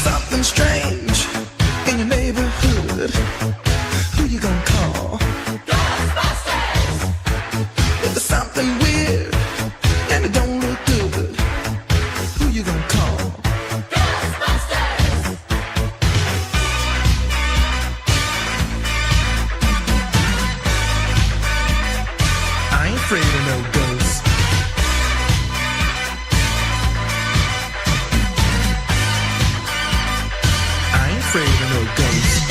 Something strange in your neighborhood. Who you gonna call? Ghostbusters! If there's something weird and it don't look good, who you gonna call? Ghostbusters! I ain't afraid of no ghosts. I ain't afraid of no ghosts.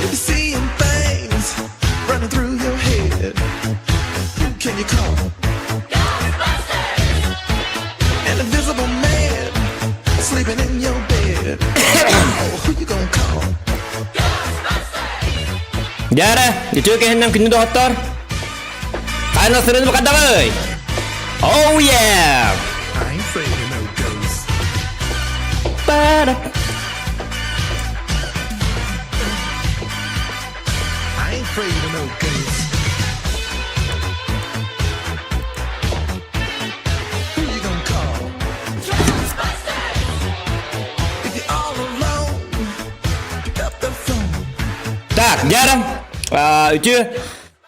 If you're seeing things running through your head, who can you call? Ghostbusters! An invisible man sleeping in your bed. Oh, who you gonna call? Дьэ, үтүө киһиннэн күндү доҕоттор. Хайна сырын букадабый! Oh yeah! I ain't afraid of no ghosts. Пара. I ain't afraid of no ghosts. Who you gonna call? If you're all alone, pick up the phone. Так, дьэ, үтүө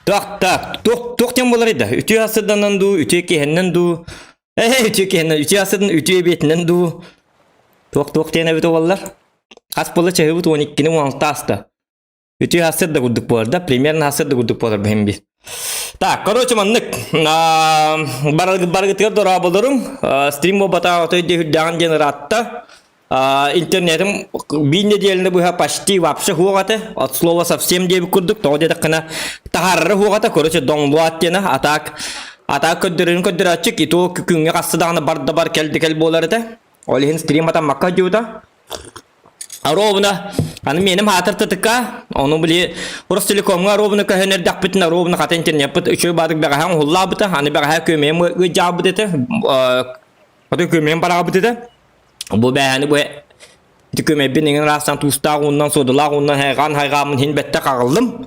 туох так туох туох диэн буолар да үтүө асыданан дуу үтүө киһиннэн дуу э үтүө киһиннэн үтүө асыдан үтүө эбиэтинэн дуу туох туох диэн эбит буоллар хас буолла чаһыбыт 12-ни 16 аста үтүө асыр да курдук буолар да примерно асыр да курдук буолар бэһин бир так короче маннык барыгытыгар дорооболорум стрим буолбатаҕа отой үрдээҕин диэн ыраатта интернетим биир нэдиэлэни быһа почти вообще суох этэ от слова совсем диэбит курдук тоҕо диэтэххинэ таһаарара суох этэ короче доҥлуат диэнэ а так а так көрдөрөрүн көрдөрөөччү и то күҥҥэ хаста даҕаны бар да бар кэл да кэл буолар этэ ол иһин стрим атаммакка дьуута Ровно аны миэним хаатыр тытыкка ону били Ростелекомҥа ровно көһөн эрдэхпитинэ ровно хата интернеппит үчүгэй баадык бэҕэһээ уһуллаабыта аны бэҕэһээ күөмэйим ыдьаабыт этэ аты күөмэйим бараабыт этэ Бу бээһэни бу ити күөмэйбин иҥин ыраастан туустаах ууннан, суодалаах ууннан хайҕаан хайҕааммын иһин бэттэх аҕаллым.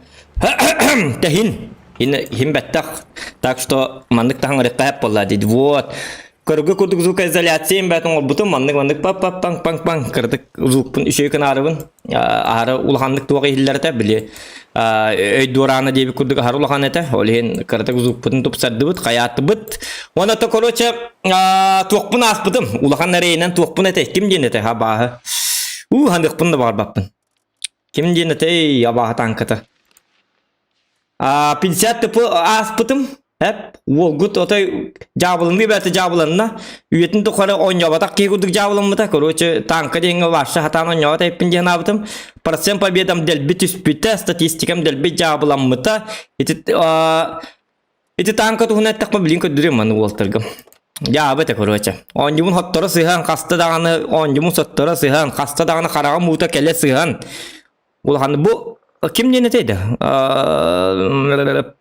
Тэһин. Иһин бэттэх. Так что маннык таһаҥырыкка хэп буолла дейди. Вот. Көргө курдук звукоизоляция бэт оҥорбутум. Маннык маннык па па паҥ паҥ паҥ кырдык звукпун үчүгэй гынаарыбын. Аһары улаханнык туох иһиллэр этэ били өй дуораана диэбит курдук аһары улахан этэ. Ол иһин кыратык звукпутун тупсардыбыт, хайааттыбыт. Уонна то короче туохпун ааспытым. Улахан эрэйинэн туохпун этэ. Ким диэн этэ абааһы. Уу ханыахпын да баҕарбаппын. Ким диэн этэй абааһы тааҥката. 50 тп ааспытым. Эп, уолгут отой дьаабыланыы бэйэтэ дьаабыланна. Үйэтин тухары оонньооботох киһи курдук дьаабыламмыта. Короче, танка диэҥҥэ вообще хатаан оонньообот эппин диэн аабытым. Процент победам дэлби түспүтэ, статистикам дэлби дьаабыламмыта. Ити, ити танка туһунан эттэхпэ билин көрдөрүөм маны уолтарга. Дьаабы этэ, короче. Оонньуубун хотторо сыһан, хаста даҕаны оонньуубун сотторо сыһан, хаста даҕаны хараҕым уута кэлэ сыһан. Улахан бу ким диэн этэй да?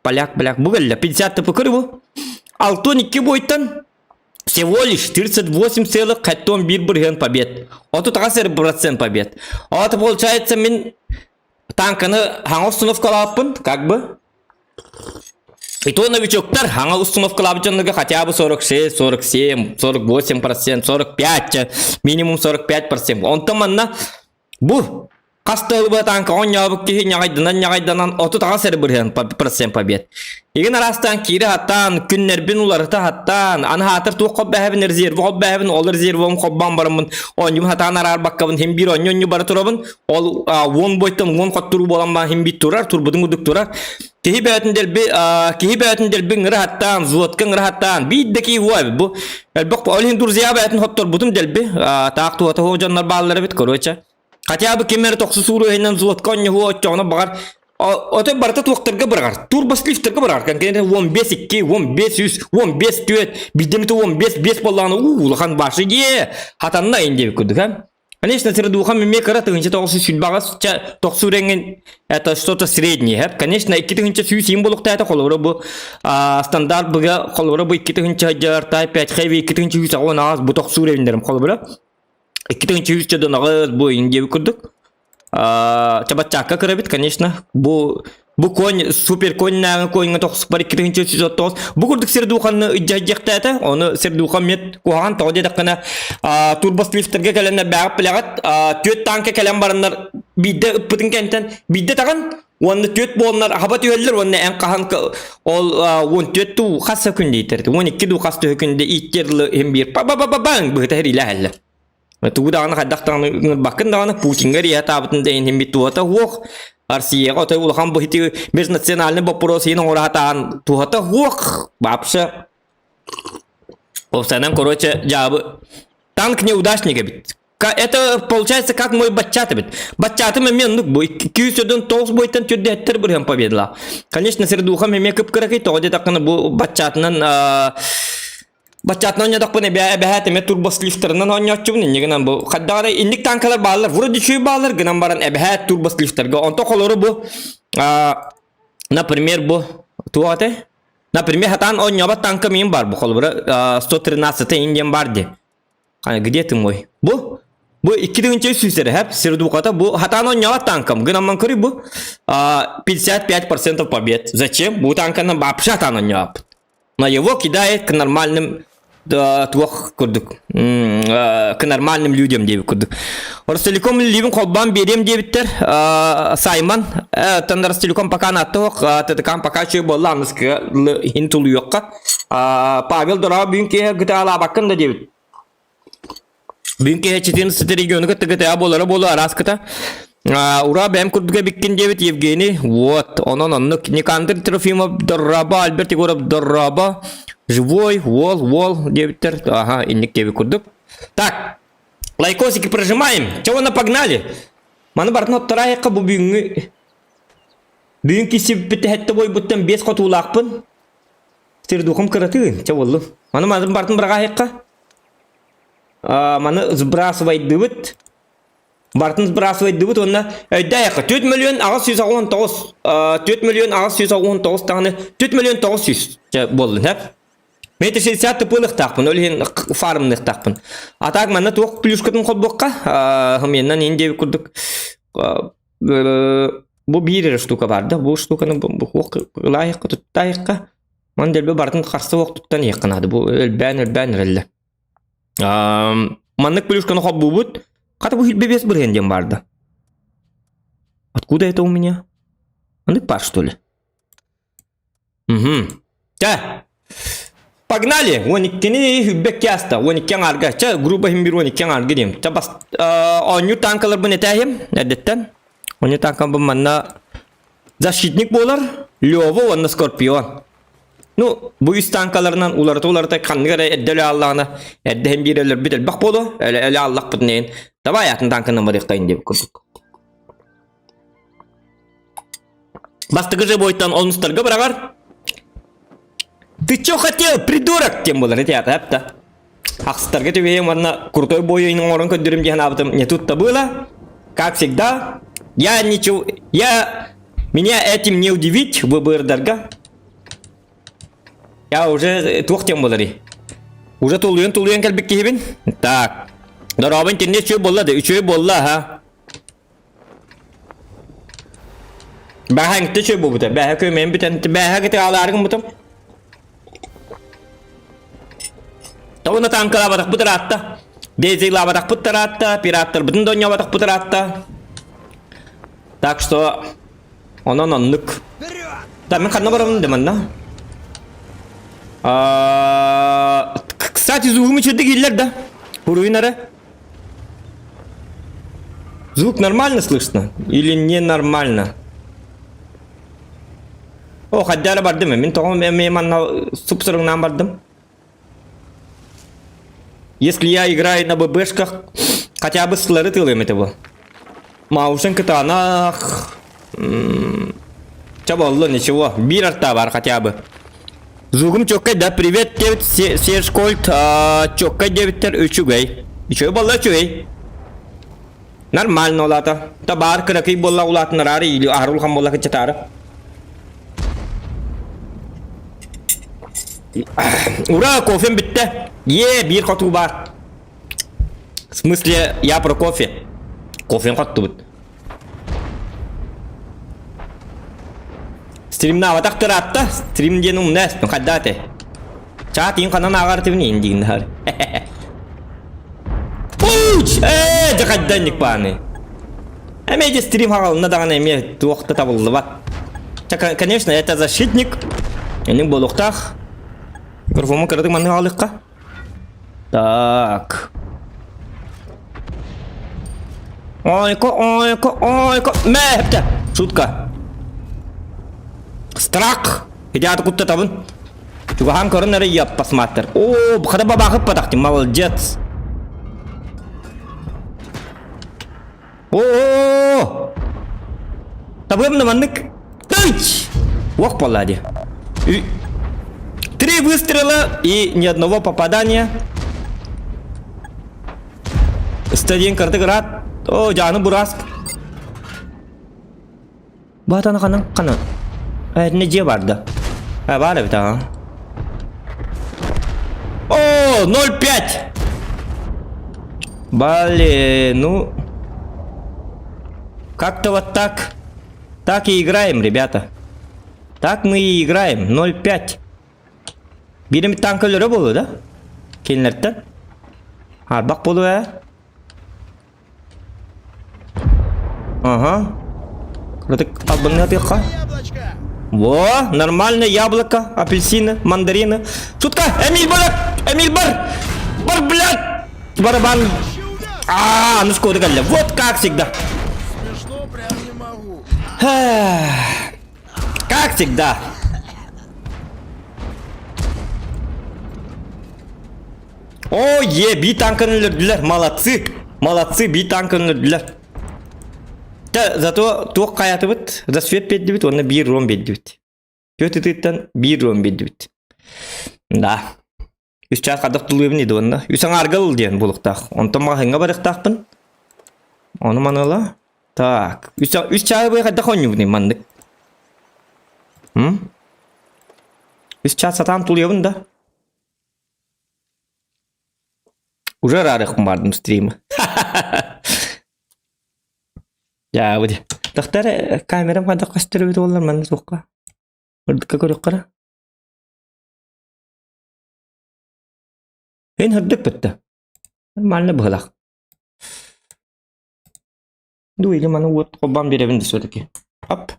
Поляк, поляк. Бу кэллэ. 50 тп көр бу. 62 бойтан всего лишь 38,1 бырыһыан побед. 38 процент побед. А это получается мин танканы хаҥа установкалааппын, как бы. И то новичоктар хаҥа установкалаабыт дьоннорго хотя бы 46, 47, 48 процент, 45, минимум 45 процент. Онтон манна Бу хас да ылбыт тааҥка оонньообут киһи ньаҕайданан-ньаҕайданан 38 эрэ бырыһыан процент побед. Игин араастаан киирэ хаттаан, күннэрбин уларыта хаттаан, аны хаатыр туох хоббэһэбин резервэ хоббэһэбин, ол резервом хоббаан бараммын, оонньуубун хатаан араарбаккабын, хим биир оонньу-оонньу бара турабын, ол уон бойтон уон хоттуруу буолан баан хим биир турар, турбутун курдук турар. Киһи бэйэтин дэлби киһи бэйэтин дэлби ыҥыра хаттаан, взводка ыҥыра хаттаан, биир да киһи уо бу элбэх ол иһин друзья бэйэтин хотторбутум дэлби таах туота хуо дьоннор бааллар эбит короче. Хотя бы ким эрэ тохсус ууруһунан взводка онньуһуо оччоҕуна баҕар Ото барыта туохтарга быраҕар. Турбослифтерга быраҕар. Конкретно 15 2, 15 3, 15 4, биирдэмитэ 15 5 буоллаҕына уу улахан башы дии. Хатанна ин диэбит курдук а. Конечно, средухам эмиэ кыра 1928 тохсуур эҥин это что-то среднее. Конечно, 2100 сиин буолуохтаата холобура бу стандарт быга холобура бу 2000 дьар Type 5 Heavy 2118 бу тохсуур эбиннэрим холобура 2100 дьодонаҕыс бу ин диэбит курдук. Чабаччаакка көрөбүт, конечно. Бу бу конь супер коньнааҕы коньҥа тохсуппар 2309 бу курдук сирдууханны ыдьдьахтээтэ ону сирдуухан мет куһаҕан тоҕо диэтэххинэ турбослифтергэ кэлэннэр бээҕит билэҕит түөрт танка кэлэн бараннар биирдэ ыппытын кэнтэн биирдэ таҕан уонна түөрт буоланнар хаба түһэллэр уонна эн хаһан ол 14 дуу хас күн дийтэр 12 дуу хас төһө күндэ ииттер иһин биир па ба ба ба баҥ быһыта хэрилээһэллэр. Тугу даҕаны хайдах даҕаны ыҥырбаккын даҕаны Путиҥҥа эрийэ сатаабытын да иһин туһата суох. Россияҕа отой улахан быһыты межнациональный вопрос иһин оҥоро сатаан туһата суох. Вообще Овсянан, короче, дьаабы танк неудачник эбит. Это получается как мой баччат эбит. Баччатым эмиэ оннук бу 209 бойтан түрдэттер бырыһан победила. Конечно, средухам эмиэ кып-кыракый тоҕо диэтэххинэ бу баччатынан Баччаатынан оонньоотохпун эбээ эбэһээт эмиэ турбослифтарынан оонньооччубун инньэ гынан бу хайдах эрэ инник танкалар бааллар вроде үчүгэй бааллар гынан баран эбэһээт турбослифтарга онто холору бу например бу туох этэй например хатаан оонньообот танка миин бар бу холобура 113 индиан бар дии где ты мой бу бу 2300 эрэ хэп сирдууката бу хатаан оонньообот танкам гынан көрүй бу 55% побед зачем бу танканан вообще хатаан оонньообут Но его кидает к нормальным туох курдук к нормальным людям диэбит курдук. Ростелеком либин холбоон биэриэм диэбиттэр Саймон тан Ростелеком пока нааттоох ТТК пока чүй буолла аныскыга иһин тулуйуохха Павел дороо бүгүн киэһэ гытаалаабаккын да диэбит Бүгүн киһи 14 региону кытта ГТА буолара буолуо араас кыта. Ура бэйэм курдук эбиккин диэбит Евгений. Вот, онон оннук. Никандр Трофимов Дорраба, Альберт Егоров Дорраба, Живой, Уол, Уол диэбиттэр. Ага, инник диэбит курдук. Так, лайкосики прожимаем. Чего на погнали? Маны барытын оттораайыкка бу бүгүҥҥү бүгүн киси бүтэһэтте бойбуттан бес хотуулаахпын. Сирдухум кыратыын, чэ буоллун. Маны маны барытын быраҕаайыкка. Маны сбрасывайдыбыт. Барытын сбрасывайдыбыт уонна өйдөөйөххө 4 миллион 889 4 миллион 889 даҕаны 4 миллион 900 чэ буоллун һэп. Метр 60 тыпылыктаахпын, ол иһин фармныктаахпын. А так манна туох плюшкатын холбуохха, хымыйаннан иин диэбит курдук бу биир эрэ штука бар да, бу штуканы ылаайыкка туттаайыкка Ман дэлби барытын харса суох туттан иһиэххэ наада. Бу өлбөөн-өлбөөн эрэллэр. Маннык плюшканы холбуубут. Хата бу 25 бырыһыан диэн баарда. Откуда это у меня? Маннык пар, что ли? Угу. Чэ! Погнали! 12-ни хүббэккэ аста. 12 аҥаарга. Чэ, грубо иһин бир 12 аҥаарга диэм. Чэ, бас оонньуур танкаларбын этээһим эрдэттэн. Оонньуур танкабын манна Защитник буолар Лёва уонна Скорпион. Ну, бу үс танкаларынан уларыта-уларыта ханнык эрэ эрдэ өлө ааллаҕына, эрдэ иһин биир өлөрбүт элбэх буолуо, өлө, өлө ааллахпытын иһин давай атын танканан барыахтайын диэбит курдук. Бастакы живойтан онустарга быраҕар. Ты чё хотел, придурок? диэн буолар ити аата да. Ахсытарга түбэһиэм уонна крутой бой оҥорон көрдөрүм диэн аабытым не тут-то было. Как всегда, я ничего, я, меня этим не удивить выбордарга. Я уже туох диэн буоларый? Уже тулуйан-тулуйан кэлбит киһибин. Так. Дорообо интернет үчүгэй буолла да, үчүгэй буолла, ха. Бэҕэһээҥҥиттэн үчүгэй буолбута. Бэҕэһээ күөмэйим бүтэн, бэҕэһээ кытыы аалаары гыммытым. Тоҕуна танкалаабатахпыт ыраатта. Дезилаабатахпыт ыраатта, пираттарбытын да оонньообатахпыт ыраатта. Так что онон оннук. Да, мен ханна барабын да манна? А, Кстати, звугум үчүгэй киирдилэр да. Буруйун эрэ. Звук нормально слышно или ненормально? О, хайдара бардым. Мин тоҕо эмиэ манна суп-суруҥнаан бардым. Если я играю на ББшках, хотя бы сылары тылым это был. Маусен кытаанах. Чэ буолла, ничего. Биир арта бар хотя бы. Звугум чёккай да, привет диэбит Серж Кольт, чёккай диэбиттэр үчүгэй. Үчүгэй буолла үчүгэй. Нормально улаата. Та баар кыракый буолла улаатыннараары или аһары улахан буолла кыччатаары. Ура, кофем бүттэ. Е, биир хотуу баар. В смысле, я про кофе. Кофем хоттубут. Стримнаабатах ыраатта. Стрим диэн умна эспин хайда ате. Чаат иин ханан ааҕар этибин иин диин хар. Пуч! Ээ, дьэ хайда инник бааны. Эмиэ дьэ стрим хаҕалына даҕаны эмиэ туох да табыллыбат. Чэ, конечно, это защитник. Энин буолуохтаах. Микрофоммун кыратык маннык аҕалыахха. Так. Ойко, ойко, ойко. Мэхтэ. Шутка. Страх. Ити аты куттатабын. Чугаһаан көрөн эрэ яппасмааттар. О, хата бабаахыт патахтым, молодец. О! Табыам да маннык. Тыч! Ох, паллади. Три выстрела и ни одного попадания. 101 картык рад. О, жаны бураск. Батаны ханан ханан. Этне дьиэ бар да. А, бар эбит а. О, 0,5! Блин, ну... Как-то вот так. Так и играем, ребята. Так мы и играем. 0,5. Бирим танк өлөрө болу да? Кинилэртэн. Арбак болу э? Ага. Кырдык албынныатыахха. Во, нормально яблоко, апельсины, мандарины. Шутка, Эмиль бар, Эмиль бар! Бар, блядь! Барабан. А, ну сколько кэллэ. Вот как всегда. Смешно прям не могу. Как всегда. О, е, би танканы өлөрдүлэр, молодцы! Молодцы, би танканы өлөрдүлэр. Та, зато туох хайатыбыт, засвет биэрдибит уонна биир ром биэрдибит. Түөрт ытыыттан биир ром биэрдибит. Да. Үс чаас хардах тулуйабын иди уонна. Үс аҥаарга ыл диэн буолуохтаах. Онтон маҕаһыыҥҥа барыахтаахпын. Ону маныла. Так, үс, үс чааһы быйа хайдах оонньуубунуй маннык? М? Үс чаас сатаан тулуйабын да? Уже араарыахпын баардым стримы. Дьаа, бу Тахтар камерам хайдах көстөр эбит буоллар манна суохха. Үрдүккэ көрүөххэ Эн үрдүк бүттэ. Нормально быһылах. Ду или маны уот холбоон биэрэбин да все-таки. Оп.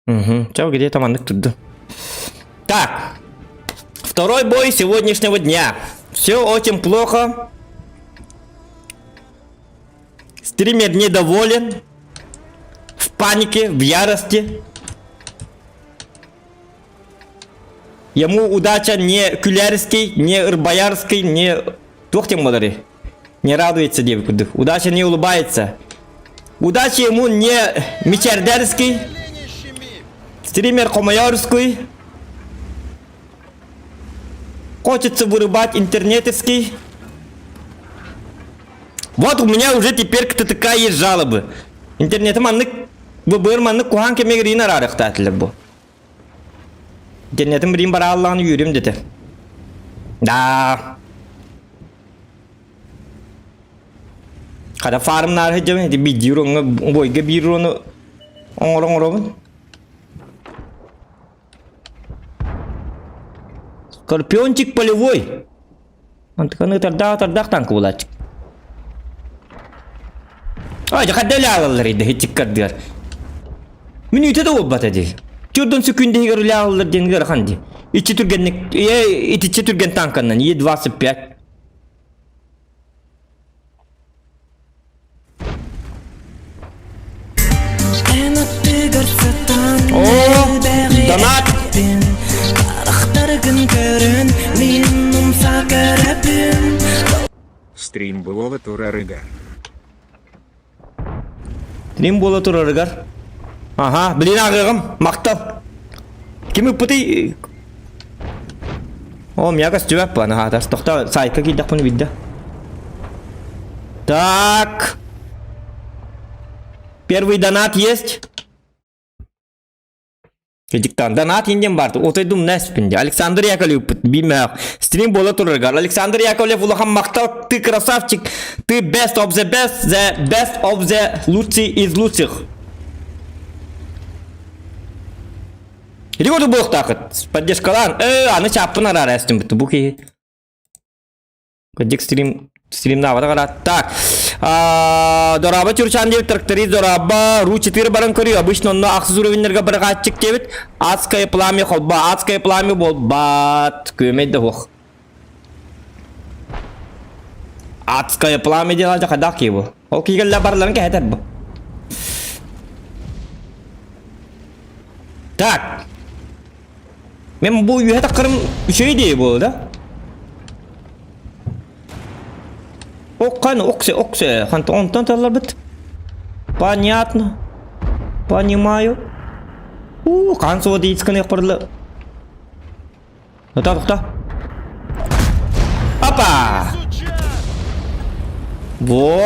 Угу. Чао, где-то маннык турду. Так. Второй бой сегодняшнего дня. Все очень плохо. Стример недоволен. В панике, в ярости. Ему удача не Күлярский, не Ырбаярский, не... Туох тем буоларый. Не радуется диэбит курдук. Удача не улыбается. Удача ему не Мичердерский, стример Комоярский. Хочется вырубать интернетовский. Вот у меня уже теперь к ТТК есть жалобы. Интернетим маннык бу маннык куһаан кэмигэр иин араарыахтаатылар бу. Интернетим билин барааллаҕын үөрүм дэтэ. Да. Хата фармнаар сылдьабын ити биирдии уроҥҥа бойга биир урону оҥоро оҥоробун. Скорпиончик полевой. Антыканы ытардаах ытардаах танка булааччык. Ай, хадда ылаалаллар иде хитчиккардыгар. Мүнүүтэ да буолбата дии. Түрдөн сүкүндэһигэр үлэаллар диэн ыарахан дии. Иччи түргэнник, итиччэ түргэн танканнан Е25. О, донат! Стрим буола турарыгар. Стрим буола турарыгар. Аха, билин ааҕыаҕым. Махтал. Ким ыппытый? О, меня көстүбэт бу анаһаатар. Тохто, сайтка киирдэхпин билдэ. Так. Первый донат есть. Диктант. Донат инден барды. Отойдум нэспин Александр Яковлев бимэх. Стрим буола турарыгар. Александр Яковлев улахан махтал. Ты красавчик. Ты best of the best. The best of the лучший из лучших. Ригоду буолуохтаахыт. Поддержкалаан. Э, аны чааппын араара эстим буту. Бу киһи. Кырдьык стрим стримнаабата караат. Так. Дораба Чурчан диэбит тракторист Дораба Ру-4 баран көрүү. Обычно онно ахсыз уровеннерге баргааччык диэбит. Адское пламя холба. Адское пламя буолбат. Күөмэй да суох. Адское пламя диэн алдьа хайдах киһи бу? Ол киһи барларын кэһэтэр бу. Так. Мен бу үөһэ таххарым үчүгэй дии буолла да? Окхан, оксе, оксе. Ханта онтон талларбыт. Понятно. Понимаю. У, хан суо диицканы курла. Тоқта, тоқта. Опа! Во!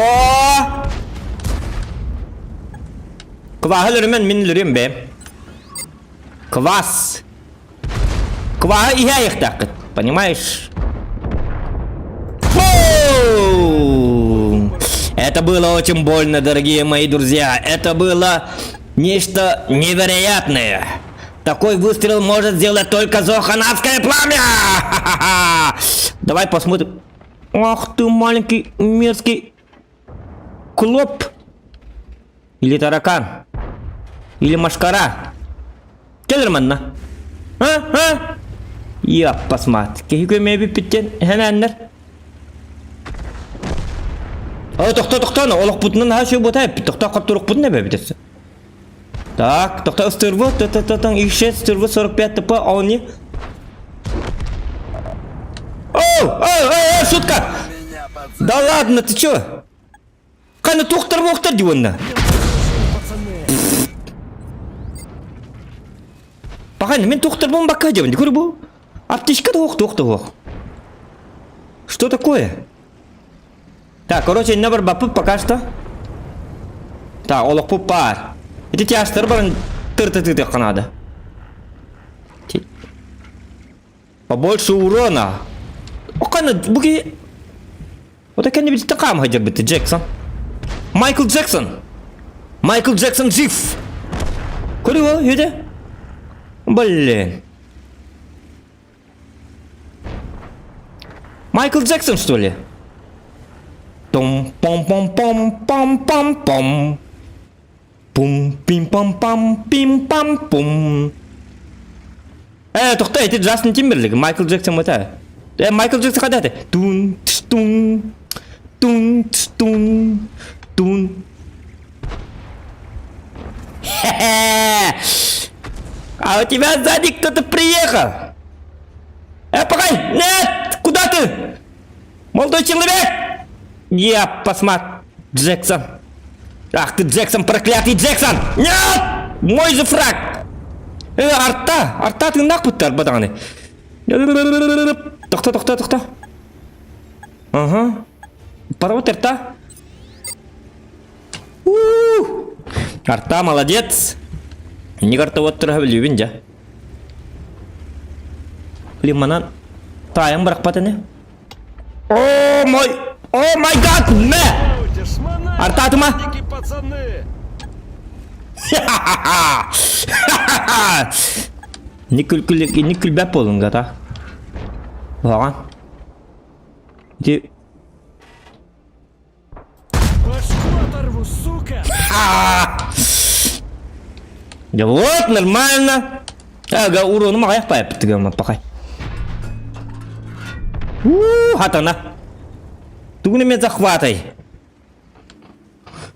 Кваһы өлөрүмэн мин өлөрүм бэм. Квас! Кваһы иһэ айыхтааххыт, понимаешь? Бум! Это было очень больно, дорогие мои друзья. Это было нечто невероятное. Такой выстрел может сделать только Зоханадское пламя! Давай посмотрим. Ах ты маленький мерзкий клоп. Или таракан. Или машкара. Кэлэр манна. А? А? Яппасмаат. Киһи көмөйө бүппүттэн эһэнээннэр. О, тохто, тохто, олохпутунан наһаа үчүгэй буота эппит. Тохто хатурукпутун эбэбит. Так, тохто ыстырбы, т-т-т X6, ыстырбы 45 ТП, а он не... О, о, о, о, шутка! Да ладно, ты чё? Ханна туохтар буохтар дии уонна. Паханна мин туохтар буон бакка дебин көрү бу. Аптечка да туох да суох. Что такое? Так, короче, инна барбаппыт пока что. Так, олохпут баар. Ити тяжтар баран тыр-тыр-тыр надо. Побольше урона. Окана, буги Вот кэннибититтэн хаама сылдьарбыт Джексон. Майкл Джексон! Майкл Джексон жив! Көрү үһү Блин. Майкл Джексон, что ли? Том пом пом пом пам пам пом. Пум пим пам пам пим пам пум. Э, тохто, ити Джастин Тимберлик, Майкл Джексон это. Э, Майкл Джексон когда ты? Тун тун тун тун тун. Хе-хе! А у тебя сзади кто-то приехал! Э, погоди! Нет! Куда ты? Молодой человек! Я посмотри, Джексон. Ах ты, Джексон, проклятый Джексон! Нет! Мой же фраг! Э, арта! Арта тыыннаах буттар бадаҕаны. Тохто, тохто, тохто. Ага. Паровод арта. У-у-у! Арта молодец! Не карта вот билүүбүн дьэ. Блин, манан таайан бырахпат ини. О мой! О май гад! Мэ! Артаатыма! Не күл не күлбэт буолуҥ гата. Оҕан. Ити Башку оторву, сука! Да вот, нормально. Ага, урону маҕайах паайпыттыгым пахай. У, хатана. Тугун эмэ захватай.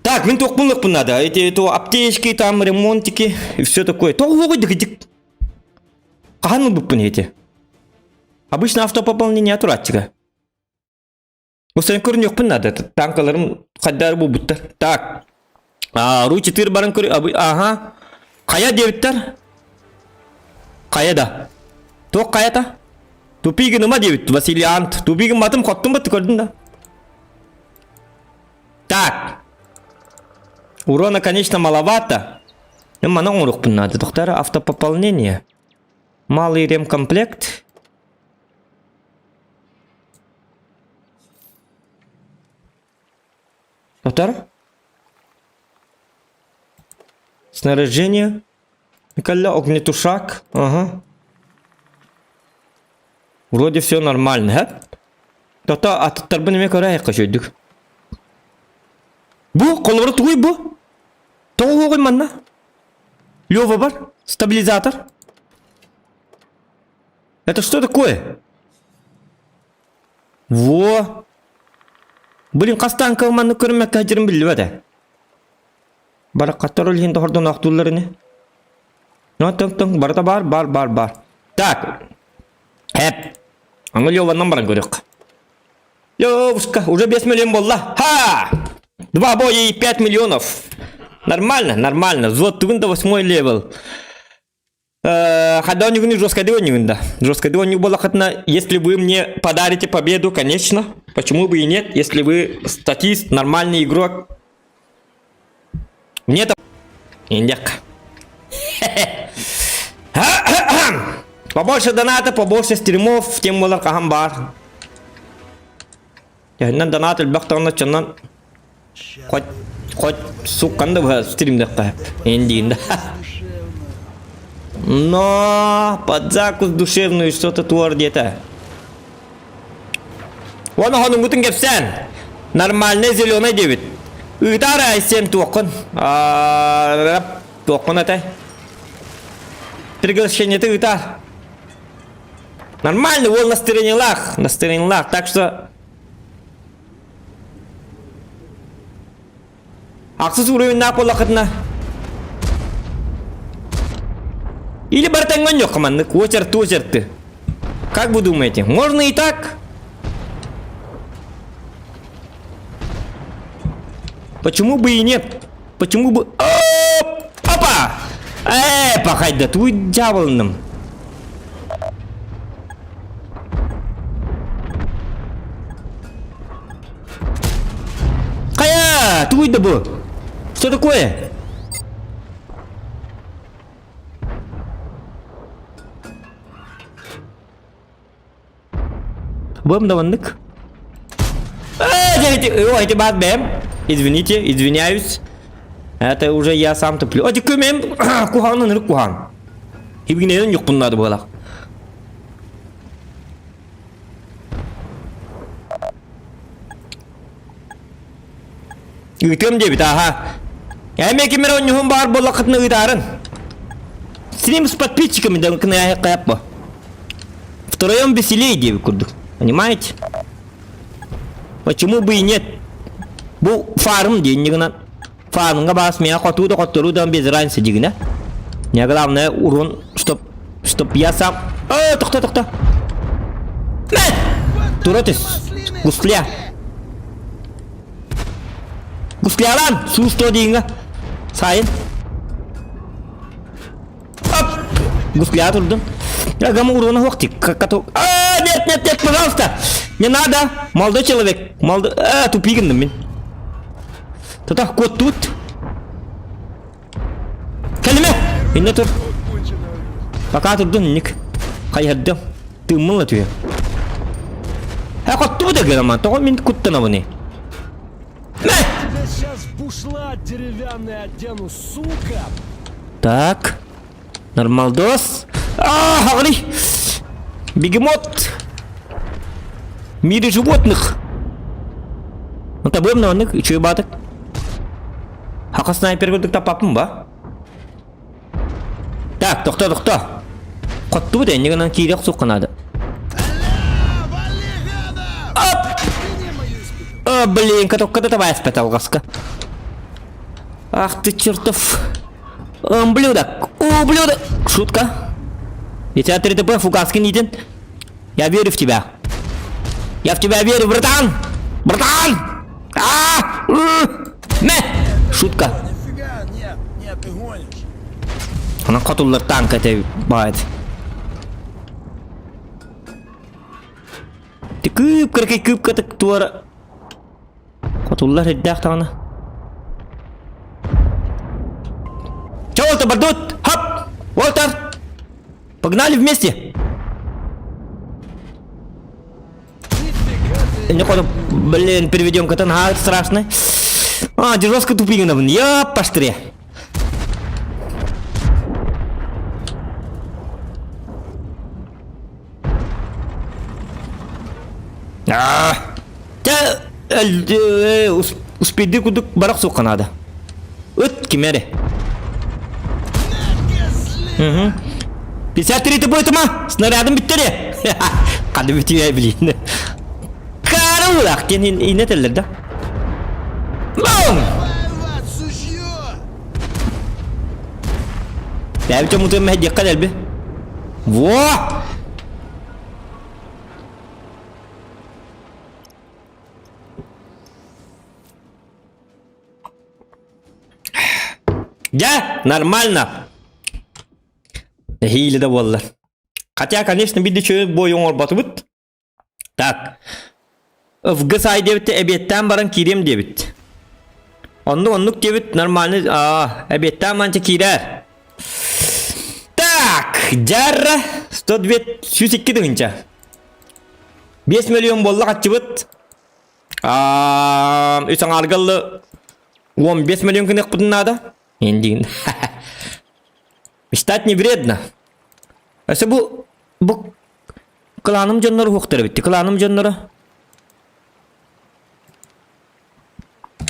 Так, мин туохпун надо. Эти то аптечки, там ремонтики и все такое. Тоҕу дик Хаһан ылбыппын эти? Обычно автопополнение турааччыга. Бу сен көрүнүөхпүн наада. Танкаларым хайдары булбуттар. Так. Ру 4 баран көр аха. Хайа диэбиттэр. Хайа да. Туох хайата? Тупигин ыма диэбит Василий Ант. Тупигин матым хоттум бат көрдүн да. Так. Урона, конечно, маловато. Мен мана оҥоруохпун наада. Тохтар автопополнение. Малый ремкомплект. Тохтар. Снаряжение. Кэллэ огнетушак. Ага. Вроде все нормально, һэ? Тото атыттарбын эмиэ көрө айыққа үчүгүйдүк. Бу холобура тугуй бу? Тоҕо уоҕуй манна? Лева бар? Стабилизатор? Это что такое? Во! Блин, хас танка маннык көрүммэккэ сылдьарын биллибэт ээ. Бараххаттар ол иһин доһордоноохтууллар ини. Ну, тоҥ-тоҥ, барыта баар, баар, баар, баар. Так. Эп. Аны Леваннан баран көрүөх. Левушка, уже 5 миллион буолла. Ха! Два боя и 5 миллионов. Нормально, нормально. Взвод тугун да восьмой левел. Когда он жестко да. Жестко буоллаххытына, если вы мне подарите победу, конечно. Почему бы и нет, если вы статист, нормальный игрок. Мне это... Индек. Побольше доната, побольше стримов, тем буолар хаһан баар. Төһөннөн донат элбэх даҕаны оччонон хоть хоть суккан да быһа стримдэххэ эндиин да. Но под закус душевную что-то туор диэтэ. Уонна хонуҥҥутун кэпсээн. Нормальный зеленый диэбит. Ыытаар Айсен туоххун. Туоххун этэй? Приглашениеты ыытаар. Нормально, уол настроениелаах, настроениелаах. Так что Ахсыс уровеннаах буоллаххытына Или бартаҥҥа ньох маннык очерты очерты. Как вы думаете, можно и так? Почему бы и нет? Почему бы... Оп! Опа! Э, пахайда, твой дьяволным. Хайа! Тугуй да бу? Что такое? Бым да маннык. Ой, эти бат бэм. Извините, извиняюсь. Это уже я сам туплю. Ой, көмем куһаҕан ынырык куһаҕан. Ибигинэйэн юкпуннады буолах. Ыытыам диэбит, аха. Эми кимер онньуһун баар буоллаххытына ыытаарын. Стрим с подписчиками да кынаайыккайаппа. Втроем веселее диэбит курдук. Понимаете? Почему бы и нет? Бу фарм диэн гынан фармга баас миа хотуу да хотторуу да без разницы дигинэ. Не главное урон, чтоб чтоб я сам... Э, тохто, тохто. Тура түс. Гусля. Гуслялан, суусто дииҥҥэ. Сайын. Оп! Гусля турдум. Я гамма урона хуохтик. Как А, нет, нет, нет, пожалуйста. Не надо. Молодой человек. Молодой... А, тупик мин. Тата, кот тут. Кэлимэ! Иннэ тур. Пока турдун инник. Хайһардым. Тыыммын ла түһэ. Э, хоттубут эгерама. Тоҕо мин куттанабыный? Мэ! Тебя сейчас бушлат деревянный одену, сука! Так. Нормалдос. А, хаҕырый! Бегемот! В мире животных! Табыам маннык, үчүгэй баатык. Хака снайпер курдук таппаппын ба? Так, тохто, тохто. Хоттубут энньэ гынан киирэ охсуохха наада. Оп! О, блин, катокка да табаспат алҕаска. Ах ты чертов. Ублюдок! Ублюдок! Шутка. Я тебя 3 ТП, Фугаскин Иден. Я верю в тебя. Я в тебя верю, братан! Братан! А! Мэ! Шутка. Нифига, нет, нет, ты гонишь. Онон хотуллар танка этэ баайт. Кыып кыракый кыып туора Хотуллар ирдээх даҕаны. Чё, Уолтер, бардут? Хоп! Уолтер! Погнали вместе! Не ходу, блин, переведем катан, а, страшно. А, жестко тупигнабын, ёпаштыре. А, Чэ, успейдыы курдук барах суохха наада. Ыт ким эрэ. Угу. 53 ты бойтума, снарядым бүттери. Хады бүтүө билин. Карылах диэн инне этэллэр да. Бум! Бэйбит мутуйм мэһэдиэххэ дэлби. Во! Дьэ, нормально. Нэһиилэ да буоллар. Хотя, конечно, биир да үчүгэй бой оҥорботубут. Так. ФГ сай диэбит эбиэттээн баран киириэм диэбит. Оннук оннук диэбит нормальный аа эбиэттээн манча киирээр. Так, дьарра 102 102 тыһыынча. 5 миллион буолла хаччыбыт. Үс аҥаарга 15 миллион гыныахпытын наада. Индиин. Мечтать не вредно. Өссө бу бу кылааным дьонноро уһуктар эбит. Кылааным дьонноро.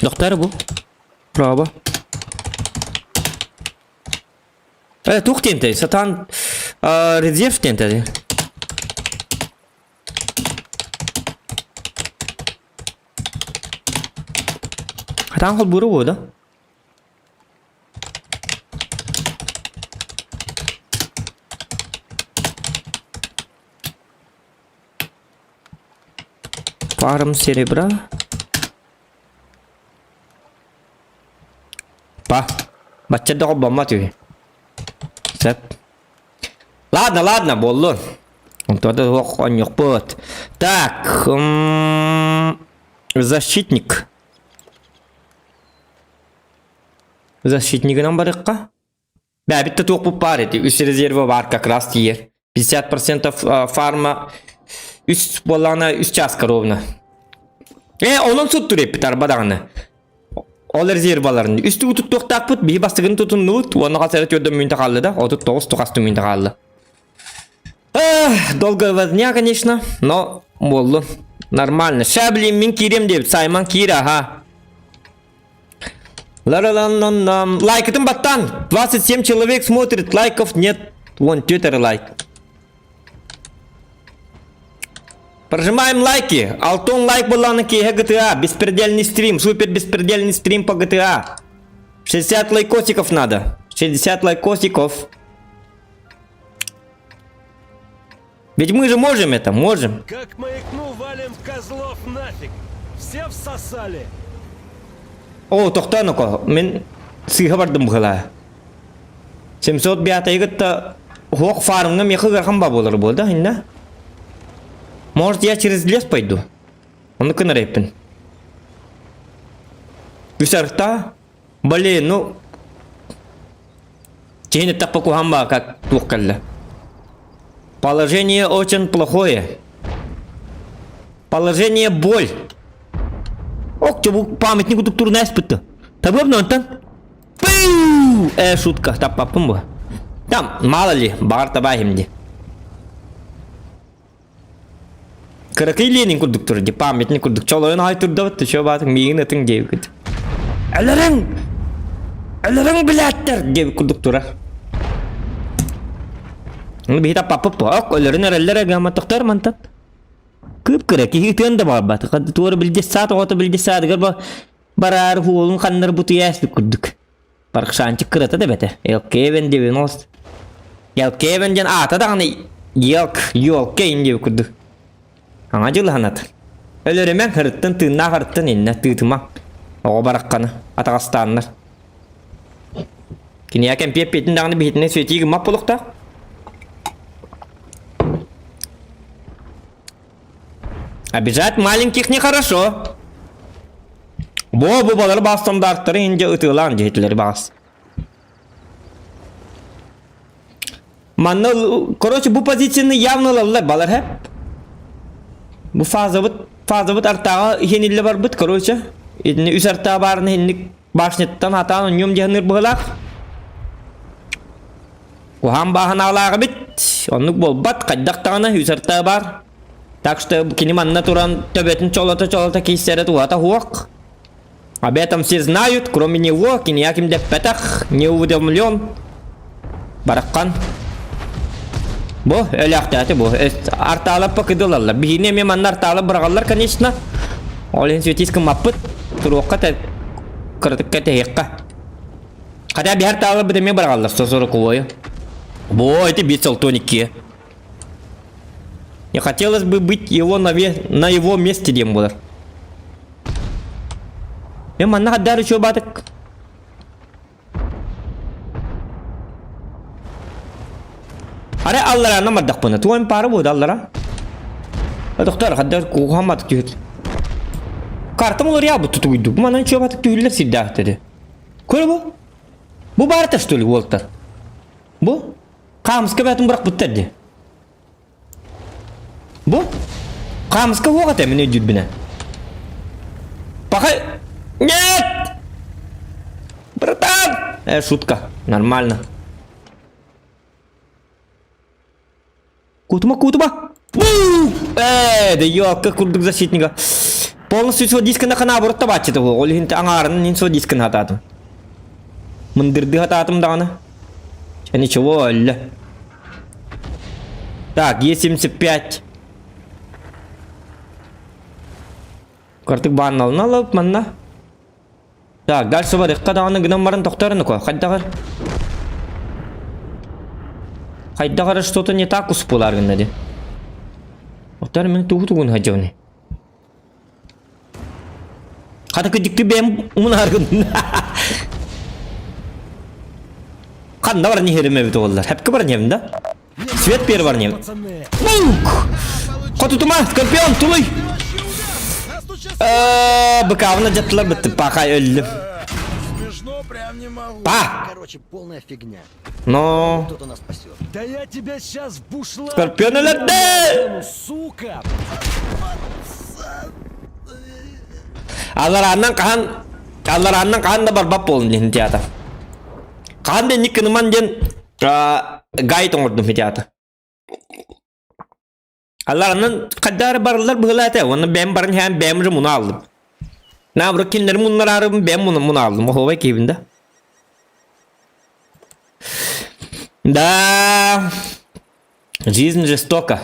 Доктор бу. Право. Э, туох диэнтэй? Сатаан резерв диэнтэй. Хатаан холбуура буо да? Фарм серебра. Па. Бачча да холбоммот үһү. Сөп. Ладно, ладно, буоллун. Онтон да суох онньукпут. Так, защитник. Защитнигынан барыахха. Бэбит да туохпут баар эти. Үс резервэ баар как раз тиийэр. 50% фарма үс буоллаҕына үс чааска ровно. Э, онон суттур эппит арба даҕаны. Ол резерваларын үс тугу туттуохтаахпыт, биһи бастыгын тутуннубут, уонна хас эрэ төрдөн мүнтэ хаалла да, 39 тухас мүнтэ хаалла. Долго возня, конечно, но буоллун. Нормально. Ща, блин, мин киирем диэбит, Саймон киир, аха. Ла-ла-ла-ла-ла. Лайкытын баттан. 27 человек смотрит, лайков нет. Вон, тетер лайк. Прожимаем лайки. Алтон лайк была на GTA. Беспредельный стрим. Супер беспредельный стрим по GTA. 60 лайкосиков надо. 60 лайкосиков. Ведь мы же можем это, можем. Как маякну, валим козлов нафиг. Все всосали. О, тохтоо ноко, мин сыыһа бардым быһылаа. 705 кытта уһуох фармҥа миэхэ ыарахан ба буолар буо да инна? Может, я через лес пойду? Ону кынарайпын. Үс арта? Блин, ну... Киһини таппа ба как туох кэллэ. Положение очень плохое. Положение боль. Ок, бу памятник утуктурун ааспытты. Табыам онтон. Пыу! Э, шутка, таппаппын бу. Там, мало ли, баҕар табаахим ди. Кыракый Ленин курдук тур ди, памятник курдук. Чолойун аай турдабыт, чё баатыҥ миигин ытыҥ диэбиккит. Өлөрүҥ! Өлөрүҥ билээттэр! диэбит курдук турар. Ну, биһи таппаппыт бу. Ок, өлөрүн эрэллэр гамма мантан. Кып-кыра киһи ытыан да баҕарбат. Туора билдьэ саат оҕото билдьэ саадыгар ба бараар уолун ханнар бутуйа курдук. Паркшанчик кырата да бэтэ. Елкевен 90. Елкевен диэн аата даҕаны Елк, Елкейн диэбит курдук. Аҥа дьылыһанат. Өлөрүмэҥ, һырыттын, тыыннаах ырыттын иннэ, тыытыма. Оҕо барахханы, атаҕастааннар. Киниэхэ кэмпиэт пиэтин даҕаны биһитинэн светии гыммат буолуохтаах. Обижать маленьких нехорошо. Бо бу балары баас стандартары инде ытыылаан диһитилери баас. Манна, короче, бу позицияны явно ылаллар балар хэп. Бу фазабыт, фазабыт артааҕа иһин иллэ барбыт, короче. Итини үс артаа баарына иһинник башняттан хатаан онньуом диһаныр быһылаах. Куһаан бааһынаалаах эбит. Оннук буолбат, хайдах даҕаны үс артаа баар. Так что кини манна туран төбөтүн чолото-чолото кииссэрэ туһата суох. Об этом все знают, кроме него, киниэхэ ким дэппэтэх, не уведомлен. Бараххан. Бу өлөөхтөөтү бу. Артаалаппа кыдылаллар. Биһини эмиэ манна артаалап быраҕаллар, конечно. Ол иһин светис гыммаппыт. Туруохха тэ кыратыкка тэһиэххэ. Хотя биһи артааларбыт эмиэ быраҕаллар, 140-ую. Бо, это бит 62. Не хотелось бы быть его на, на его месте диэн буолар. Мен манна хаддар үчүө баатык. Аре аллараанна мардахпына. Туон пары бууда аллара. Доктор хаддар кухан батык түһүт. Картам олор я бутtu туйду. Бу манан үчүө батык түһүллэр сирдээх dedi. Көрө бу. Бу баарта что ли уолтар? Бу? Хаамыска бээтин бырахпыттар дии. Бу? Хаамыска суох этэ мин өйдүүрбүнэ. Паха... Нет! Братан! Э, шутка. Нормально. Кутума, кутума! Э, да ёлка курдук защитника. Полностью свой диск на наоборот табаччыта буол. Ол иһин аҥаарынан ин свой дискын хатаатым. Мындырды хатаатым даҕаны. Чэ, ничего, өллө. Так, Е75. Картык баанналына алып манна. Так, дальше барыахха даҕаны гынан баран тохторун ко. Хайдаҕар? Хайдаҕар что-то не так успулар гынна ди. Оттар мен тугу тугун хадьабыны. Хата кыдьыкты бэйэм умунааргын. Ханна баран иһэрим эбит уоллар. Хэпкэ баран иһэбин да? Свет первый баран иһэбин. Бук! Хотутума, Скорпион, тулуй! Быкаабына дьаттылар бытты, пахай өллүм. Смешно прям не могу. Па! Короче, полная фигня. Но... Кто-то нас спасет. Да я тебя сейчас в бушлат! Скорпион өлөрдө! Сука! Алларааннан хаһан алларааннан хаһан да барбат буолун диэн театр. Хаһан да инник кыныман диэн гайд оҥордум театр. Аллараннан хайдары барыллар быһыла этэ. Уонна бэйэм баран иһэн бэйэм уже муну алдым. Наоборот кинилэри муннараарым бэйэм муну муну алдым. Оһуобай киһибин да. Да, жизнь жестока.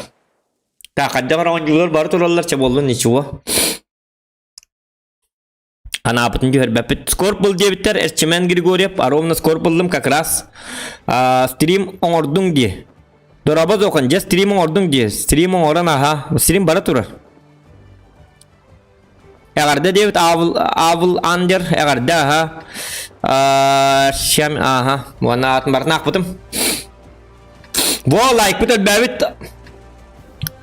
Так, хайдах эрэ оонньуулар бары тураллар, чэ буоллун ничего. Анаабытын түһэрбэппит. Скорб был диэбиттэр Эрчимэн Григорьев, а ровно скорб буллум как раз. А, стрим оҥордуҥ дии. Дорообо Зохан, дьэ стрим оҥордуҥ дии. Стрим оҥорон аха. Стрим бара турар. Эҕэрдэ диэбит Аавыл, Аавыл Андер, эҕэрдэ аха. А, Шем, аха. Уонна аатын барытын аахпытым. Во, лайкпыт элбээбит.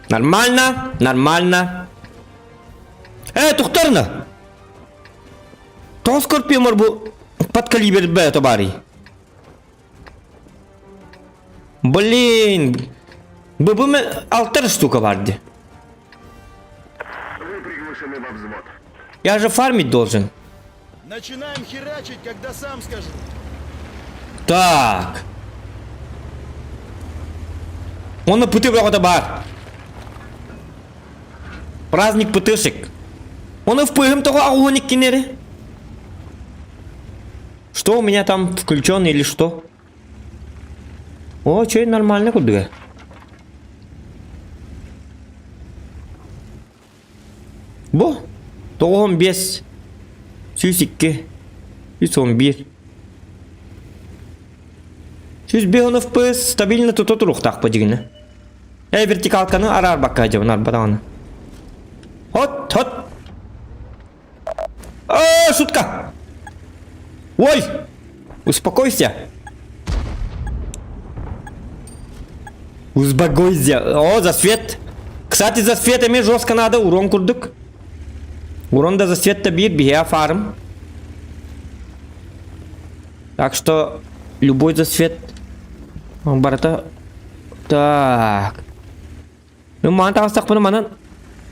Нормально, нормально. Э, тухтарна. Тоҕо скорпиомор бу подкалибер бэйэтэ баарый? Блин, ББМ алтар штука бар ди. Вы приглашены во взвод. Я же фармить должен. Начинаем херачить, когда сам скажу. Так. Онно пыты бөҕөтө баар. Праздник пытышек. Оны в пыһым тоҕо аҕуһун иккинери? Что у меня там включен или что? О, чё нормально курдуга. Бу 95 102 311 105 FPS стабильно тута туруохтаахпа дьигинэ. Э вертикалканы араарбакка дьабын арбатаҕына. Хот хот. шутка! Ой! Успокойся! Успокойся! О, засвет! Кстати, засвет эмиэ жестко надо, урон курдук. Урон да засвет да биир биһиэ фарм. Так что любой засвет барыта так. Ну маан таҕыстахпына манан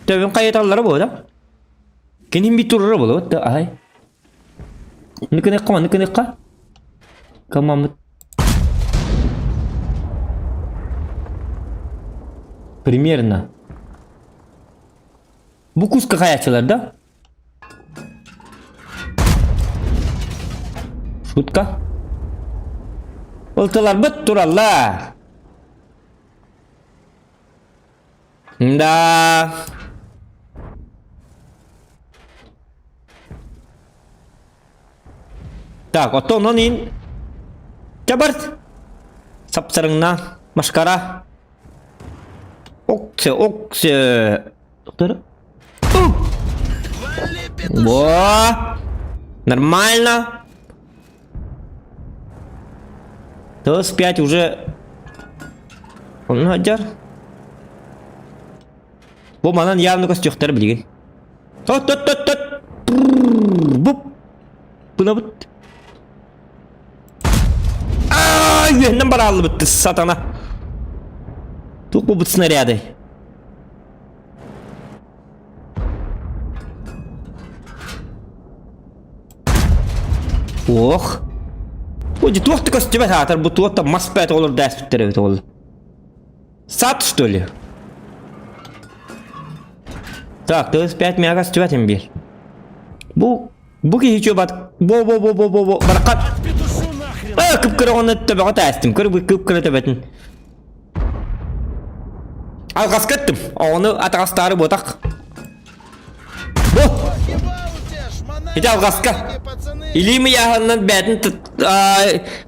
төбүн хайыталлара буолуо да? Киним бит турара буолуо да ай. Ныкыныхха маныкыныхха. Камамыт. Примерно. Бу куска хайачылар да? Шутка. Ылтыларбыт тураллар. Да. Так, оттон онон ин Чабарт. Сапсарыңна машкара. Оксе, оксе. Доктор. Во! Нормально. ТС-5 уже... Онно сылдьар. Бу манан явно көстүөхтэр билигин. Тот тот тот тот. Буп. Бунабыт. Аа, үөһүнэн барааллыбыт сатана. Туох буолбут снаряды? Ох. Ой, туох да көстүбэт аатар, бу туох да мас бэт олор дээспиттэр эбит ол. Сад, что ли? Так, 35 мега көстүбэт им биир. Бу бу киһи чуобат бо бо бо бо бо бо баракат. Э, кып-кыра ону төбөҕө тээстим. Көр бу кып-кыра төбөтүн. Алҕаска ыттым. Оҕону атаҕастаары буотах. Бу! Ити алҕаска. Илиим ыйааһынынан бээтин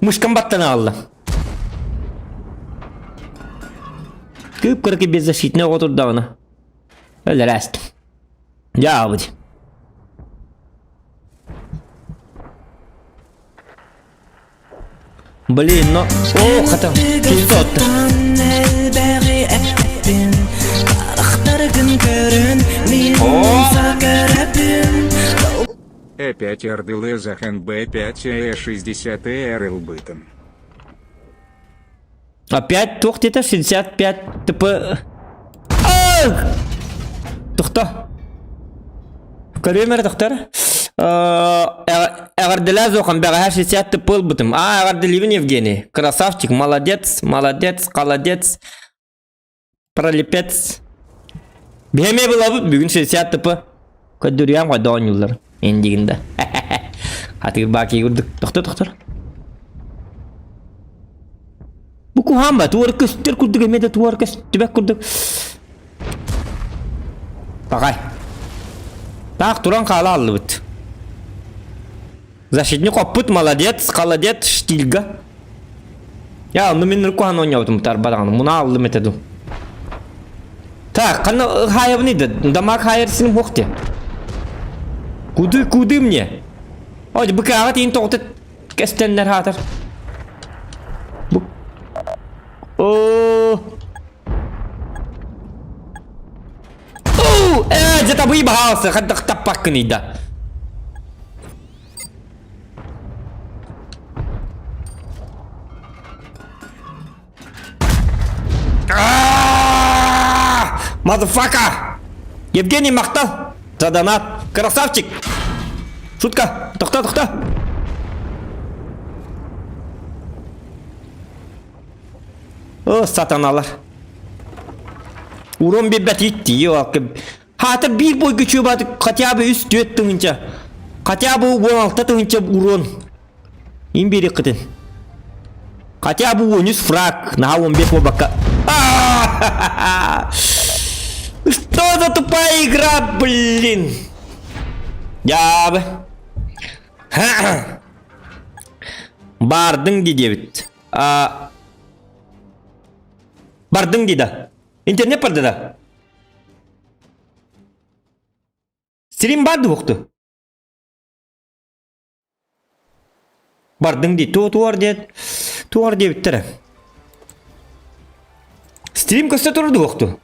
мышкам баттана аҕалла. Кып-кыракый беззащитный оҕо турдаҕына. Өлөрөөстүм. Дьаабыт. Блин, но... О, хата, киһи сотту. Э5 РДЛ Захан Б5 Э60 РЛ бытом. Опять туох где-то 65 ТП. Тохто. Көрүөм эрэ тохтор. Эҕэрдэлээ Зохан бэҕэһээ 60 ТП ылбытым. А, эҕэрдэлиибин Евгений. Красавчик, молодец, молодец, холодец, пролепец. Биһэмиэ булабыт бүгүн 60 ТП. Көрдөрүөм хайда оонньууллар. Индигинда. Хатыыр баакий курдук. Тохтор, тохтор. Бу куһаан ба, туор көстөр курдук эмиэ да туор көстүбэт курдук. Пахай. Таах туран хаала аллыбыт. Защитник оппут, молодец, холодец, штильга. Я, ну мин куһаан оонньообутум тарбадаҕаны, муна аллым этэ ду. Так, ханна хаайабыный да, дамаг хаайар синим хуох те. Куды, куды мне? Ой, быкааҕа тиин тоҕута кэстэннэр хаатар. Бу... О! Оо, э, где-то выебался, хаддах таппаккыный да. Motherfucker! Евгений махтал! За донат! Красавчик! Шутка! Тохто, тохто! О, сатаналар. Урон биэрбэт иттии Хаата биир бойга чуубат хотя бы үс түөрт тыһыынча. Хотя бы 16 тыһыынча урон. Им биэриэххитин. Хотя бы 13 фраг. Наһаа 15 буолбакка. Что за тупая игра, блин? Дьаабы. Бардың дии диэбит. Бардың дии да. Интернет барды да. Стрим барды уохту. Бардыҥ дии. Туо туор диэт. Туор диэбиттэрэ. Стрим көстө турар дуохту.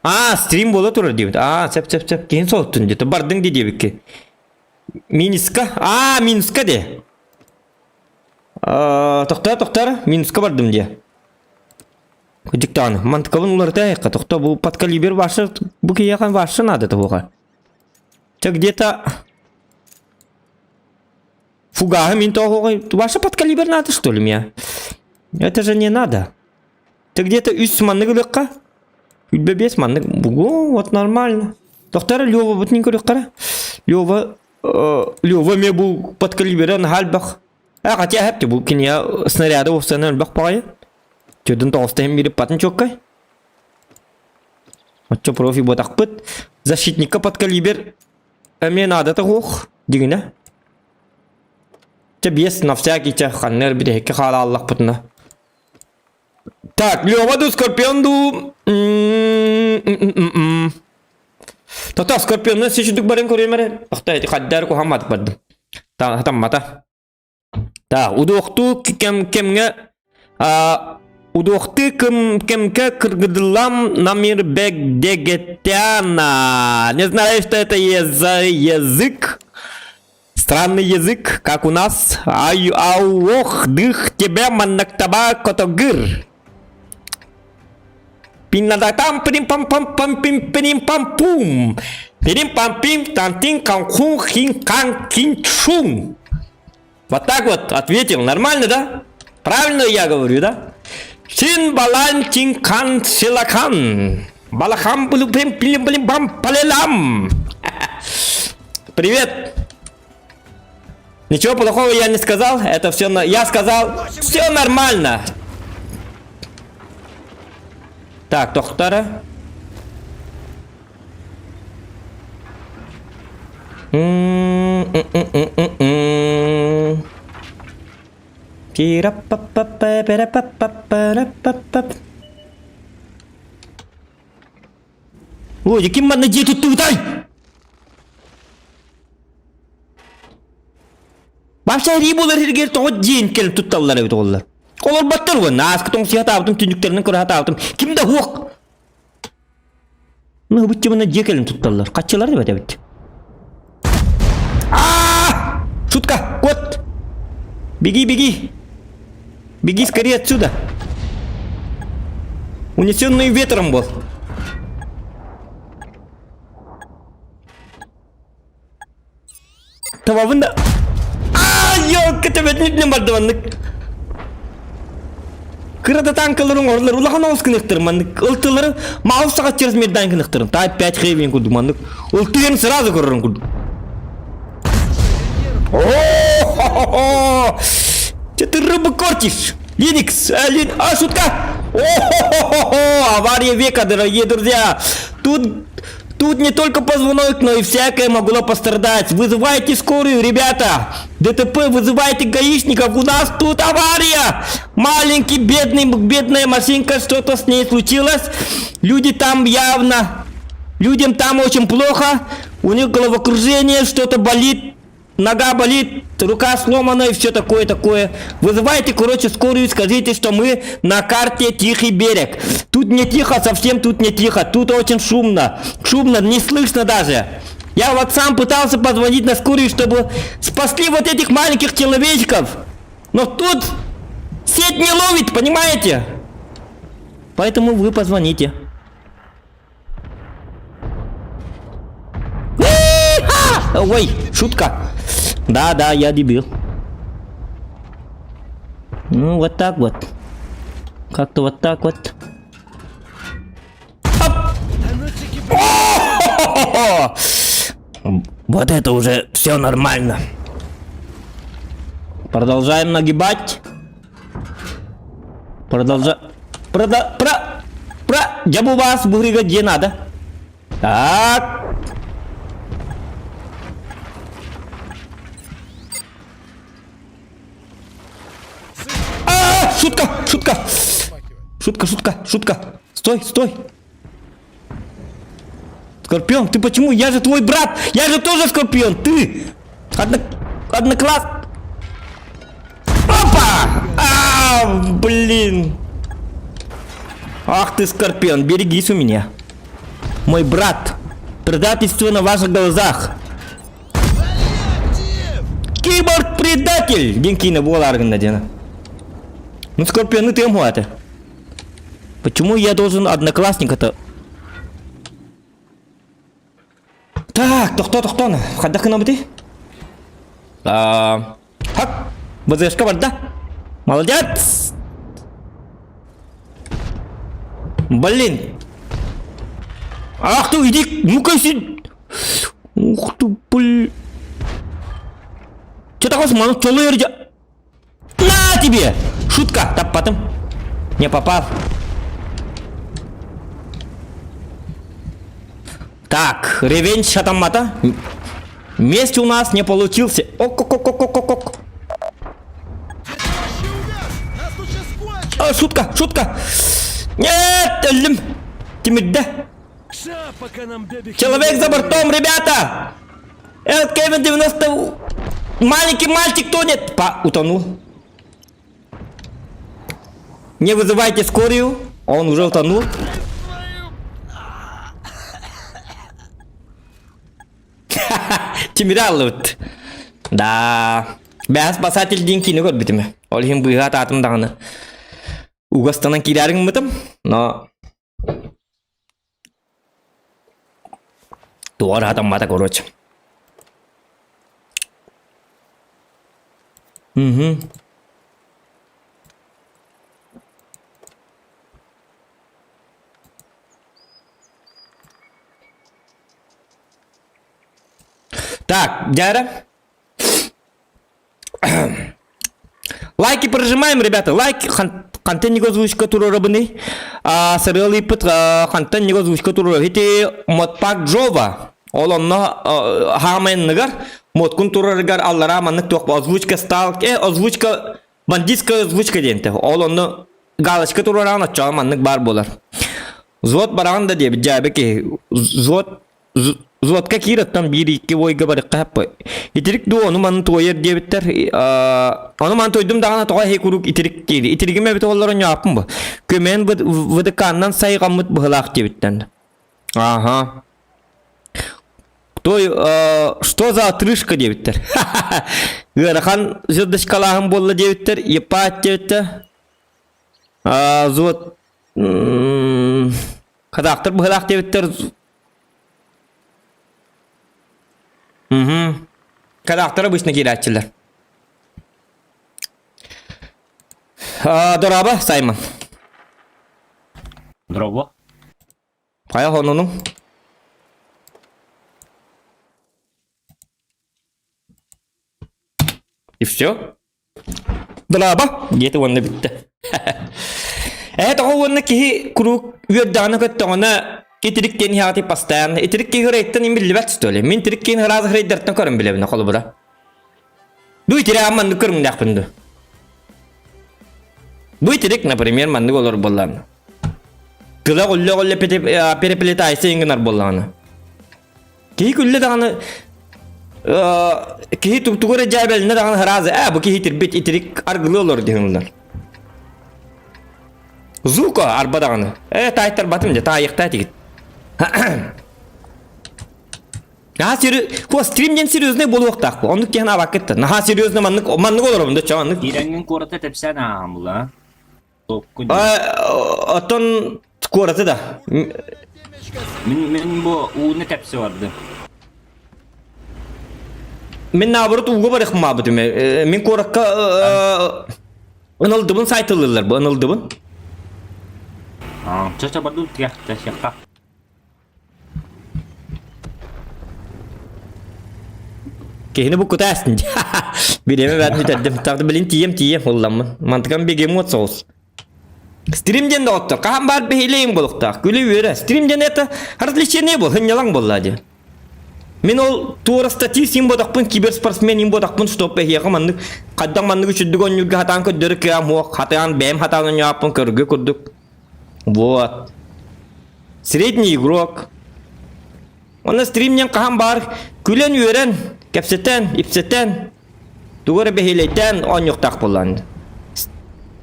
Аа, стрим буола турар диэбит. Аа, сөп сөп сөп. Киһин соһуттун диэтэ. Бардыҥ дии диэбикки. Минска. Аа, Минска де. Тохтоо, тохтоор. Минска бардым дии. Кыдьыктааны. Мантыкабын уларыта айыкка. Тохто бу подкалибер ваша бу киһиэхэ ваша надо тоһуоха. Ча где-то фугаһы мин тоһуоҕай. Ваша подкалибер надо что ли мне? Это же не надо. Ты где-то үс маннык ылыахха. Үлбэ бес маннык. Бугу, вот нормально. Тохтор Лёва бутнин көрүөххэ. Лёва Лёва ме бу подкалибера наһаа А хотя хэпти бу киниэ снаряды уопсайынан элбэх баҕайы. Төрдүн тоҕустаһын бирип батын чуоккай. Оччо профи буотахпыт. Защитникка подкалибер эмиэ наадата суох дигинэ. Чэ биэс на всякий чэ ханна бүтэһиккэ хаалааллахпытына. Так, Лёва ду Скорпион ду Тото Скорпионнан сичүдүк барын көрүөм эрэ. Охто эти хаддар кухаммат бардым. Таммата. Так, удуохтуу кэм кэмҥэ удуохтыы кым кэмкэ кыргыдылам намир бек дегетяна. Не знаю, что это за язык. Странный язык, как у нас. Ай, ауох, дых тебя маннактаба котогыр. Пиннадатам пирим пам пам пам пим пирим пам пум. Пирим пам пим тантин кан хун хин кан кин чун. Вот так вот ответил. Нормально, да? Правильно я говорю, да? Чин балан тин кан силакан. Балахам блюпим пилим блим бам палелам. Привет. Ничего плохого я не сказал, это все на... Я сказал, все нормально. Так, доктора. Ой, ким манна дьиэ туттубутай? Баша эрии буолар сиригэр тоҕо дьиэн кэлэн тутталлар эбит оҕолор. Олорботтор уонна ааскы тоҥсуйа сатаабытым, түннүктэринэн көрө сатаабытым. Ким да суох. Ну, быччыбына дьиэ кэлэн тутталлар. Хаччылар эбит эбит. А! Шутка, кот! Беги, беги! Беги скорее отсюда! Унесенный ветром был. Табабын да... Аа, ёлка, төбөтүн барды маннык. Кыра да танкаларын орлар улахан оҕус гыныктыр маннык. Ылтылары маус саҕаччырыс мирдан гыныктырын. Type 5 хевин курдук маннык. Ылтыгын сразу көрөрүн курдук. О-хо-хо-хо! Че ты рыбу кортишь? Линикс, Лин... А, шутка! О-хо-хо-хо! Авария века, дорогие друзья! Тут Тут не только позвонок, но и всякое могло пострадать. Вызывайте скорую, ребята! ДТП, вызывайте гаишников, у нас тут авария! Маленький, бедный, бедная машинка, что-то с ней случилось. Люди там явно... Людям там очень плохо. У них головокружение, что-то болит. Нога болит, рука сломана и все такое-такое. Вызывайте, короче, скорую и скажите, что мы на карте Тихий берег. Тут не тихо, совсем тут не тихо. Тут очень шумно. Шумно, не слышно даже. Я вот сам пытался позвонить на скорую, чтобы спасли вот этих маленьких человечков. Но тут сеть не ловит, понимаете? Поэтому вы позвоните. Ой, шутка. Да, да, я дебил. Ну, вот так вот. Как-то вот так вот. Оп! Вот это уже все нормально. Продолжаем нагибать. Продолжа... Продо... Про... Про... Я бы вас быгрыга где надо. Так. А, шутка, шутка. Шутка, шутка, шутка. Стой, стой. Скорпион, ты почему? Я же твой брат! Я же тоже Скорпион! Ты! Одно... Однокласс... А, блин! Ах ты, Скорпион, берегись у меня. Мой брат, предательство на ваших глазах. Киборг-предатель! Диэн киинэ буолаар гынна диэн. Ну, Скорпионы ты ему это. Почему я должен одноклассника-то... Так, тохто, тохто, хайдах гынабытый? А, хак, ВЗшка барда. Молодец! Блин! Ах ты, иди, ну-ка сюда! Ух ты, блин! Че такое, маны чолу На тебе! Шутка, таппатым. Не попал. Так, ревенж сатаммата. Месть у нас не получился. Ок-ок-ок-ок-ок-ок. А, шутка, шутка. Нет, өллүм. Тимирдэ. Человек за бортом, ребята! Эл Кевин 90... Маленький мальчик тонет! Па, утонул. Не вызывайте скорую, он уже утонул. Тимири аллыбыт. Да. Бэс спасатель диэн киинэ көрбүтүм. Ол иһин быыһа атаатым даҕаны. Угастанан киирээри гыммытым, но туора хатаммата короче. Угу. Так, дядя. Лайки прожимаем, ребята, лайк. Хантан него озвучка туруорабыный? Сарыал ыйпыт хантан него озвучка туруора. Ити модпак Джова. Ол онно хаамайынныгар модкун турарыгар аллара маннык туох озвучка стал. Э, озвучка бандитская озвучка диэнте. Ол онно галочка туруораҕын оччоҕо маннык баар буолар. Взвод бараҕын да диэбит дьээбэ киһи. Взвод Взводка киир оттон биир-икки бойга барыахха сөп. Итирик дуу ону маны туойар диэбиттэр. Ону маны туойдум даҕаны тоҕо эһи куруук итирик диир. Итиригим эбит оллоро ньооппун бу. Көмөн ВДК-нан сайҕаммыт быһылаах диэбиттэн. Ага. Кто, что за отрыжка диэбиттэр. Ыарахан звездочкалааһын буолла диэбиттэр. Епать диэбиттэр. Взвод Казахтар быһылаах диэбиттэр. Угу. Казахтар обычно киирээччилэр. Дорообо, Саймон. Дорообо. Хайа хонунуҥ? И все? Дорообо, диэтэ уонна бүттэ. Ээ тоҕо уонна киһи куруук үөрдэҕинэ көттөҕүнэ итирик диэн иһэҕитий постоянно. Итирик киһи ырайыттан имиллибэт что ли? Мин итирик киһини ыраас ырайдартан көрөн билэбин холобура. Бу итирээҕим маннык көрүҥнээхпин дуо? Бу итирик, например, маннык олор буоллаҕына. Тыла олле-олле переплетайся гынар буоллаҕына. Киһи күллэ даҕаны киһи тугу эрэ дьээбэлинэ даҕаны сразу ээ бу киһи итирбит итирик аргылыы олор диһиннэр. Зуко арба даҕаны. Ээ таайтарбатым дьэ таайыахтаа этигит. Наһаа сери ко стрим диэн серьезный буолуохтаах бу. Оннук киһин абаккытта. Наһаа серьезный маннык маннык олоробун да чо маннык. Киирэҥҥин куората тэпсэн ааһан була. Оттон куораты да. Мин мин бу ууну тэпсе бардым. Мин наоборот ууга барыхмаабытым. Мин куоракка ынылдыбын сайтылыылар бу ынылдыбын. Чача бардым тиэхтэ Киһини буккута астын. Бириэмэ бэт бүтэрдим. Тахты билин тиийэм тиийэм ылламмын. Мантыкам бегемот соус. Стрим диэн доҕоттор, хаһан баар биһилиэм буолуохтаах. Күлэ үөрэ. Стрим диэн это развлечение был, хынньалаҥ буолла диэн. Мин ол туора статист им бодохпун, киберспортсмен им бодохпун, чтоб эһиэхэ маннык хайдах маннык үчүддүк оонньуурга хатаан көрдөрө кыам суох, хатаан бэйэм хатаан оонньооппун көргө курдук. Вот. Средний игрок. Онно стримнен хаһан баар күлэн-үөрэн, кэпсэтэн, ипсэтэн, тугу эрэ бэһиэлэйдээн оонньуохтаах буоллаан.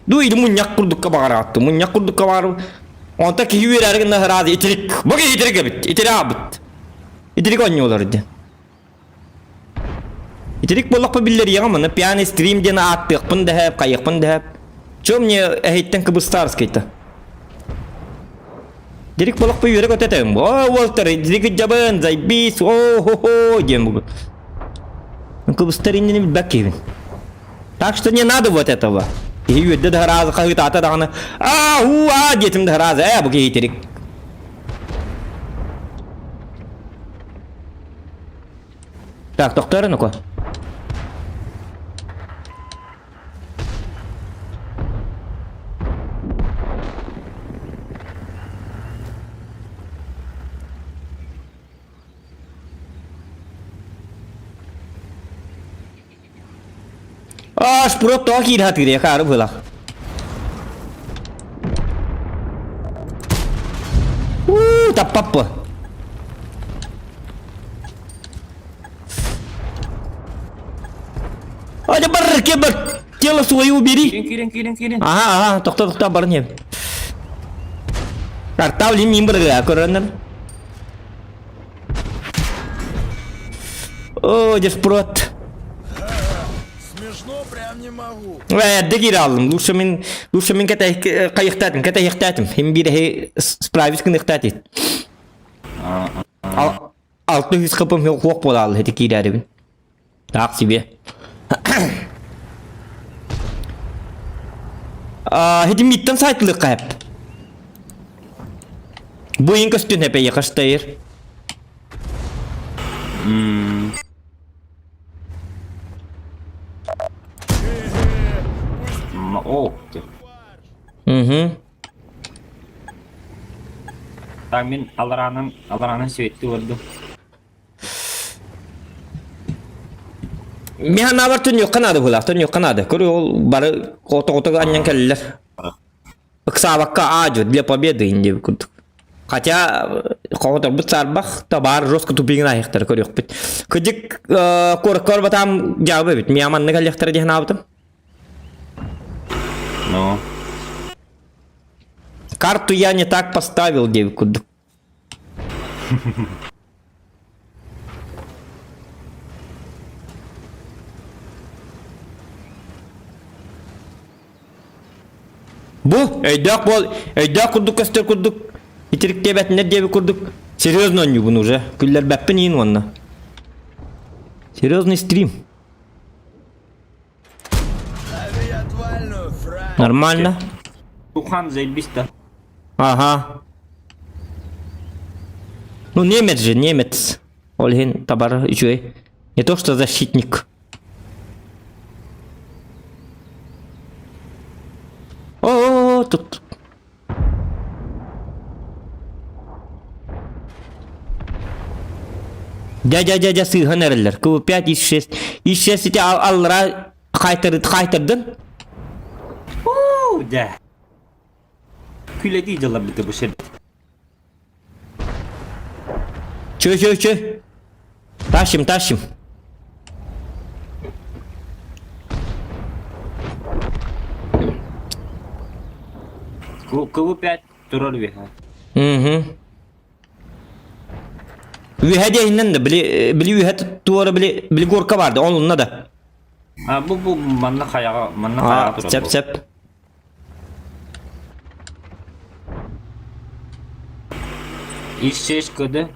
Ду или мунньах курдукка баҕарааттым. Мунньах курдукка баҕар. Онто киһи үөрээри гына ыраады итирик. Бу киһи итирик эбит. Итири аабыт. Итирик оонньуулар диэн. Итирик буоллахпа биллэриэҕим, аны пьяный стрим диэн ааттыахпын дэһэп, хайыахпын дэһэп. Чё мне эһиттэн кыбыстаарскайта? Дирик буоллахпа үөрэ көтө этем. О, Уолтер, дирик дьабын, зайбис, о-хо-хо диэн бугун. Кыбыстар иннини билбэт киһибин. Так что не надо вот этого. Киһи үөрдэ да хараазы хаһыытаата даҕаны аа уу аа диэтим да хараазы ээ бу киһи итирик. Так, тохтоор ну-ка. А, шпрот тоҕо киирэ сатыыр хаары быһыылаах. Уу, таппаппы. Adi бар, кебер, тело свое убери. Киирин, киирин, киирин, киирин. Ага, ага, тохто, тохто, баран иһэм. Картал мин бырыга көрөннөр. О, деспрот. Смешно прям не могу. Эрдэ киирэ алдым. Лучше мин, лучше мин кэтэһиэхтээтим, кэтэһиэхтээтим. Хим биир справить гыныахтаатит. 600 хпм хуох буолаалы ити киирээрибин. Так себе. Хитим миттен сайтлык хәп. Бу иң көстүн хәп эйе каштайыр. О, Угу. Так мин алараанан алараанан светти олордум. Мин санаабар түннүөххэ наада быһыылаах, түннүөххэ наада. Көрү ол бары хотоҕутуга анньан кэллилэр. Ыксаабакка аа-дьуо для победы ин диэбит курдук. Хотя хоҕоторбут саарбах табаар жестко тупигин аһыахтара көрүөхпүт. Кыдьык куоракка барбатаам дьаабы эбит. Миа манна кэллэхтэрэ диэн санаабытым. Ну. Карту я не так поставил диэбит курдук. Бу өйдөөх буол, өйдөөх курдук көстөр курдук, итириктиэбэтиннэр диэбит курдук, серьезно оонньуубун уже, күллэрбэппин иин уонна. Серьезный стрим. Нормально. Тухан заебись да. Ага. Ну, немец же, немец. Ольгин табар үчүгэй. Не то что защитник. О, тут. Дядя, дядя, сыыһан эрэллэр. КВ-5, ИС-6. ИС-6 ити аллара хайтардын. Уу, дьэ. Күлэдии дьалларбыта бу сир. Чө, чө, чө. Тащим, тащим. КВ-5 турар үөһэ. Угу. Үөһэ диэһинэн да, били, били үөһэ туора били, били горка барды, онунна да. А, бу бу манна хайаҕа, манна хайаҕа турар. Сеп, сеп. Ис көдө.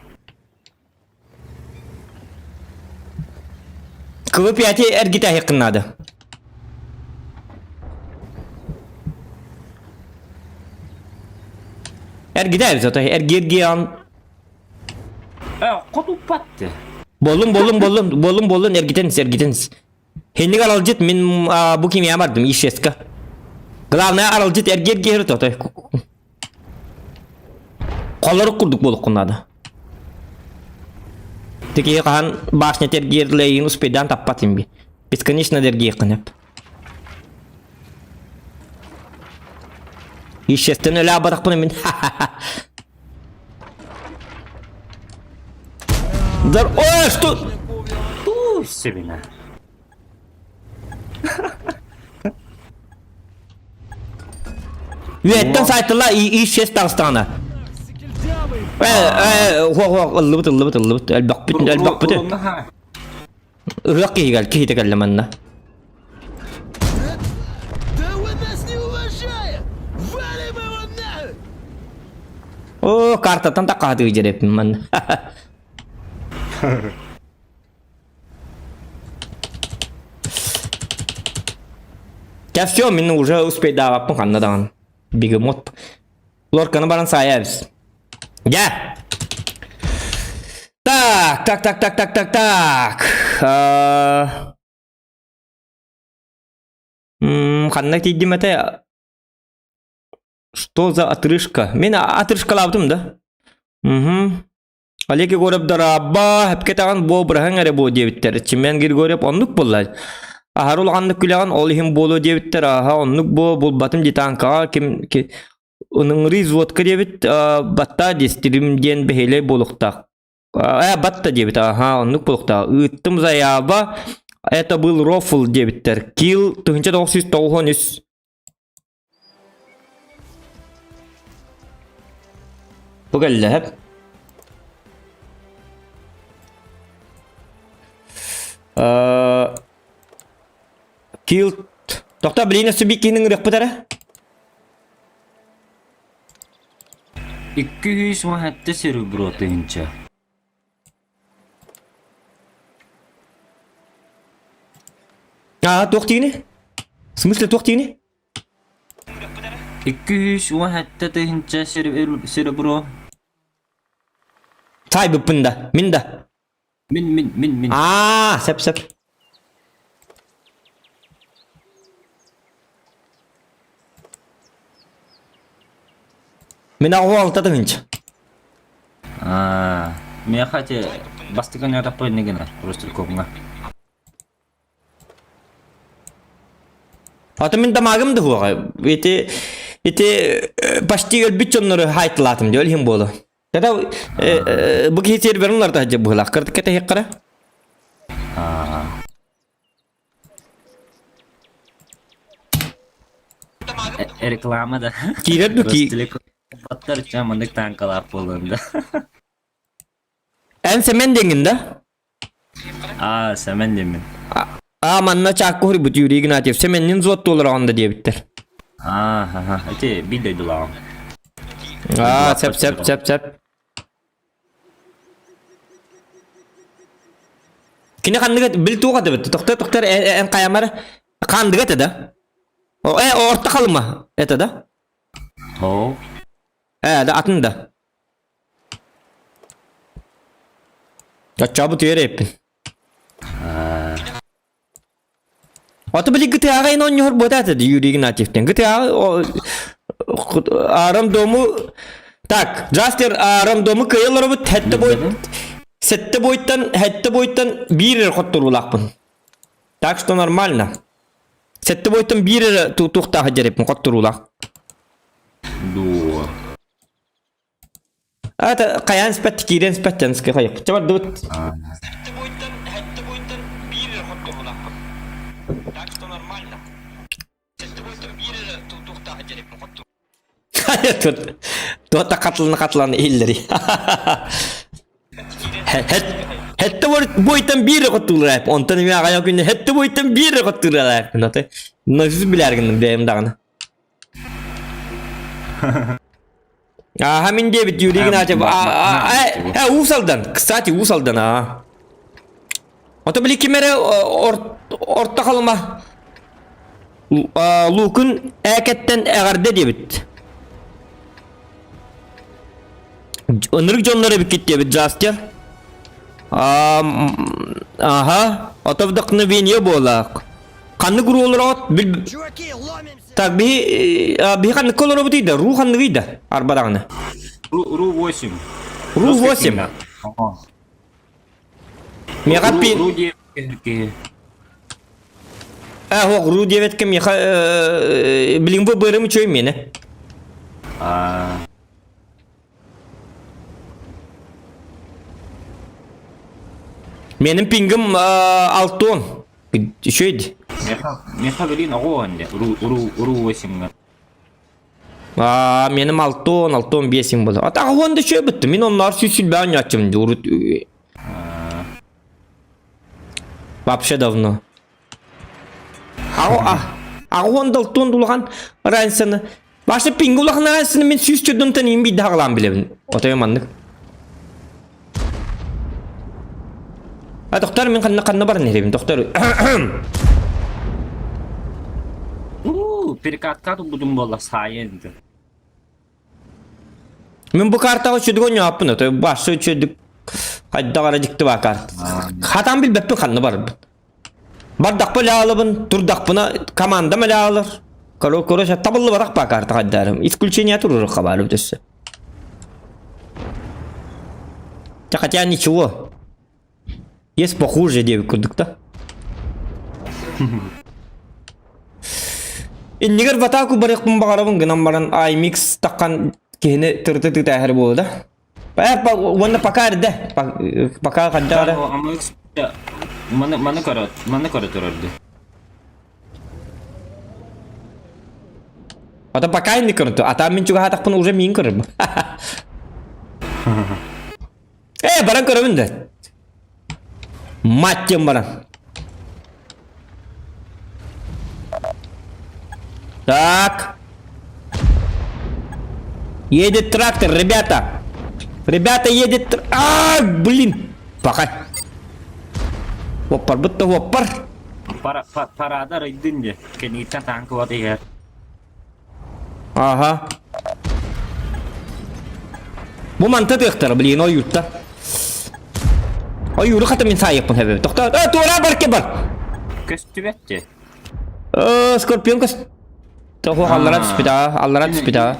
Кылы пяти эргитэ наада. Эргитэ эбит ото эргиэргиэн Э, хотуппатты. Боллун, боллун, боллун, боллун, боллун, эргитен, эргитен. Хинник аралдьыт мин бу кимиэ бардым ищеска. Главное аралдьыт эргиэргиэр ото. Холорук курдук буолуккун наада. Тикиһи хаһан башня тергиэрлэйин успейдаан таппат имби. Бесконечно дергиэххин эп. Ищестен өлө абатахпын мин. Дар, ой, что? Ту себина. Үөттэн сайтыла и-6 таҕыстаҕына. Э, э, хуох хуох ыллыбыт ыллыбыт ыллыбыт элбэхпит элбэхпит. Ыһыах киһигэр киһитэ кэллэ манна. Да он нас не уважает! Валим его нахуй! О, картаттан такаатыы дьэреппин манна. Чэ, все, мин уже успейдаабаппын ханна даҕаны. Бегемот. Лорканы баран саайа эбис. Дьэ! Так, так, так, так, так, так, так. А, Ханна тиийдим этэ? Что за отрыжка? Мин отрыжкалаабытым да? Угу. Олег Егоров дорообо, сөпкө этэҕин буо быраһыҥ эрэ буо диэбиттэр. Чимэн Григорьев оннук буолла. Аһары улаханнык күлэҕин ол иһин буолуо диэбиттэр. Аһа оннук буо булбатым дии таанкаҕа ким ки ыныҥырыы взводка диэбит батта дистирим диэн бэһиэлэй буолуохтаах. Э батта диэбит аха оннук буолуохтаах. Ыыттым заяба это был рофл диэбиттэр. Килл 1993 Бу кэллэ Килл Тохтоо билигин өссө биир киһини ыҥырыахпыт эрэ. 217 серебро тыһыынча. Аа, туох диигиний? В смысле туох диигиний? 217 тыһыынча серебро. Таайбыппын да, мин да. Мин, мин, мин, мин. Аа, сөп сөп. Мин аҕа алта тыһыынча. Аа, миэхэ ити бастакы ньатахпын иннэ гынар, Ростелекомҥа. Ата мин дамагым да хуоҕа. Ити ити почти өлбүт дьоннору хайтылаатым диэ иһин буолу. Тата бу киһи серверин уларыта сылдьар быһыылаах. Кырдык кэтэһиэххэ Реклама да. Киирэр ду ки Ростелеком ча маннык танкалаах буолуон да. Эн Сэмэн диэҥҥин да? Аа, Сэмэн диэммин. Аа, манна чаакка уһуйбут Юрий Игнатьев Сэмэннин взводтуулар да диэбиттэр. Аа, ха, ити биир дойдулааҕым. Аа, сөп, сөп, сөп, сөп. Кини ханныга бил туох этэ Тохтор, тохтор, эн хайамар хандыга этэ да? Э, орто халыма это да? О. Э, да атын да. Оччообут үөр эппин. Ото били ГТА-га ин оонньуур буота этэ Юрий Игнатьевтен. ГТА Арам дому Так, Джастер Арам дому кыйылларыбыт хэтте бой сетте бойтан хэтте бойтан биир хотторуулаахпын. Так что нормально. Сетте бойтан биир туохтаах дьэреппин хотторуулаах. Дуо. Это хайаан испэт киирэн испэт ски хайык. Чабар дыбыт. Тут туота катылны катылан иһиллери. Хэтте бойтан биир хоттуулар Онтон эмиэ аҕайа күнү хэтте бойтан биир хоттуулар Носус билэргин бэйэм даҕаны. Ааха мин диэбит Юрий Игнатьев. Э, Уус Алдан. Кстати, Уус Алдан, аа. Ото били ким эрэ орто халыма Лукун ээкэттэн эҕэрдэ диэбит. Ынырык дьоннор эбиккит диэбит Джастер. Аха, ото вдохновение буолаах. Ханнык уруоллар бил Так, биһи биһи ханныкка олоробутуй да? Ру ханныгый да? Арбадаҕына. Ру 8. Ру 8. Миэхэ пи... Ру 9. Э, ох, Ру 9 миэхэ билигин бу бырым үчүгэй миэнэ. Менин пингим алтон. Үчүгэй Миэхэ билин оҕо онде. Ру 8-га. Аа, меним алтон, алтон биэсим буолар. Атаҕа уон да үчүгэй бүттүм. Мин онноор сүүс сүүрбэ оонньооччум урут вообще давно. Аҕа уон да алтон улахан разницаны. Башы пинг улахан разницаны мин 104-тэн иин биирдэ хаҕалаан билэбин. Отой маннык. А доктор мин ханна ханна баран иһэбин доктор. Уу, перекатка туппутум буолла саайын. Мин бу картаҕа үчүгэй оонньооппун отой башы үчүгэй хайдах эрэ дьикти баа карта. Хатан билбэппин ханна барбын. Бардахпа ылаалабын, турдахпына командам ылаалар. Короче, табыллыбатах баа карта хайдарым. Исключение туруруха баар өссө. Хотя ничего. Есть похуже диэбит курдук да. Иннигэр в атаку барыахпын баҕарабын гынан баран iMix таххан киһини тырыты тыытааһар буолла да. Уонна пока эрдэ. Пока хайдах эрэ. Маны маны көрө маны көрө турарды. Ата пока инни көрдү. Ата мин чугаһаатахпын уже миин көрөрбүн. Э, баран көрөбүн да. Мать диэн баран. Так. Едет трактор, ребята. Ребята, едет... А, блин. Пока. Оппар, будто оппар. Пара, парада райдын де. Кенниттен танк вот иһэр. Ага. Бу манта тыахтара, блин, ойуутта. Ойууру хата мин саайыппын хэбэби. Тохто, э, туора бар ке бар. Көстүбэт де. Э, скорпион көс... Тоху аллара түспүт аа, аллара түспүт аа.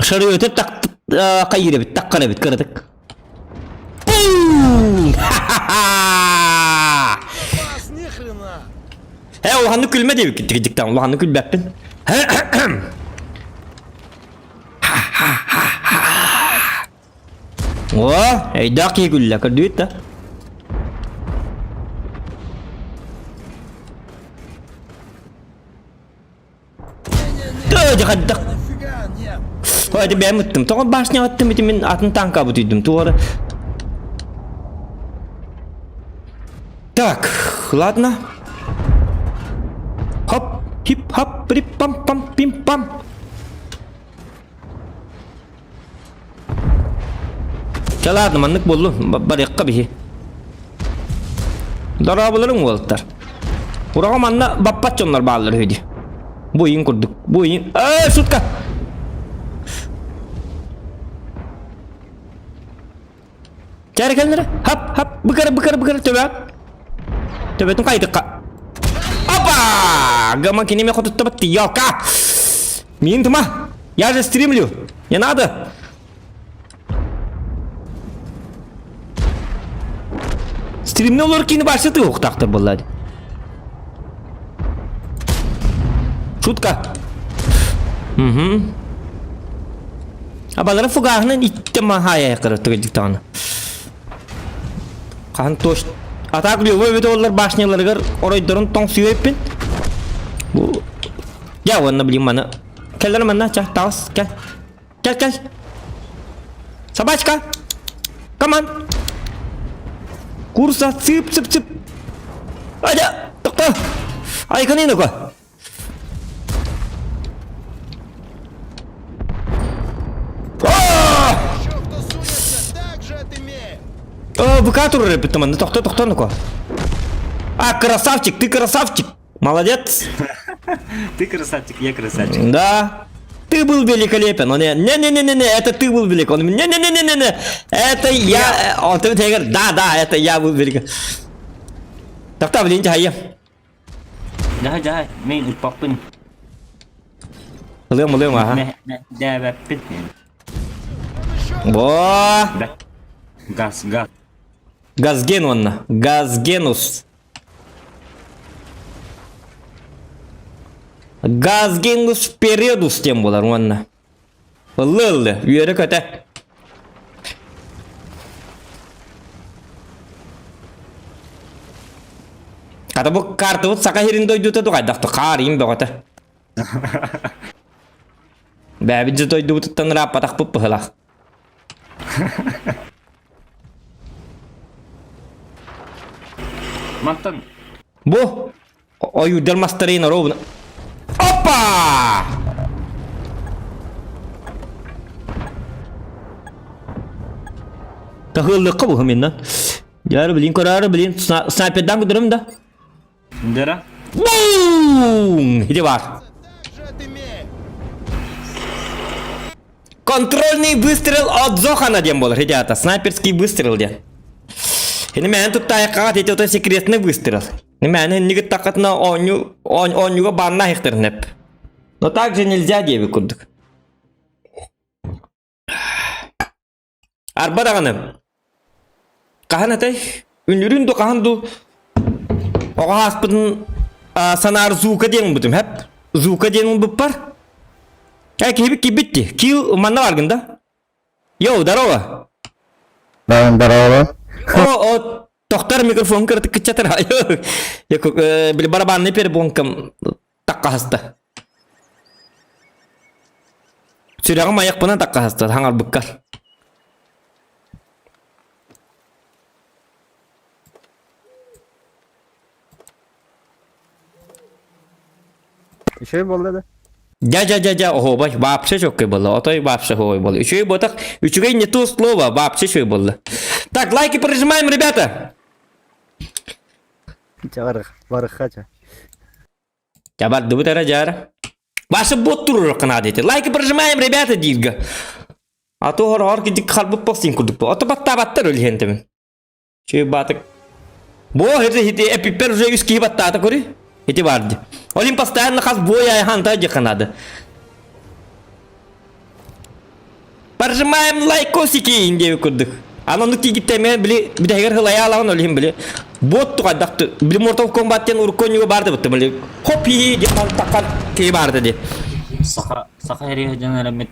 Шарыйы өтөп так хайыр эбит, таккан эбит, кыратык. Бум! Вас ни хрена! Э, улаханнык күлмэ диэбиккин тигидиктан, улаханнык күлбэппин. О, эйдаах киһи күллэ, көрдүгүт да? Дьахаддах. Ой, это бэйэм ыттым. Тоҕо башня ыттым ити мин атын танка бутуйдум. Туора. Так, ладно. Хоп, хип-хоп, прип-пам-пам, пим-пам. Чэ ладно, маннык буоллун. Барыахха биһи. Дорооболорун уолаттар. Ураҕа манна баппат дьоннор бааллар үһү дии. Бу иин курдук. Бу иин. Ээ, шутка! Чээрэ кэллэрэ. Хап, хап, быкара, быкара, быкара, төбө. Төбөтүн хайдыкка. Опа! Гама кинеме хотуттабат ёлка! Мин тума! Я же стримлю! Не надо! Стримне олор кини барсы тыгуктактыр буллар. Шутка. Угу. Абалары фугааһынан иттем махаая кыраттыгы Хаһан тош Атак любой бит олар башняларыгар оройдорун тоң сүйөппин. Бу Я уонна блин маны. Кэллэр манна ча таус кэл. Кэл кэл. Собачка. Come on. Курса цып цып цып. Айда, тохто. Айканы нука. Еще кто сунется, так же отымеем. ВК турар эппит манна тохто тохто ну-ка. А, красавчик, ты красавчик. Молодец. Ты красавчик, я красавчик. Да. Ты был великолепен. Он не, не, не, не, не, не, это ты был велик. Он не, не, не, не, не, не, это я. Он ты говорит, да, да, это я был велик. Тохто, блин, хайа. Дьаһай, дьаһай, мин ыппаппын. Ылыам, ылыам, аха. Мэ, мэ, дээбэппин. Во! Да. Газ, газ. Газген онна. Газгенус. Газгенус передус тем болар онна. Ылы-ылы, үөрэ көтө. Хата бу картабыт саха сирин дойдута тугайдахты хаар им бөҕөтө. Бэбит же дойдубутуттан ырааппатахпыт быһылах. Мантан Бу ойуурдар мастарын оруобуна Опа! Тахыыллыкка бу миннан. Дьары билин көрөөрү билин снайпердан көтөрүм да. Дера. Бум! Иди бар. Контрольный выстрел от Зохана диэн буолар, ребята. Снайперский выстрел диэн. Ini мэн туттайыққаға тети ото секретный выстрел. Мэн иннигит тақытына оонньу оонньуга банна хихтернеп. Но также нельзя диэби курдук. Арба даҕаны хаһан этэй? Үнүрүн ду хаһан ду оҕо ааспытын санаар Зука диэн ылбытым хэп. Зука диэн ылбыппар. Э киһибит киирбит дии. Киил манна баргын да? Йоу, здорово. Да, здорово. О, о, тохтор микрофон кыртык кыччатыр. Били барабанный перебонкам таккаһаста. Сүрэҕим айахпынан таккаһаста, хаҥарбыккар. Үчүгэй буолла да? Дьэ, дьэ, дьэ, дьэ, оһуобай, вообще чөккөй буолла, отой вообще оһуобай буолла. Үчүгэй буотах, үчүгэй не то слово, вообще үчүгэй буолла. Так, лайки прожимаем, ребята! Чаҕарых, барыхха ча. Дьэ бардыбыт эрэ дьаар. Ваша бот турар наада ити. Лайки прожимаем, ребята, дииргэ. А то хор кидик харбыт постин курдук бу. Ото баттаабаттар өлүһэнтэмин. Чүй батык. Бо это хити эпипер уже үс киһи баттаата кори. Ити барды. Олин постоянно хас бой айханта диэххэ наада. Прожимаем лайкосики диэби курдук. Аны тигиттэмэ били бүтэһигэр хылайаалаҕын олиһин били бот тугайдахты били Mortal Kombat диэн урукку оонньууга баар да бытты били хоп хи диэн таххан киһи баарда ди. Саха саха эриэ дьон эрэммит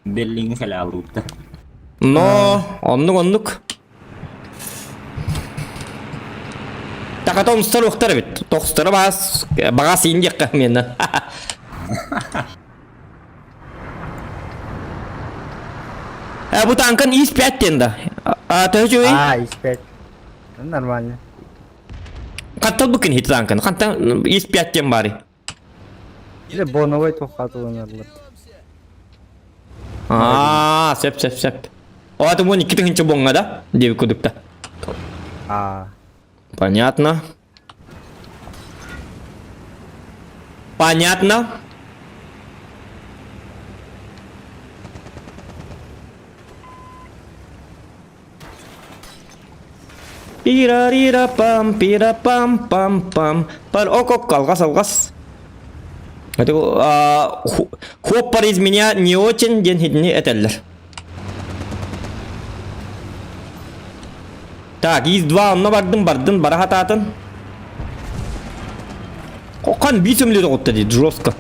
Берлиҥҥэ кэлэ алуутта. Но оннук оннук. Таката умстар уохтар эбит. Тохстара баас баҕас иин диэххэ миэнэ. Э, бу танкан ИС-5 диэн да. А, төһө үчүгэй? А, ИС-5. Нормально. Хантан бу кини танкан? Хантан ИС-5 диэн баарый? Или боновой тухатылынарлар. Аа, сөп, сөп, сөп. О, это вон 2 тыһынча буоҥҥа да? Диэбит курдукта. А. Понятно. Понятно. Пира пам пира пам пам пам пар окок алгас алгас. Это хоппар из меня не очень диэн хитини этэллэр. Так, ИС-2 онно бардым, бардын, бара хатаатын. Коқан бии сөмлөтө кутта дии, жестко.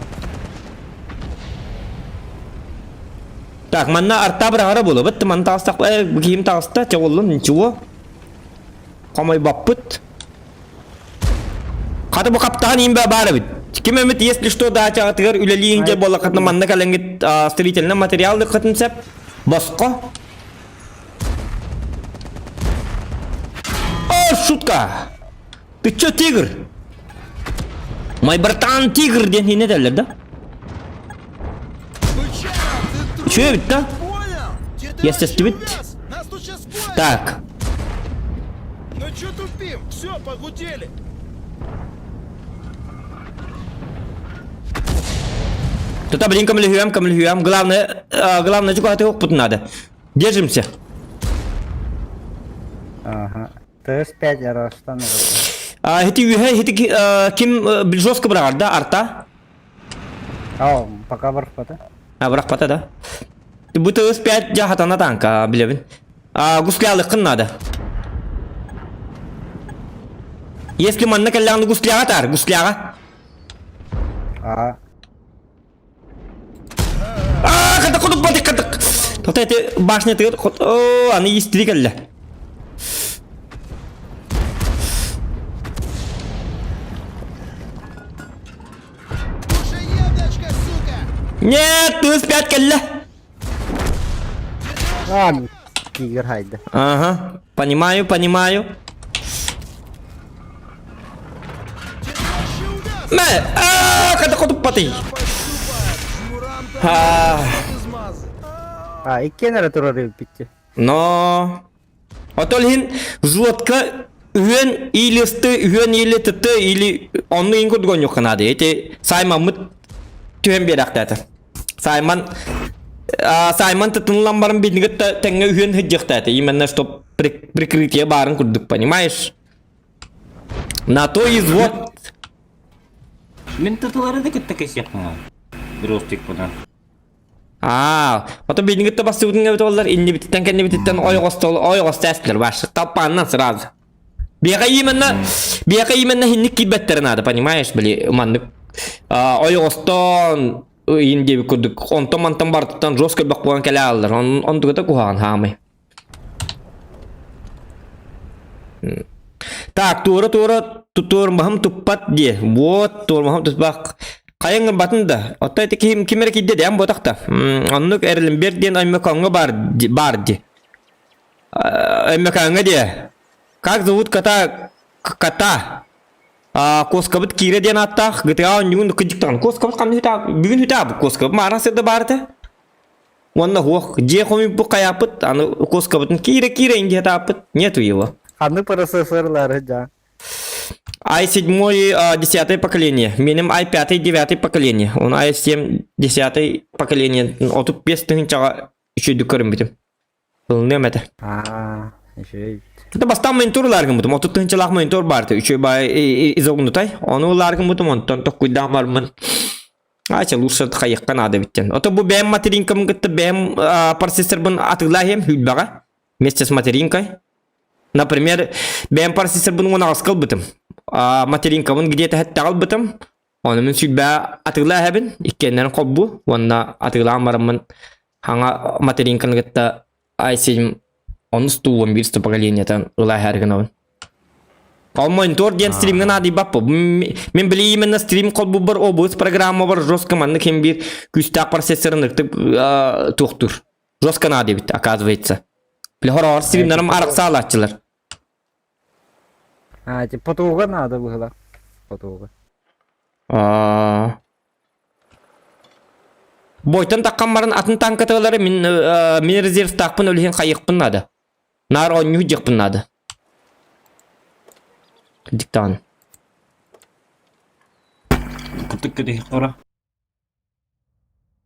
Так, манна арта быраҕара буолабыт, манна таҕыстах, э, киһим таҕыста, чоҕуллун, ничего. Хомойбоппут. Хата бу хаптаһан иин баар эбит. Ким эмит если что даачаҕытыгар үлэлиин дьэ буоллаххытына манна кэлэҥҥит строительный материал дыкхытын сөп. Босхо. О, шутка! Ты чё, тигр? Мой братан тигр диэн хинэ этэллэр да? Үчүгэй эбит да? Естественно. Так. Ну чё тупим? Все, погудели. Тута блин көмөлөһүөм, көмөлөһүөм. Главное, главное чугаһатыахпытын надо. Держимся. Ага. ТС-5 Ярастан. А, ити үһэ, ити ким жестко быраҕар да, арта? Ау, пока бырахпата. А, бырахпата да. Бу ТС-5 дьаһатана танка, билэбин. А, гуслялыккын надо. Если манна кэллэҕинэ гусляҕа таар, гусляҕа. А. Аа, хатык кудук батык хатык. Тота эти башня тыгыр, о, аны истири кэллэ. Нет, тыыс пять кэллэ. А, тигр хайда. Ага, понимаю, понимаю. Мэ, а, когда хотуппатый. А, А, иккиэн эрэ турар эбиппит. Но Отол иһин взводка үһүөн или сты, үһүөн или тт, или онну иин курдук оонньуохха наада. Ити Саймаммыт түһэн биэрэхтээтэ. Сайман Саймон тытынылан баран биһиги тэҥҥэ үһүөн сылдьыахтаата. Именно что прикрытие баарын курдук, понимаешь? На то и взвод. Мин тытылары да кытта кэсиэхпин Ростикпынан. Аа, ото биһиги бастыбытын эбит оллар иннибититтэн кэннибититтэн ойоҕостол ойоҕосто эстилэр баш талпааннан сразу. Биэхэ именно биэхэ именно хинник киирбэттэрэ наада, понимаешь, били маннык ойоҕостон ыйын диэбит курдук онтон мантан барытыттан жестко бөх буолан кэлэ ааллар. Онтугата куһаҕан хаамай. Так, туора-туора туормаһым туппат диэ. Вот, туормаһым туппат. Хайаҥ ырбатын да. Оттон ити ким, ким эрэ киирдэ дээн буотах да. Оннук Эрлинберг диэн Өймөкөөҥҥө баар, баар дии. Өймөкөөҥҥө диэ. Как зовут кота? Кота. Куоскабыт Кира диэн ааттаах GTA оонньугун кыдьыктаҕын. Куоскабыт ханна үтаа бүгүн үтаа куоскабыт маара сырда баар этэ. Уонна суох дьиэ хомуйбут хайааппыт аны куоскабытын киирэ-киирэ индия тааппыт нету его. Ханнык ПРССР-лары дьа? i7 десятое поколение. Меним i5 девятое поколение. Он i7 десятое поколение. 35 тыһынчаҕа үчүйдүк көрүммүтүм. Ылыныам этэ. Аа, үчүгэй. Это бастаан монитор ылааргыммытым. 30 тыһынчалаах монитор баар этэ. Үчүгэй баай изогнутай. Ону ылааргыммытым, онтон токкуйдаах бармын. Ача лучше хайыхха наада эбиттен. Ото бу бэйэм материнкам кытта бэйэм процессорбын атыылаахым хүлбэҕэ вместе с материнкой. Например, бэйэм процессорбын уон аҕыска ылбытым. Материнкабын где-то хэттэҕэ ылбытым. Ону мин сүүрбэ атыылаа эһэбин, иккиэннэрин холбуу уонна атыылаан бараммын хаҥа материнканы кытта i7 онус туу 11 поколениетан ыла эһэр гынабын. Ол монитор диэн стримҥа наадыйбаппын. Мин били именно стрим холбубар OBS программабар жестко маннык ким биир күүстээх процессорын ыртып туохтуур. Жестко наадыйбыт, оказывается. Били хороҕор стримнарым арахсаалааччылар. А, типа потолга надо было. Потолга. Аа. Бойтон таххан баран атын танкатылары мин мин резервтаахпын өлүһүн хайыхпын наада. Наар оонньуу дьиэхпин наада. Диктан. Кытык кытык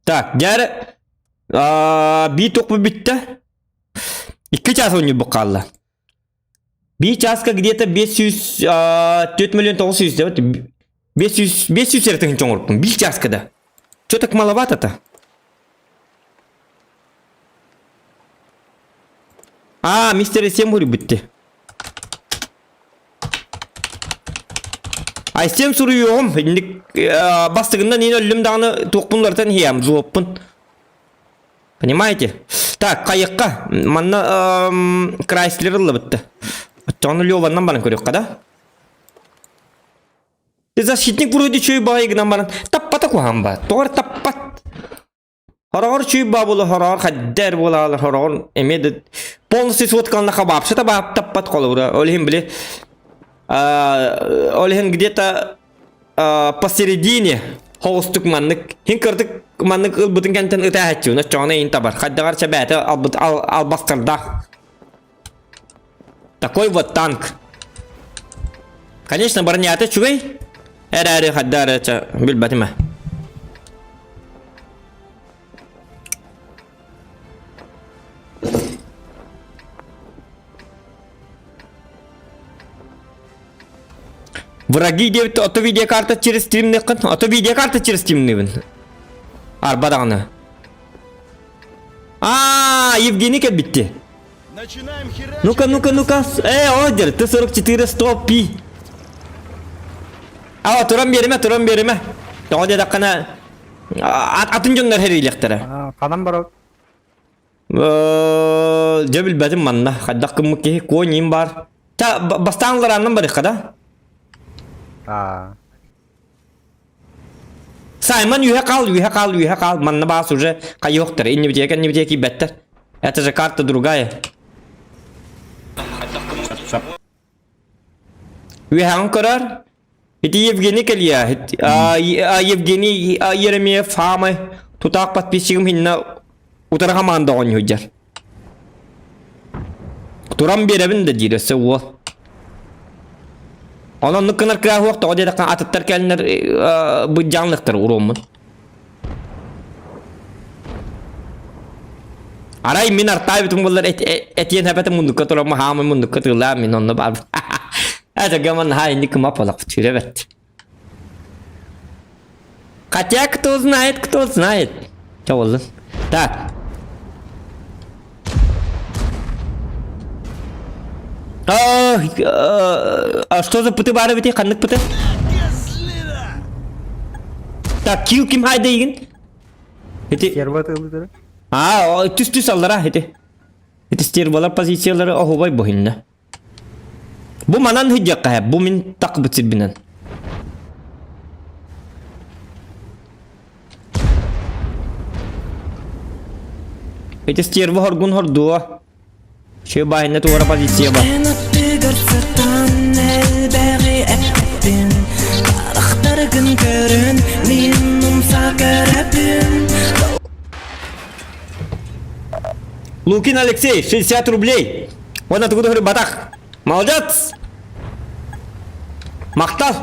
Так, дьэ бии туохпут бүттэ. Икки чаас оонньуурбут хаалла. Бии чааска где-то 500 4 миллион 900 деп 500 500 эрэ тыһыынча оҥорбуппун биир чааска да. Чё так маловато-то? А, мистер 7 бүттэ. Айсен суруйуоҕум, инник бастыгынан иин өллүм даҕаны туохпун уларытан иһиэм, зуоппун. Понимаете? Так, хайыкка, манна Крайслер ыллыбытты. Оччоҕуна Леваннан баран көрүөххэ да? Ты защитник вроде чөй баҕайы гынан баран таппата куһаҕан ба. Тоҕо эрэ таппат. Хороҕор чүй баабыла хороҕор хайдэр буолаалар хороҕор эмиэ да полностью сводкаланнахха вообще табаап таппат холобура ол иһин били ол иһин где-то посередине хоҕустук маннык хин кырдык маннык ылбытын кэнтэн ытааһаччы оччоҕуна иин табар хайдаҕар чэбээтэ албыт албастардаах такой вот танк конечно бронята үчүгэй эрээри хайда эрэ чэ билбэтим ээ Враги диэбит ото видеокарта через стримныххын ото видеокарта через стримныыбын арба даҕаны А, Евгений кэлбитти. Ну-ка, ну-ка, ну-ка. Э, ордер, Т-44 100 пи. А, туран биэримэ, туран биэримэ. Тоҕо диэтэххинэ, атын дьоннор хэриилэхтэрэ. Ханан барабыт? Дьэ билбэтим манна. Хайдах гыммыт киһи коньим бар. Та бастаан ларааннан барыхха да? Аа. Саймон үһэ хаал, үһэ хаал, үһэ хаал. Манна баас уже хайыахтар. Иннибитиэ кэннибитиэ киирбэттэр. Это же карта другая. Сөп. Үөһэҕин көрөр. Ити Евгений кэлиэ. Евгений Еремеев саамай тутаах подписчигым хинна утары хамаанда оонньуур. Туран биэрэбин да диир өссө уол. Онон оннук гынар кыа суох тоҕо диэтэххэ атыттар кэлиннэр быдьаанныктар уруоммун. Арай мин артаабытым буоллар этиэн эбэтэ муннукка туран хаамай муннукка тыылаам мин онно баар. Это гаман ха инник кыма полак түребет. Хотя кто знает, кто знает. Чэ боллун. Так. А, а что за пыты баар эбитий? Ханнык пыты? Так, кил ким хайда игин? Ити... Стерва тылыдыры. А, түс-түс аллара ити. Ити стервалар позициялары оһубай бу хинна. Бу манан хыдьакка бу мин такбыт сирбинен. Ити стерва хоргун хордуо. Шö баайына туора позиция бар. Лукин Алексей, 60 рублей. Он откуда говорит, батах. Молодец! Махтал!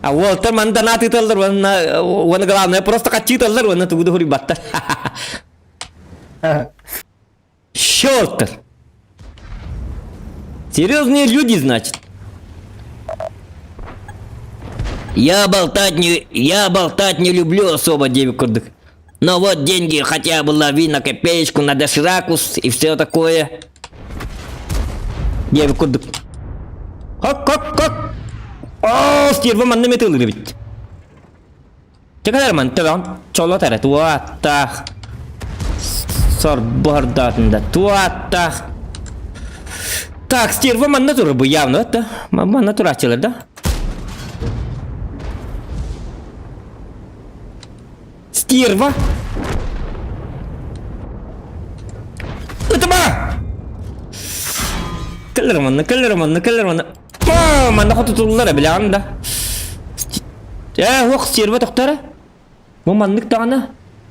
А уолтар мандан атыталлар, уонна главное просто хаччыталлар, уонна тугу да хуруйбаттар. Щелтер! Серьезные люди, значит. Я болтать не, я болтать не люблю особо, девик курдук. Но вот деньги хотя бы лови на копеечку, на доширакус и все такое. Девик курдук. Как, как, как? О, стерва манна метылыр ведь. Чекалар ман төбөҕүн чолот эрэ туоаттаах сорбордоотунда туоаттаах Так, стерва манна турар бу явно это манна турааччылар да Стерва Ытыма! Кэлэр манна, кэлэр манна, кэлэр манна. Манна хотутуллар билэҕин да. Ээ, ох, стерва тохтора. Бу маннык даҕаны.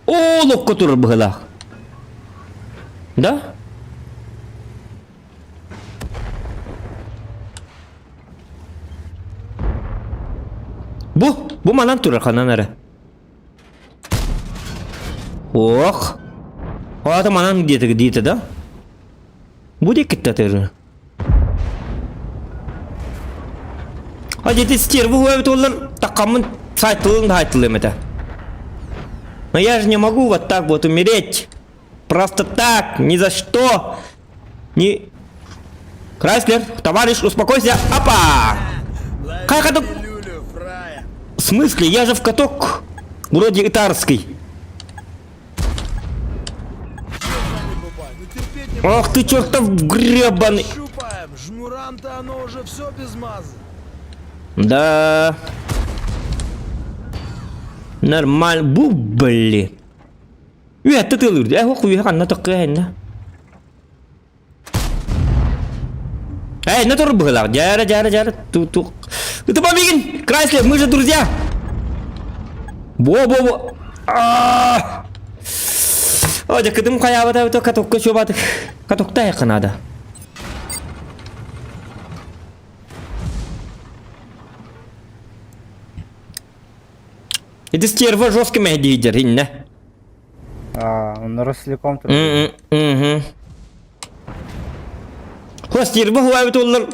Оо, локко турар быһылаах. Да? Бу, бу манан турар ханан эрэ. Ох. Аата манан где-то где-то, да? Бу диэккиттэ тыры. А дети стервы хуэбит олар такамын сайтылын хайтылым это. Но я же не могу вот так вот умереть. Просто так, ни за что. Не... Крайслер, товарищ, успокойся. Опа! Как это... В смысле? Я же в каток. Вроде итарский. Ах ты чертов гребаный. Щупаем, жмурам-то оно уже все без мазы. Да. Нормально. Бу, блин. Үөттэ тыалыыр. Э, ох, үөһэ ханна тохтуо иннэ. Эй, на тур быһылаах. Дьээрэ, дьээрэ, дьээрэ. Ту, ту. Ытыма миигин! Крайслер, мы же друзья! Бо, бо, бо. А! О, дьэ, кытым хайаабата эбитэ катокка чуобатык. Катокта айахха наада. Ити стерва жесткий мэһдиидер иннэ. А, он Росляком тут. Мгм. Хо стерва хуайбыт оллар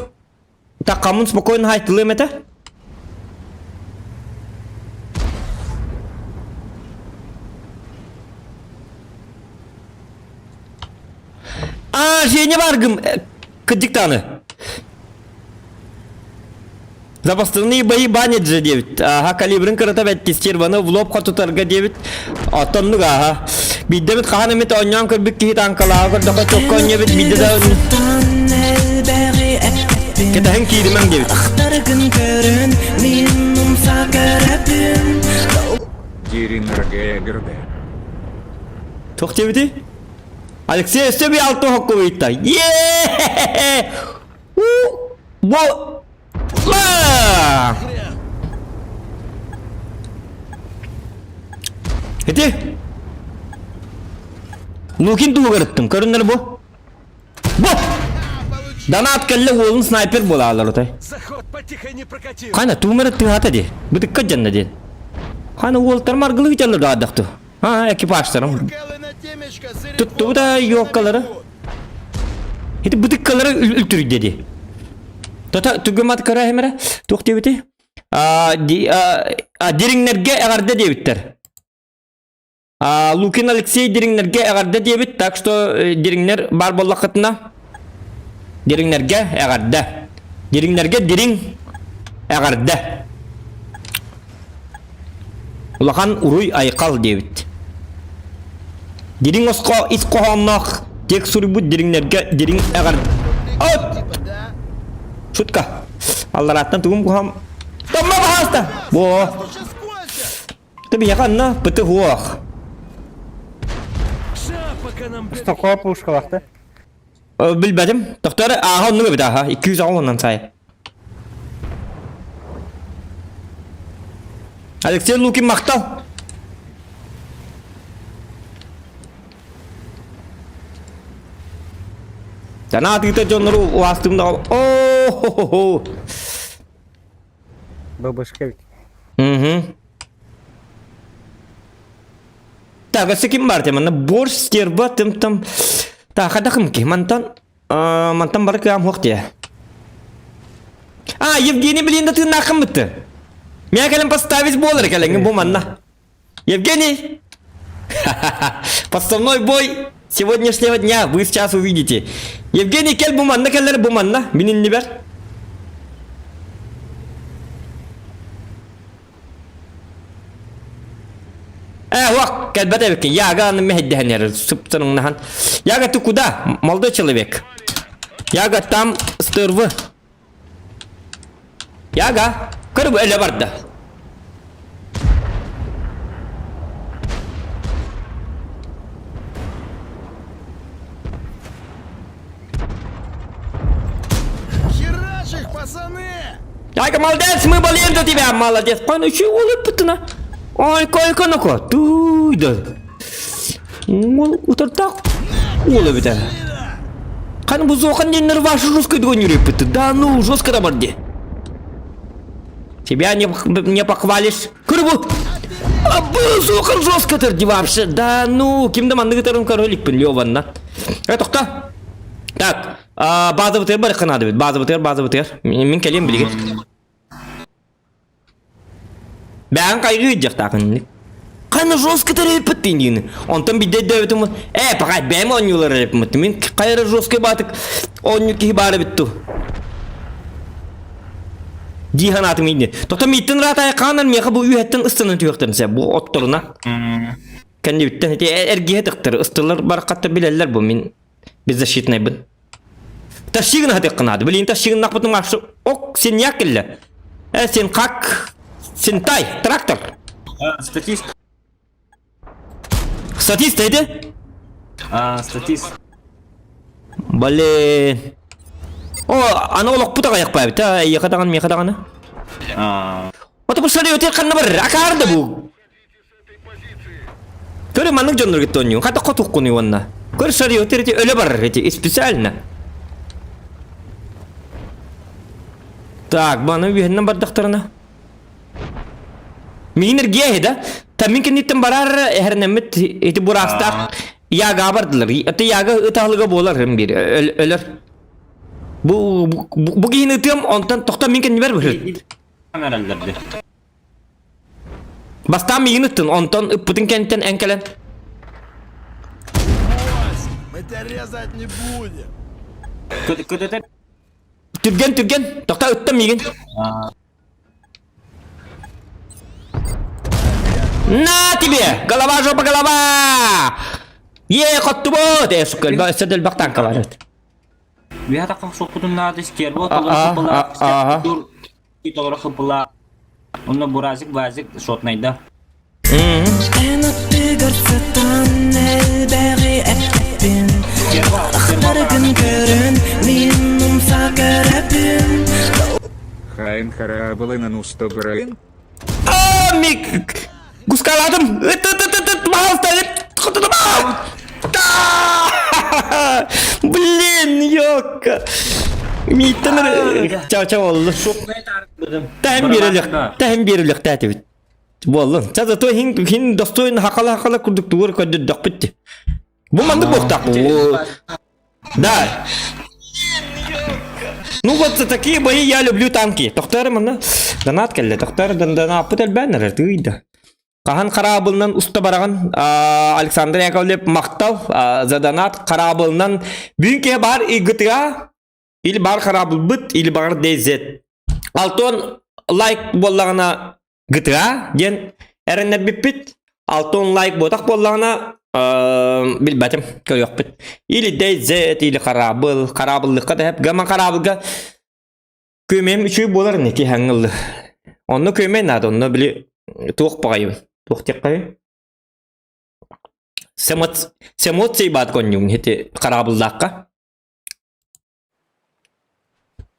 такамын спокойно хайтылым это. А, Женя баргым, кыдьыктаны. Запасные бои банят же диэбит. Аха, калибрын кырата бэт стерваны в лоб хотутарга диэбит. Оттоннук аха. Биирдэ хаһан эмит оонньоон көрбүт киһи таҥкалааҕы көрдөххө чокко оонньуобут биирдэ да... Кэтэһэн кииримэҥ диэбит. Диринергэ Туох диэбитий? Алексей өссө би алта хокку ыйытта. Е! У! Бу! Ла! Ити! Лукин туһугар ыттым. Көрүннэр бу. Бу! Донат кэллэ уолун снайпер буолаалар отой. Заход потихо не прокатил. Хана туумара тыһата ди. Бытыкка дьанна диэн. Хана уолтар маргылы кыталлар даадахту. А, экипажтарым. Туттубута ёккалары. Ити бытыккалары үлтүрүйдэ ди. Тота түгүмат кара хемere туох диэбити? А, дириҥнэргэ эҕэрдэ диэбиттэр. Лукин Алексей дириҥнэргэ эҕэрдэ диэбит, так что дириҥнэр баар буоллаххытына дириҥнэргэ эҕэрдэ. Дириҥнэргэ дириҥ эҕэрдэ. Улахан уруй айхал диэбит. Дириҥ осхо ис хоһоонноох текст суруйбут дириҥнэргэ дириҥ эҕэрдэ. Шутка. Алларааттан тугум куһам. Томма баһааста. Во. Ты биһиэхэ онно пыты суох. Стокоо пушкалахта. Билбэтим. Тохтор ааха оннук эбит ааха. 200 оннан сай. Алексей Лукин махтал. Жанаа тыыта дьоннору уастым да о Бабушка ведь. Угу. Так, өссө ким бар манна борщ, стерва, тым там. Так, хадахым ки, мантан, мантан бары кыам хуох дия. А, Евгений блин да тыыннааххын бытты. Мя кэлэн поставить буолар кэлэҥҥин бу манна. Евгений! Подставной бой сегодняшнего дня вы сейчас увидите. Евгений кэл бу манна кэллэр бу манна мин иннибэр. Э, уак, кэлбэт эбиккин. Яга аны мэһэйдэһэн эрэр, сыптырыҥнаһан. Яга, ты куда? Молодой человек. Яга, там стервы. Яга, көр өлө барда. Херачь их, пацаны! Яга, молодец, мы болеем за тебя, молодец. Кой, ну чего улыбпытына? Ой, кой, коноко, туйда. Ол утартак уол эбитэ. Ханы бу зохан диэннэр ваши жестко догонюреппыты. Да ну, жестко да бар де. Тебя не, не похвалишь. Көрбу! А бу зохан жестко терди вообще. Да ну, ким да манныгы тарым короликпин Леванна. Э, тохта. Так, базовый тер бар канады бит. Базовый тер, базовый тер. Мин кэлиэм билигин. Бэйэҥ хайгыы дьахтаахын Ханна жестко тэрийбит диин. Онтон биирдэ өйдөөбүтүм ээ пахай бэйэм оонньуулар эрэппит. Мин хайа жесткий баатык оонньуу киһи баар эбит ту. Дии санаатым инни. Тото мииттин ыраатаайы хаанан миэхэ бу үөһэттэн ыстанан түһүөхтэрин сөп бу отторуна. Кэннибиттэн ити эргиһэ тыктар ыстылар барахаттар билэллэр бу мин беззащитнайбын. Тащигын хатыахха наада. Билигин тащигыннахпытын маршы ок сен кэллэ. Э сен как сентай трактор. Статист. Статист эти? А, статист. Блин. О, аны олохпут аҕайахпаабыт а эйиэхэ даҕаны миэхэ даҕаны. А, Ото бу шары өтөр ханна барар акаар да бу. Көрө маннык дьоннор кытта оонньуун. Хата хотуккунуй уонна. Көр шариотер ити өлө барар ити специально. Так, баны үһүннэн бардахтарына. Миин эргиэһи да. Та мин кэнниттэн барар эһэрнэммит ити бураастаах яга бардылар. Ити яга ытаһылыга буолар биир өлөр. Бу бу киһини ытыам онтон тохто мин кэннибэр быһыт. Эрэллэрди. Бастаан миигин ыттын, онтон ыппытын кэнниттэн эн кэлэн. Мы тебя резать не будем. Көтөтөр. Түргэн, түргэн. Тоқта ыттым миигин. На тебе! Голова, жопа, голова! Е, хоттубут! Э, сука, өссө да элбэх танка бар. Үһэ атахха соппутун наада стерво толору хыппылаах, толору хыппылаах. Онно буразик базик шотнайда. Эн аттыгар сытан элбэҕи эппин Харахтаргын көрөн мин умса көрөбүн Хайн хараабылынан устубурын. А, мик! Гускаладым! Ыт, ыт, ыт, ыт, ыт, пожалуйста, ыт, Блин, ёлка! Мииттен чау-чау оллу. Тэһин биэрэлэх, тэһин биэрэлэхтээтибит. Буоллун. Ча зато хин хин достойн хакала-хакала курдук тугур көрдөрдөхпүт. Бу маннык буохтаах. Да. Ну вот за такие бои я люблю танки. Тохтор манна донат кэллэ. Тохтор донаппыт элбээн эрэр тыыйда. Хаһан хараабылынан уста бараҕын Александр Яковлев махтал за донат хараабылынан бүгүн киһи баар игытыга или бар хараабылбыт или баҕар DZ. Алтон лайк буоллаҕына GTA диэн эрэннэрбиппит. Алтон лайк буотах буоллаҕына билбэтим көрүөхпүт. Или DZ или хараабыл хараабыллыкка да гама хараабылга Көмөм үчүгэй буолар ини киһи ыллы. Онно көмө наада, онно били туох баҕайыбын, туох диэххэй? Эмоций баат конньуҥ ити хараабыллаахха.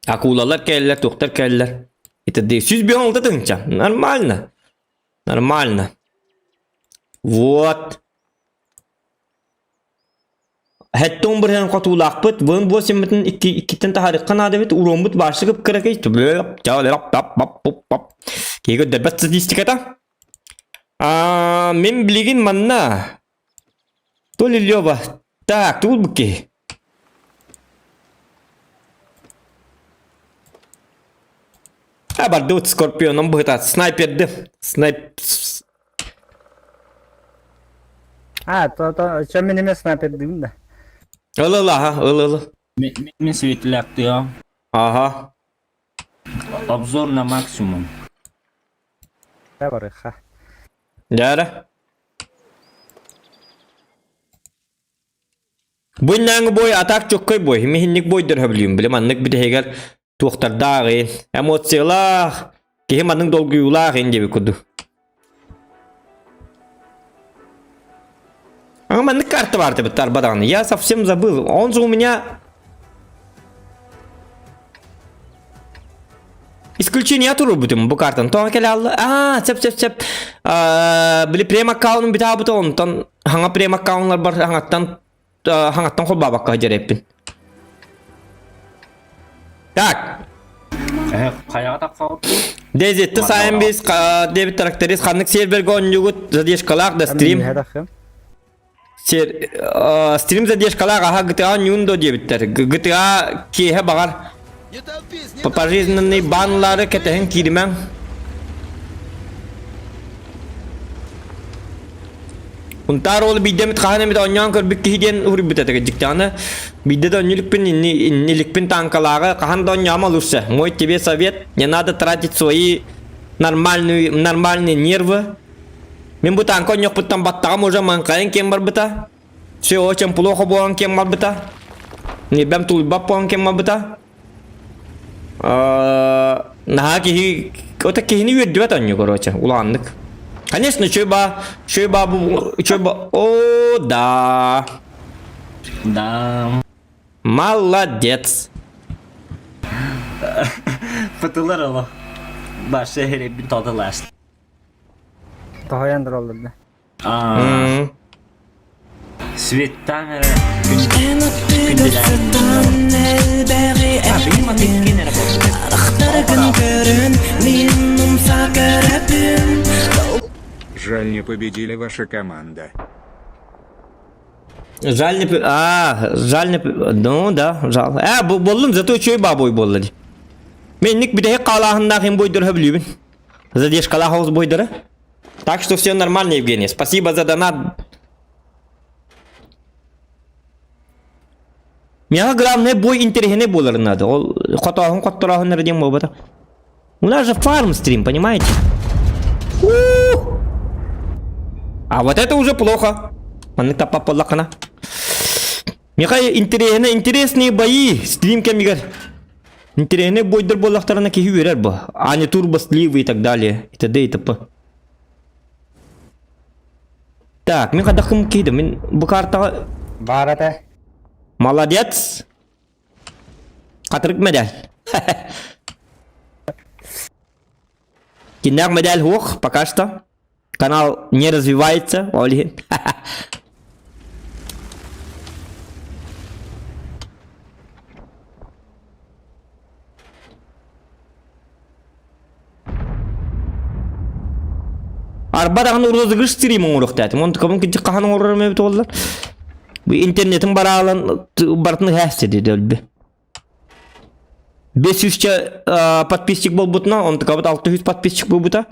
Акулалар кэллэр, туохтар кэллэр. Ити дии 156 тыһыынча. Нормально. Нормально. Вот. Хэттон бырыһан хотуулаахпыт, вон буосиммытын икки иккиттэн таһаарыахха наада эбит, уруоммут баарсы кып-кыракый Киһи көрдөрбөт статистиката. Аа, мин билигин манна То ли Лёва. Так, тугул бу киһи? А бардыбыт скорпионом быһытаат снайперды. Снайп А, то, то, чем мен эмес снайпердыйм да. Ыл ыл аха, ыл ыл. Мен светляктыам. Ага. Обзор на максимум. Да барыха. Дьара. Бу иннээҥи бой атак чоккой бой. Миһинник бойдор хөблүүм. Билим аннык бүтэһигэр туохтардаах эмоциялаах, киһи маннык долгуйуулаах ин диэбит курдук. А маннык карта бар деп тарбадаҕын. Я совсем забыл. Он же у меня Исключение турбутум бу картан. Тоҕо кэлэ алла? Аа, сөп сөп сөп. Били прем аккаунтун бүтаабыта онтон хаҥа прем аккаунтар бар хаҥаттан хаҥаттан холбаабакка дьэрэппин. Так. Хайаҕа тахсаҕыт? Дезетти сайын біз дебит тракторист ханнык серверге онньугут задержкалаах да стрим. Сер стрим задержкалаах аха GTA ньуун до диэбиттэр. GTA киэһэ баҕар пожизненный банлары кэтэһин кииримэҥ. Унтаар уолу биирдэ эмит хаһан эмит оонньоон көрбүт киһи диэн уһуруйбут этэ кырдьыктаҕына. Биирдэ да оонньуулукпун инни инниликпин тааҥкалааҕы хаһан да оонньоом лучше. Мой тебе совет, не надо тратить свои нормальные, нормальные нервы. Мин бу тааҥка оонньуохпуттан баттаҕым уже маҥхайан киэн барбыта. Все очень плохо буолан киэн барбыта. Ньирбэм тулуйбат буолан киэн барбыта. Наһаа киһи это киһини үөрдүбэт оонньуу короче улааннык. Конечно, үчүгэй ба, үчүгэй ба бу үчүгэй ба о да. Да. Молодец. Фытылар ала. Башы херебин татылаш. Тоһойон тураллар да. Аа. Светтан эрэ күн Эн аттыгар сытан элбэҕи эппин Харахтаргын көрөн мин умса көрөбүн Жаль, не победили ваша команда. Жаль не... А, жаль не... Ну да, жаль. Э, боллум, зато үчүгэй бабой буолла дии. Менник бүтэһик хаалааһыннаах им бойдор хөблүүбүн. Задержкалаах оҕус бойдора. Так что все нормально, Евгений. Спасибо за донат. Миэхэ главное бой интэриэһинэй буоларын надо. Ол хотооһун хоттороохун эрэ диэн буолбата. У нас же фарм стрим, понимаете? Ух! А вот это уже плохо. Маннык таппап буоллаххына. Михай интэриэһинэ интересные бои стрим кэмигэр интэриэһинэй бойдар буоллахтарына киһи үөрэр бу. А не турбо сливы и так далее. И т.д. и т.п. Так, мин хайдах киирдим? Мин бу картаҕа Баар этэ. Молодец! Хатырык медаль. Киннээх медаль суох пока что. Канал не развивается, ол иһин. Арба даҕаны розыгрыш стрим оҥоруохтаатым. Онтукабын кырдьык хаһан оҥорорум эбит буоллар. Бу интернетим бараалан барытын ыһээсчэ диэди өлбү. 500 подписчик буолбутуна, онтукабыт 600 подписчик буолбута.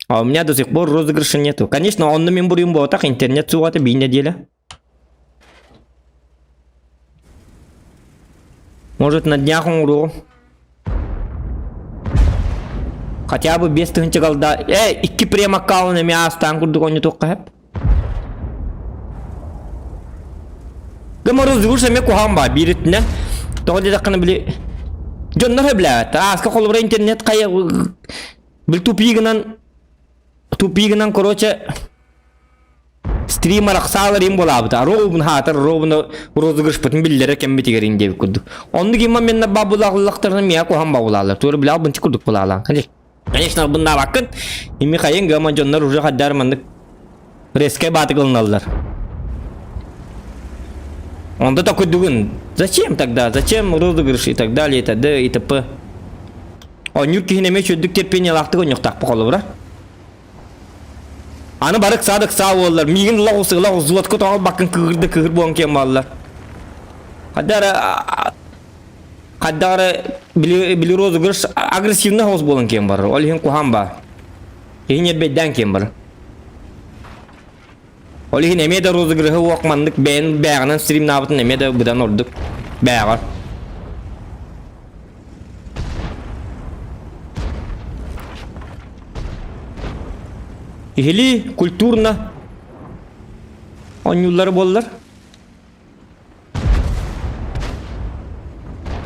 А у меня до сих пор розыгрыша нету. Конечно, онно мин буруйум буолбатах, интернет суоҕа биир неделя. Может, на днях оҥоруоҕум. Хотя бы 5000 голда. Э, икки прем аккаунт эмиэ аастаан курдук оонньотуохха сөп. Гымар розыгрыш эмиэ куһаҕан баар биир өттүнэн. Тоҕо диэтэххинэ били дьоннор сөбүлээбэттэр. Ааска холобура интернет хайа били тупигынан тупигынан короче Стрим арахсаалар им буолаабыта. Ровно хаатар ровно розыгрышпытын биллэрэ кэммитигэр ин диэбит курдук. Оннук имма менна бабулааллахтарына миа куһан бабулаалар. Туора билал бынчы курдук булаалаан. Конечно, быннаабаккын. Ими хайын гама дьоннор уже хаддар маннык резкэй баатык ылыналлар. Онда такой дугун. Зачем тогда? Зачем розыгрыш и так далее, и т.д. и т.п. Онньур киһин эмиэ чөддүк терпениялаахтык онньуктаах холобура. Аны бары ыксаа да ыксаа буоллар, миигин ыла оҕус ыла оҕус зуотка тоҕолбаккын кыыһырда кыыһыр буолан киэн бааллар. Хайда эрэ хайда эрэ били били розыгрыш агрессивный оҕус буолан киэн барар. Ол иһин куһаан баар. Киһи ньэрбэйдээн киэн барар. Ол иһин эмиэ да розыгрыһы уох маннык бэйэн бээҕинэн стримнаабытын эмиэ да быдан ордук бээҕэр. Киһилии культурно оонньууллара буоллар.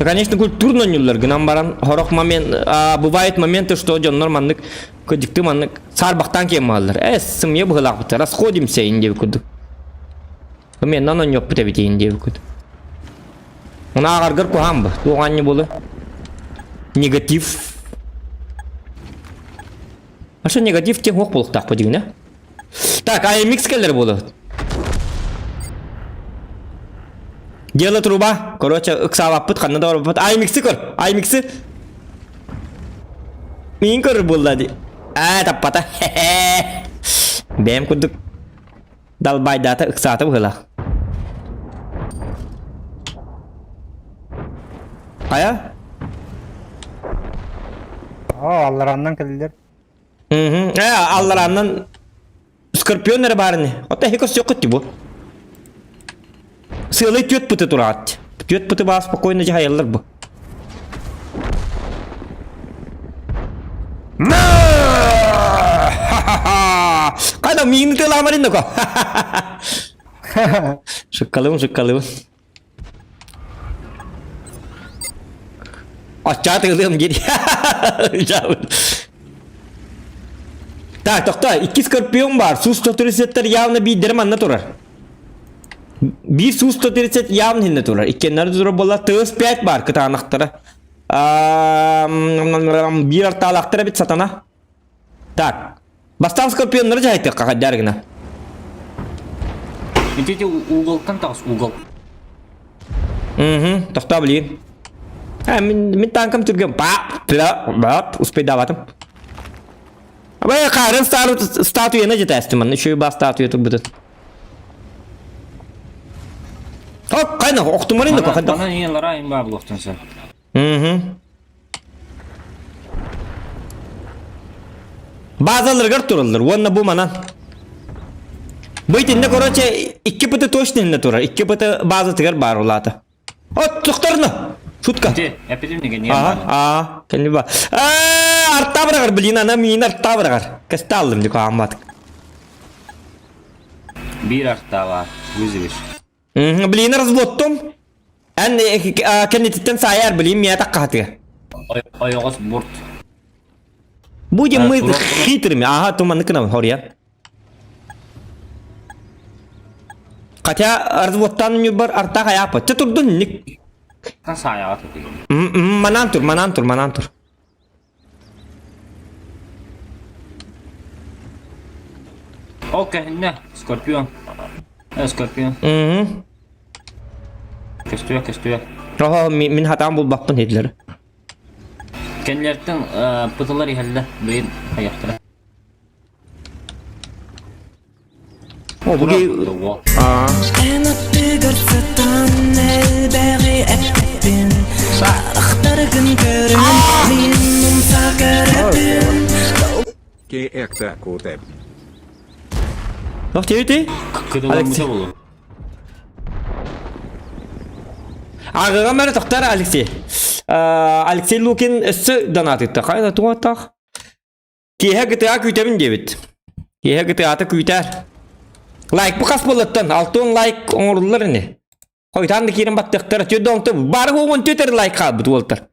Конечно, культурно оонньууллар гынан баран сорох момент а, бывает моменты, что дьоннор маннык кыдьыкты маннык саарбахтаан киэн бааллар. Э, сымыйа быһыылаахпыт, расходимся ин диэбит курдук. Меннан оонньуохпут эбит ин диэбит курдук. Оны ааҕаргар куһаан бу. Туох аанньа буолуо? Негатив. А что негатив тем хуох буолуохтаахпыт дигинэ? Так, AMX кэлэр буолуо. Дело труба. Короче, ыксаабаппыт, ханна да барбаппыт. AMX-и көр! AMX-и! Миин көрөр буолла ди. Аа, таппата. Бэйэм курдук далбайдаата, ыксаата быһыылаах. Хайа? Оо, алларааннан кэллилэр. Мгм. Э, алларааннан Скорпион эрэ баар ини. Оттон эһи көрсүөххүт дии бу. Сыалай түөрт пыты тураат. Түөрт пыты баа спокойно дьаһайаллар бу. Қайда миигин тыалаамарын доко. Шыккалыбын, шыккалыбын. Аччаа тыылыам диир. Так, тохто, икки скорпион бар. Сус 137 явно биирдэрэ манна турар. Биир сус 137 явно хинне турар. Иккеннэр турар буолла. ТС-5 бар кытаанахтара. Биир артаалаахтара бит сатана. Так, бастаан скорпионнары дьаһайтыахха хайдаар гына. Ити уголтан таҕыс угол. Угу, тохтоо билигин. А, мин, мин танкам түргэн. Па, пла, бап, успейдаабатым. Абай хаарын статуяны жетээстим манна үчүгэй баа статуя турбутун. Оп, кайна, охтумарын да Манан ийэ лара им баа булуохтун сен. Угу. Базаларыгар тураллар уонна бу манан. Бу итиннэ короче икки пыты точно иннэ турар. Икки пыты базатыгар баар улаата. От тохторно. Шутка. Ити эпидемия не Аа, аа, кэлли ба. Аа, арта бырагар, блин, ана миин арта бырагар. Кэстэ алдым дик аамматык. Биир артаава вызовешь. Блин, разводтум. Эн кэннититтэн саайар блин миэ таккаһатыга. Ойоҕос бурт. Будем мы хитрыми. Ага, туманны кынам, хория. Хотя разводтан ньурбар артах аяпа. Чэ турдун ник. Саайаҕа Манан тур, манан тур, манан тур. Ол кэһиннэ, Скорпион. Э, Скорпион. Мгм. Көстүө, көстүө. Оһо, мин хатаан булбаппын диэтилэр. Кэннилэриттэн э, пытылар иһэллэр, билин хайахтара. О, бу Аа. Эн аттыгар сытан элбэҕи эппин Харахтаргын көрөн мин умса көрөбүн Кеэкта кутеп. Туох диэбитий? Кыдыламмыта болу. Ааҕыҕам эрэ тохтор Алексей. Алексей Лукин өссө донатытта. Хайа туох Киэһэ ГТА күүтэбин диэбит. Киэһэ ГТА-та күүтээр. Лайк бу хас буоллаттан? 60 лайк оҥоруллар ини. Хойутаан да киирэн баттыахтара. Түөрт онто бары уон түөтэр лайк хаалбыт уолтар.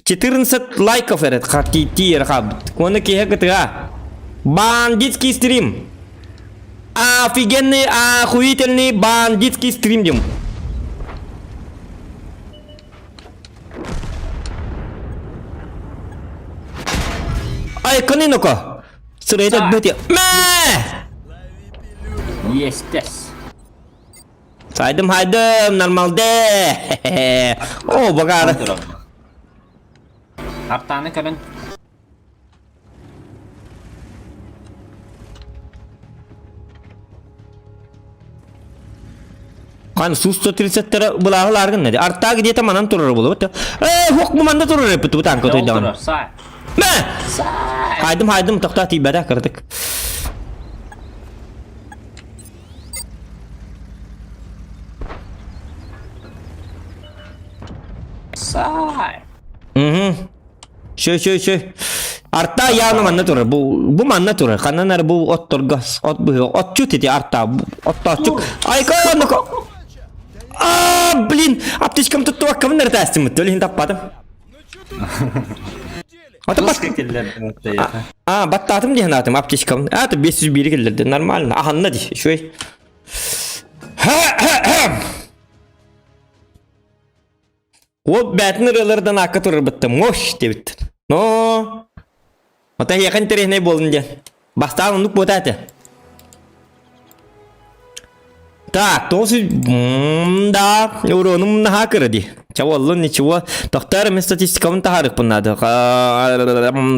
14 лайков эрэ тиийэр хаалбыт. Уонна киэһэ ГТА. Бандитский стрим. Офигенный, охуительный бандитский стрим дим. Айканы ну-ка! Сырайда бөте. Мэ! Естес. Сайдым хайдым, нормалды. О, багары. Артаны көрөн. Хан сус 137 былааһыл аргын нади. Артаа где-то манан турар болот. Э, хук бу манда турар эппит бу танка тойдаҕын. Мэ! Хайдым хайдым тохтоо тиийбэтэ кырдык. Сай. Угу. Шө шө шө. Арта явно манна турар. Бу бу манна турар. Ханан ар бу отторго от быһы отчут ити арта оттооччук. Айка ну А, блин, аптечкам туттубаккабын эрэ тээстиммит. Ол иһин таппатым. Ата бас А, баттаатым диэн аатым аптечкам. А, то 501 келлерди. Нормально. Аханна ди. Шуй. Уол бээтин ырыалардан аакка турарбыттан мощь диэбиттэр. Но Ота эһиэхэ интэриэһинэй буоллун диэн. Бастаан оннук буота этэ. Так, тоҕус да, уронум наһаа кыра дии. Чэ буоллун, ничего. Тохтоор, мин статистикабын таһаарыахпын наада.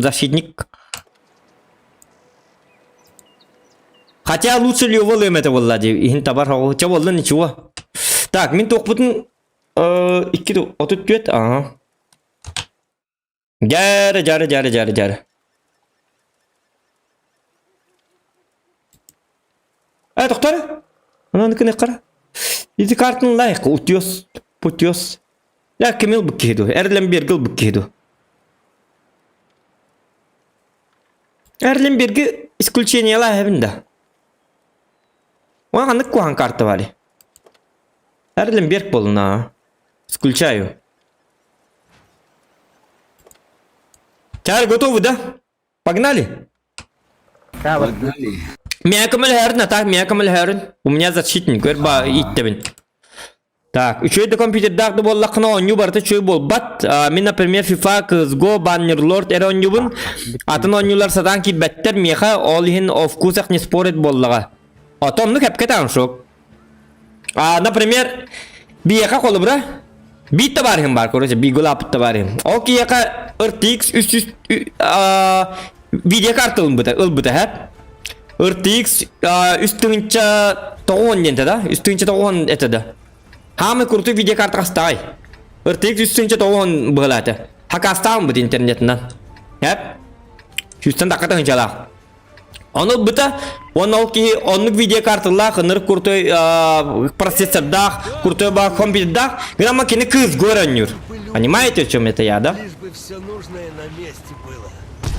Защитник. Хотя лучше Лёва ылыам этэ буолла дии. Иһин табар хоҕу. Чэ буоллун, ничего. Так, мин туохпутун 2 34 ага. Дьээрэ, дьээрэ, дьээрэ, дьээрэ, дьээрэ. Э, тохтор. Анан кыны кара. Ити картын лайк, утёс, путёс. Я кемел буккиду, эрлем бергил буккиду. Эрлем берги исключение лаһабин да. Уан ханнык кухан карта бары. Эрленберг буолуна. Исключаю. Чар готовы, да? Погнали? Да, вот. Погнали. Мякомэлһэрин, а так мякомэлһэрин. У меня защитник, көрба иттебин. Так, үчүгэй да компьютердаах да буоллаххына оонньуу барыта үчүгэй буолбат. А, мин, например, FIFA, CSGO, Bannerlord эрэ оонньуубун. Атын оонньуулар сатаан киирбэттэр миэхэ, ол иһин о вкусах не спорит буоллаҕа. Ото оннук эпкэ таҥшук. А, например, биэхэ холобура биир табаарыһым баар, короче, биир табаарыһым. Ол киһиэхэ RTX 300 видеокарта ылбыта, ылбыта, һэ? RTX 3 тыһыынча диэн да? 3 тыһыынча это да. Хаамы крутой видеокарта хастаай. RTX 3 тыһыынча быһалаата. Хакастаан бут интернетинэн. Хэп? Сүүстэн тахха тыһыынчалаах. Ону ылбыта, уонна ол киһи оннук видеокарталаах, ынырык крутой процессордаах, крутой баар компьютердаах, гынан кини кыыс көрөннүр. Понимаете, о чем это я, да? Лишь бы все нужное на месте было.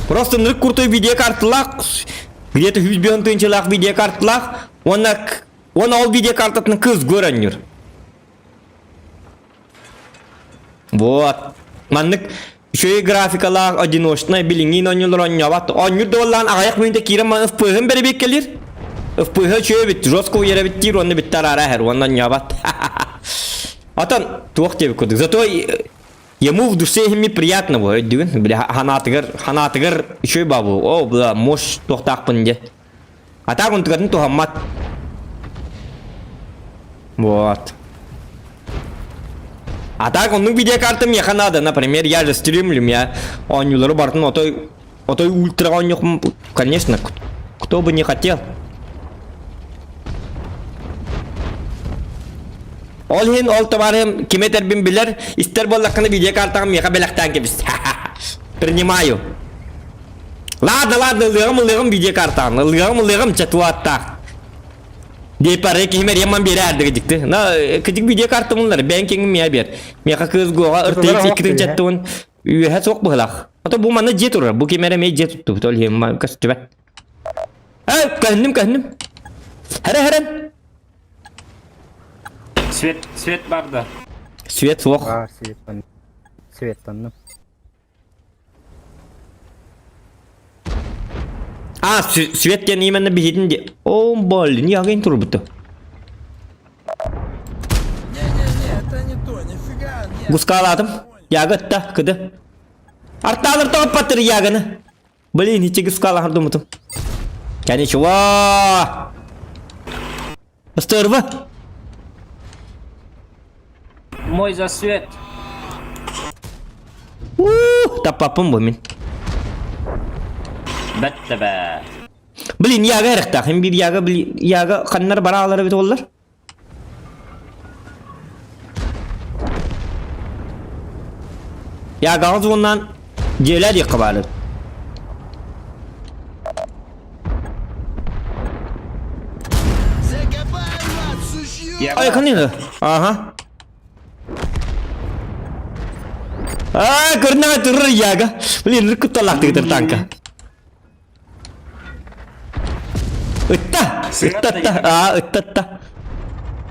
Просто ынырык крутой видеокарталаах, где-то 105 тыһыынчалаах видеокарталаах, уонна. Уонна ол видеокартатын кыз көрөннүр. Вот. Маннык үчүгэй графикалаах одиночнай билиҥҥи оонньуулар оонньообот. Оонньуур да буоллаҕын аҕыйах мүнүүтэ киирэн маны ФПС-ын бэрэбиэркэлиир. ФПС үчүгэй эбит, жестко уйар эбит диир уонна бүттэ араара иһэр уонна оонньообот. Отон туох диэбит курдук. Зато ему в душе иһимми приятно бу өйдүүгүн. Бля ханаатыгар ханаатыгар үчүгэй бабу. О, бля, мощь туохтаахпын дьэ. А так онтукатын туһаммат. Вот. А так оннук видеокарта миэхэ надо. Например, я же стримлю, я оонньуулары барытын отой отой ультра оонньуохпун, конечно, кто бы не хотел. Ол иһин ол товарым ким этэрбин билэр, истэр буоллаххына видеокартаҕын миэхэ бэлэхтээн кэбис. Принимаю. Ладно, ладно, ылыаҕым, ылыаҕым видеокартаҕын, ылыаҕым, ылыаҕым, чэ туаттаах. Диэппары киһим эриэмман биэрэ дикти. На, кытик видеокартам ыллар, бэйэн киҥин миэ биэр. Миэхэ кыыс гуоҕа ыртыйык иккитин чаттыбын үөһэ суох быһылаах. Ото бу манна дьиэ турар, бу ким эрэ эмиэ дьиэ туттубут, ол иһин көстүбэт. Э, көһүннүм, көһүннүм. Хәрэ, хәрэн. Свет, свет барда. Свет суох. Бар, светтан. Светтанным. А, свет диэн именно биһитин ди. О, блин, я агент турбута. Не-не-не, это не то, нифига, нет. Гускалаатым. Ягытта, кыды. Арталар тоҕоппаттыр яганы. Блин, ити гускалаһар думутум. Ничего. Стерва. Мой засвет. Ух, таппаппын бу мин. Бэтте бэ. Блин, яга эрехтаах. Хим биир яга, блин, яга ханнар бараалар эбит оллар. Ягаҕа звоннаан дьиэлээ диэххэ баары. Ай, ханныгы? Ага. Аа, көрнөҕө турар яга. Блин, кутталаахтыгытыр танка. Ытта! Ытта, ытта. Аа, ытта, ытта.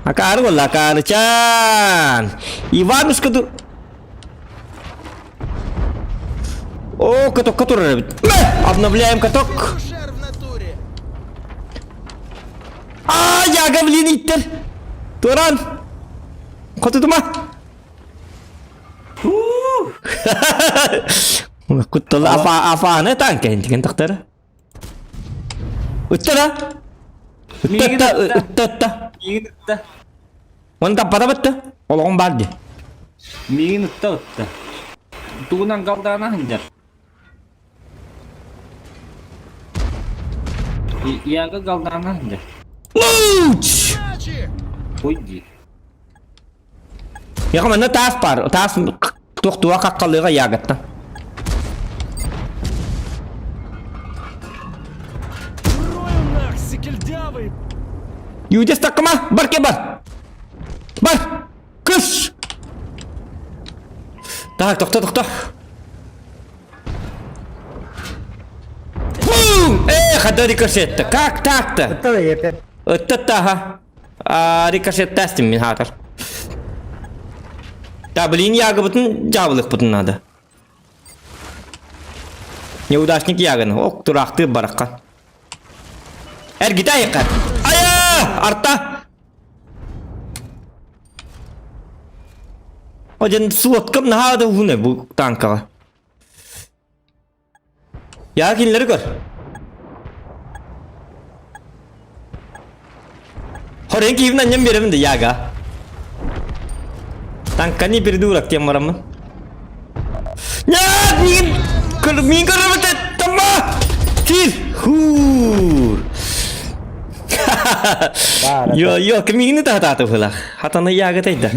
Акаары буолла, акаарычаан. Иванушка ду... О, катокка турар эбит. Обновляем каток. А, яга, блин, иттер. Туран. Хотутума. Кутталы афааны танка интиген тахтара. Ыттара. Ытта ытта ытта. Миигин ытта. Оны таппата бытты. Олоҕум бар ди. Миигин ытта ытта. Тугунан галдаана сылдьар. Яга галдаана сылдьар. Луч! Ой дии. Яха манна таас бар. Таас туох-туох хаххалыыга ягаттан. Рою нах, сикельдявый! Юдес таккыма, бар ке бар. Бар! Кыш! Так, тохто, тохто. Бум! Эх, это рикошет-то. Как так-то? Это Это-то, ага. Рикошеттастым мин хаатар. Да, блин, ягыбытын жабылыкпытын надо. Неудачник ягын. Ок, турақты бараққа. Эргите айыққа. Ая! Арта! Один суоткам наһаа да уһун бу танкаҕа. Я кинилэри көр. Хорен киһибин анньан биэрэбин да яга. Танканы придурок тем бараммын. Нет, мин көр мин көрөбүт тамма. Тир. Хур. Йо, йо, кимигини таһатааты быһылаах. Хатана яга тайда.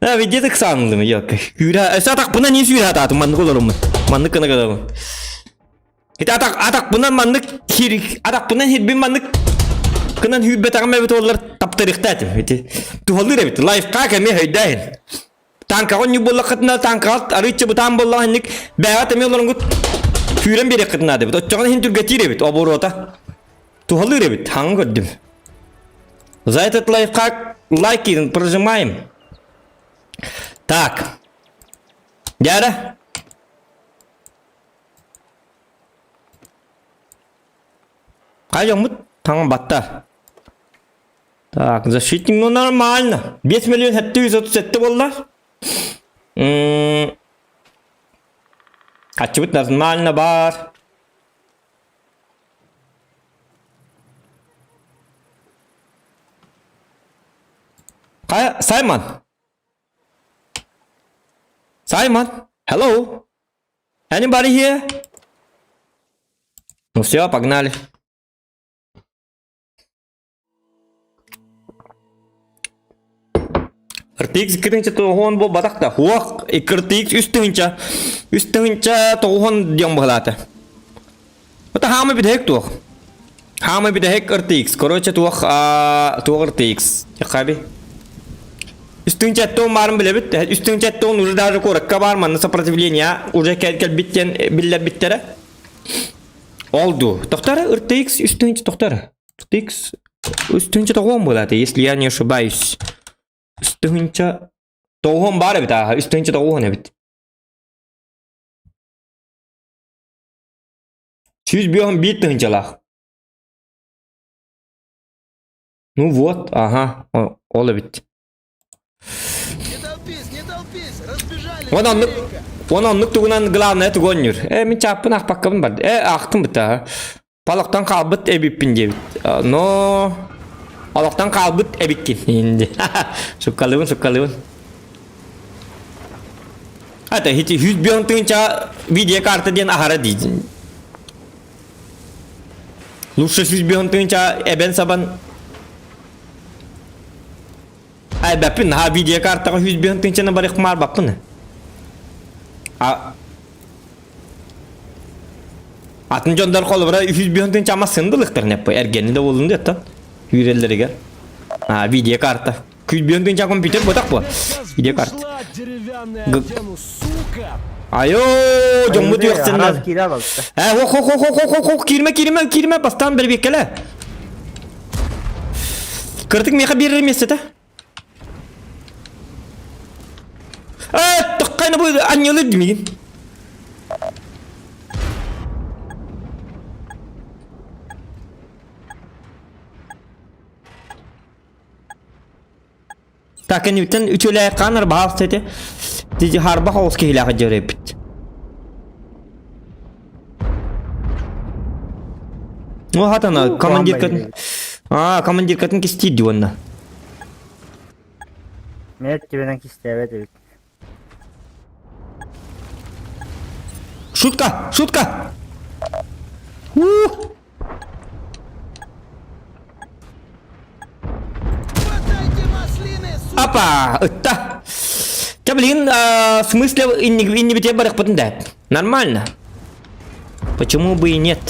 А, ведь где ыксаанылым, йо. Күүрэ, өссө атахпынан не сүүрэ атаатым, маннык олоруммун. Маннык гына гынабын. Ити атах, атахпынан маннык хир, атахпынан хирбин маннык кынан хүүрбэтэҕим эбит оллар таптарыахта этим. Ити туһалыыр эбит. Лайфхак эмиэ өйдөөһүн. Танкаҕа онньук буоллаххытына танкаҕа арыычча бытаан буоллаҕа инник бэйэҕит эмиэ олороҥҥут күүрэн биэриэххитин наада эбит. Оччоҕуна иһин түргэтиир эбит оборота. Туһалыыр эбит. Хаҥа көрдүм. За этот лайфхак лайки прожимаем. Так. Дяра. Хайдаммыт таҥан батта. Так, защитник, ну нормально. 5 миллион 737 буолла. Хаччыбыт нормально бар. Хайа, Саймон. Саймон, hello. Anybody here? Ну все, погнали. RTX 2 тоҕуһун буолбатах да, хуох RTX 3 тыһыынча, 3 тыһыынча 9 диэн быһалаата. Это хаамы бүтэһик туох. Хаамы бүтэһик RTX. Короче, туох, туох RTX. Хаби. 3 тыһыынча 70 баарын билэбит. 3 тыһыынча 70 уже даже куоракка баар, манна сопротивление уже кэлбит диэн биллэрбиттэрэ. Ол дуу. Тохтор RTX 3 тыһыынча тохтор. RTX 3 тыһыынча 90 буолаата, если я не ошибаюсь. 3 тыһыынча 90 баар эбит ааһа, 3 тыһыынча 90 эбит. 151 тыһыынчалаах. Ну вот, ага, ол эбит. Не толпись, не толпись, разбежались. Вон оннук, быстренько. вон оннук тугунан главное тугоннюр. Э, мин чааппын ахпаккабын бар. Э, ахтым быта. Балықтан қалбыт эбиппин диэбит. Но олохтон хаалбыт эбиккин инди. Суккалыбын, суккалыбын. Это хити 105 тыһыынча видеокарта диэн аһара дии. Лучше 105 тыһыынча эбэн сабан Ай бэппин, наһаа видеокартаҕа 105 тыһыынчаны барыахмаар баппын. А атын дьоннор холобура 105 тыһыынча ама сындылыктар нэппэ эргэнни да буоллун диэттэн үүрэллэригэр. А видеокарта. 105 тыһыынча компьютер ботах бу. Сейчас Видеокарта. бушла деревянная Г- одену, сука! Айо, дьоммут Араас үөхсэннэр. киирэ абалта. Э, хо хо хо хо хо хо киирмэ киирмэ киирмэ бастаан бэрбиэккэлэ. Кыртык миэхэ биэрэр миэстэтэ. Э, тоххайна бу анньылыр димигин. Так, кэнниттэн үчүлээх хаанар баһаалта этэ. Тизи харбах оҕус киһилээх дьөрөппүт. Ну, хатана, командиркатын... А, командиркатын кистиир дии уонна. Мен өттүбүнэн кистээбэт эбит. Шутка! Шутка! Ух! Хватайте маслины, сука! Апа! Ытта! Ча, блин, в смысле, иннибите барыхпытын да. Нормально. Почему бы и нет?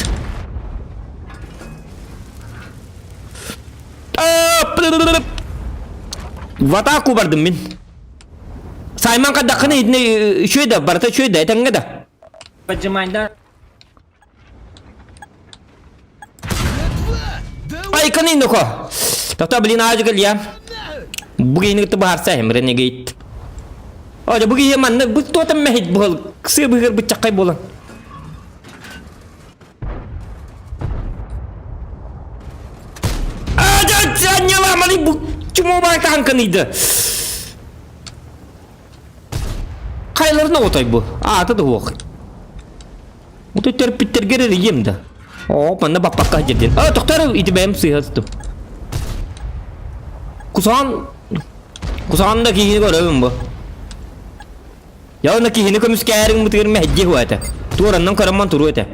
А, В атаку бардым мин. Сайман кадакханы итини үчүгэй да, барыта үчүгэй да, этэҥҥэ да. Поджимай, да? Да Айканы нуко. Тоқта, блин, аажы кэлиэ. Бу киһини кытта быһаарса Renegade. О, бу киһи манна бу туотан мэһит буол. Сыы быһыр быччаккай буолан. А, да, не ламали бу чмо бар танканыйды. Хайларына отой бу. Аата да суох. Бу төрпүттэргэр эрийиэм да. Оо, манна баппакка дьэрдин. А, тохтор ити бэйэм сыыһа Кусаан Кусаан да киһини көрөбүн бу. Я киһини көмүскээриҥ бытыгыр мэһдиэ хуа этэ. Туораннан көрөммөн туруо этэ.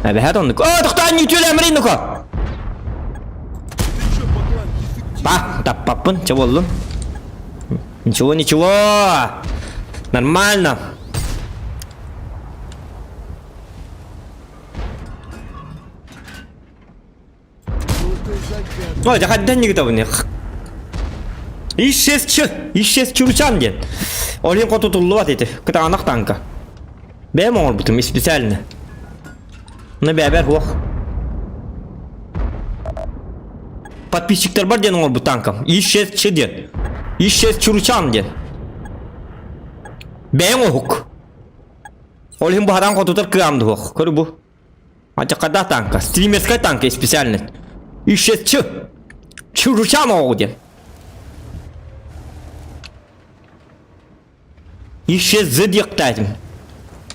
Эбэһээт оннук. Оо, тохтоон үтүөлээмэрин нуко. Ты чё, баклан, дефективный? Па, таппаппын, чэ буоллун. Ничего, ничего. Нормально. Ну ты загадка. Ой, хайдан нигитабын. Исчез ч, исчез чурчан диэн. Олин хотутуллубат ити. Кытаанах танка. Бэйэм оҥорбутум специально. Ну бэбэр хуох. Подписчиктарбар диэн оҥорбут танкам. Исчез диэн. Исчез Чуручан диэн. Бэйэҥ оһук. Ол иһин баһараан хотутар кыам дуох. Көрү бу. Ачакада танка. Стримерская танка специальный. Исчез Ч. Чуручан оҕу диэн. Исчез З диэхтээтим.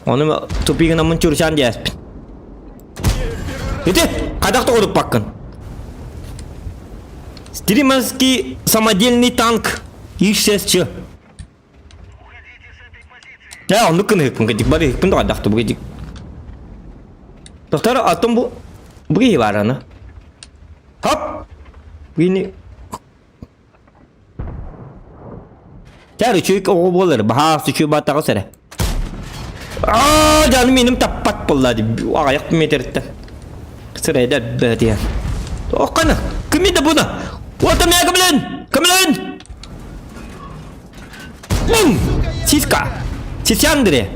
Ону тупигынан Чуручан диэспин. Ити, хайдах тоҕуруппаккын? Стримерский самодельный танк ИШСЧ. Ээ, оннук гыныһыкпын кыдьык барыһыкпын да хайдах бу кыдьык. Тохтор, аттым бу бу киһи баар аны. Хоп! Бини Тэр үчүгэй оҕо буолар, баһаас үчүгэй баатаҕыс эрэ. Аа, дьаным миним таппат буолла дии, аҕыйах метртэн. Сырайдар бэтиэн. Оккана, кими да буна. Вот меня көмөлөн! Көмөлөн! Бум! Сиска! Сисяндре!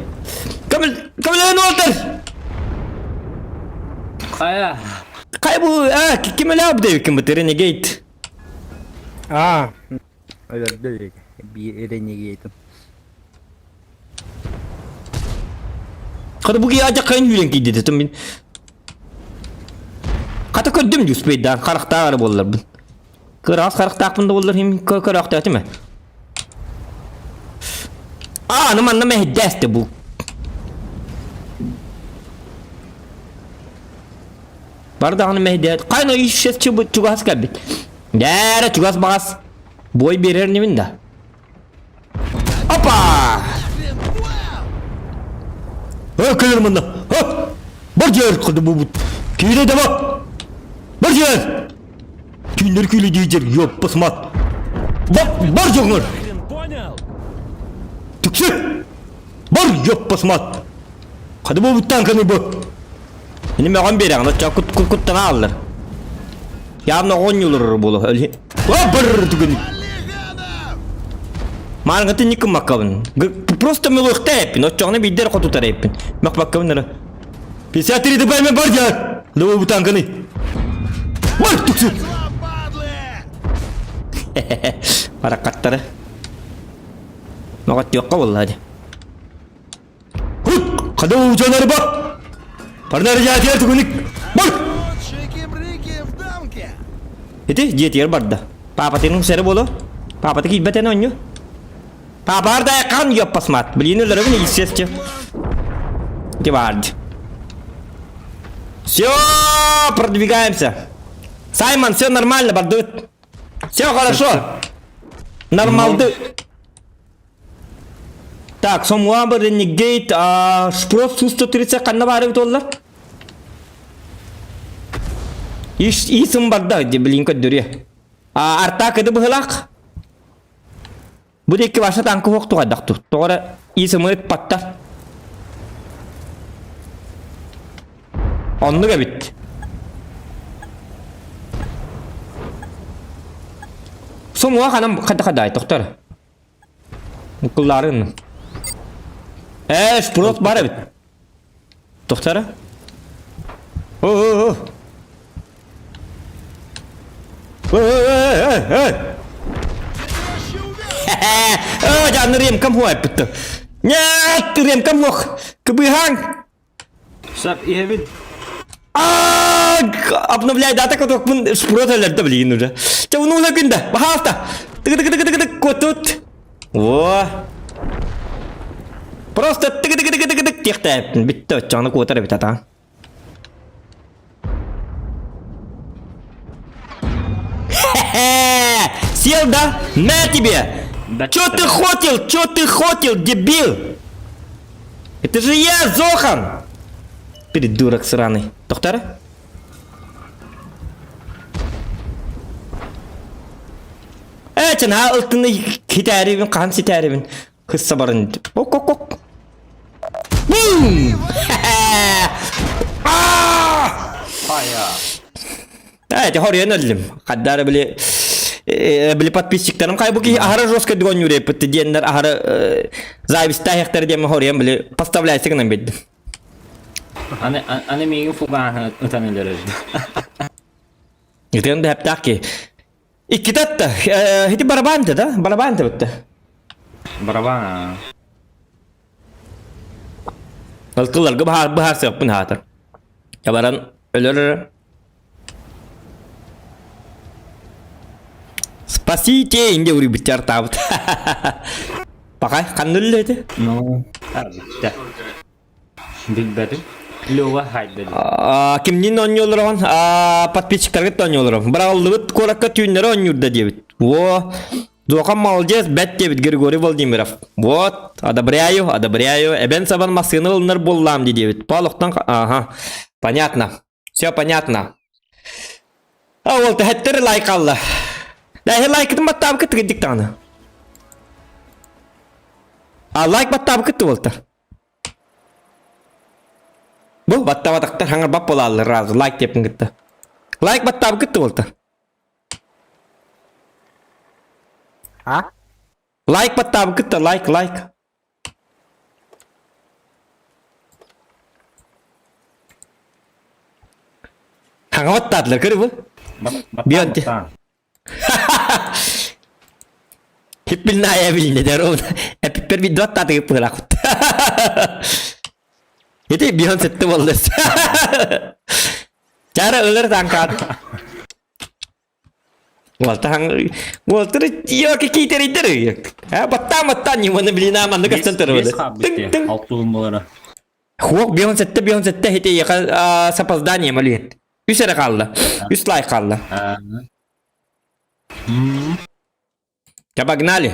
Көмөл көмөлөн уолтар! Хайа. Хайа бу, а, ким элэ бу ким бу Renegade. Аа. Өлөрдө биир Renegade. Хата бу киһи адьаккайын үүрэн киирдэ тым мин. Хата көрдүм дии успейдаан харахтаах эрэ буолларбын. Кыраас харахтаахпын да буоллар хим көрөөхтөөтүм ээ. Аа, аны манна мэһэйдээстэ бу. Бар даҕаны мэһэйдээт. Хайна исчез чугас кэлбит. Дээрэ чугас баҕас. Бой биэрэр нибин да. Опа! Ө кэлэр манна. Бар дьиэр кырды бу Киирэ да ба. Бар дьиэр. Түүннэр күлү диир ёппа смат. Бар жоңор. Түксү. Бар ёппа смат. Хады бу танканы бу. Ини мөҕөн биэрэҕин оччо кут куттана аллар. Явно оҕонньулар буолу. О бір түгін. Мааргаты никыммаккабын. Просто мөлөөхтө эппин. Оччоҕуна биирдэр хотутар эппин. Мөхпаккабын эрэ. 53 ДПМ бар дьар. Лыбы бу танканы. Бар түксү. Баракаттары. Ноҕоттуохха буолла дии. Хада уучанар ба. Парнар дьаатыгар тугуник. Бар! Ити дьиэтигэр барда. Паапатын сэрэ буолу. Паапата киирбэтэн онньу. Паапаар да қан ёппасмат. Блин өлөрөбүн естественно. Ити барды. Все, продвигаемся. Саймон, все нормально, бардыбыт. Все хорошо. Нормалды. Так, Сомуаба Renegade, Шпрот Су-130 ханна баар эбит буоллар? Ис исым барда, блин, көрдөрүө. А, арта кыды быһылаах. Бу диэки ваша танка суох тугайдах ту. Тоҕо исымы ыппаттар. Оннук эбит. Сомуа ханам хада хадай тохтор. Укулларын. Ээ, шпрот бар эбит. Тохтара. О-о-о. Эй-эй-эй! О, дьааны ремкам хуайпытты. Нет, ремкам хуох. Кыбыһаҥ. Сөп, иһэбин. Обновляй дата котокпун шпрот өлөрдө билигин уже. Чэ, уну ула күндэ. Бахаалта. Тыгы тыгы тыгы тыгы котут. О. Просто тыгы тыгы тыгы тыгы тык тиэхтээппин. Бүтті оччоҕуна куотар эбит ата. Сел, да? На тебе! Чё ты хотел? Чё ты хотел, дебил? Это же я, Зохан! Придурок сраный. Доктор? Ээ, чана ылтыны китәрибин, хаһан ситээрибин. Хысса барын. Ок, ок, ок. Бум! Хайа. Ээ, хоруйан өллүм. Хаддары били били подписчиктарым хай бу киһи аһара жестко дигон юреппит диэннэр аһара завистаахтар диэн хоруйан били поставляйся гынан биэрдим. Аны аны миигин фугаһы ытан өлөрөр. Итин да хэптаах ки. Иккитэ атта. Ити барабан да? Барабан да Барабан. Ылтыларга баһаар быһаарсыахпын хаатар. Баран өлөр Спасите! Инде уруйбут артаабыт. Пакай, ханна өллө ити? Ну, бүттэ. Билбэтим. Лёва хайда дии. Кимнин оонньууллароҕун? Подписчиктаргыт оонньуулларым. Быраҕыллыбыт куоракка түүннэри оонньуурда диэбит. Во! Дуохан молодец, бэт диэбит Григорий Владимиров. Вот, одобряю, одобряю. Эбэн сабан массыына ылынар буоллаам дии диэбит. По олохтон... Ага, понятно. Все понятно. А ол тэһэттэр лайк алла. Дэһи лайкытын баттаабыкыт тыгырдик даҕаны. А лайк баттаабыкыт туолтар. Бу баттаабатахтар хаҥарбат буолааллар разу лайк диэппин кытта. Лайк баттаабыкыт туолтар. А? Лайк баттаабыкыт да лайк лайк. Хаҥа баттаатылар көрү бу. Бианти. Хиппилная билинне дэр ол. Эпиппер видео аттаатыгы пыылакут. Ити бион сетте боллес. Чара ылыр танкаат. Уолтахан уолтар ёки киитеридер. А баттаа баттаа ньыманы билина манны көстөн турабыт. Тыҥ тыҥ. Алтуун болара. Хуок бион сетте бион сетте хити яха с опозданием алин. Үс эрэ хаалла. Үс лайк хаалла. Ча погнали.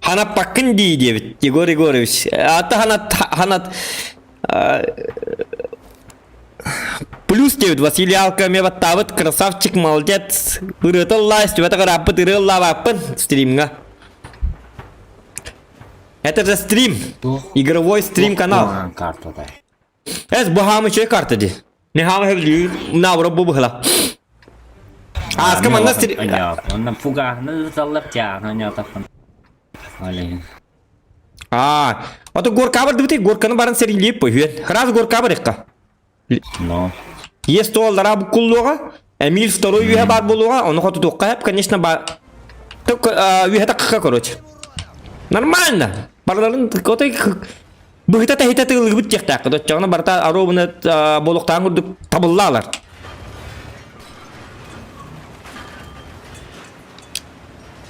Ханаппаккын дии диэбит Егор Егорович. Ата ханат ханат плюс диэбит Василий Алка эмиэ баттаабыт красавчик молодец ырыата ыллаа истибэтэх ырааппыт ырыа ыллаабаппын стримҥа. Это же стрим. Игровой стрим канал. Эс бу хаамы үчүгэй карта дии. Не хаамы сөбүлүүр, наоборот бу быһыла. Ааска манна сир... Онна фугаһны ыталлар тяаны нятахан. Алейн. Аа, ото горка бардыбыт, горканы баран сэрилиip пойүен. Раз горка барыкка. Но. Есть туоллара буккуллуга, Эмиль второй үһэ бар буолуоҕа, ону хотутуохха хэп, конечно, ба... Үһэ такка, короче. Нормально. Барыларын отой Быһыта тэһитэ тыыллыбыт диэхтээххит, оччоҕуна барыта оруобуна буолуохтааҕын курдук табыллаалар.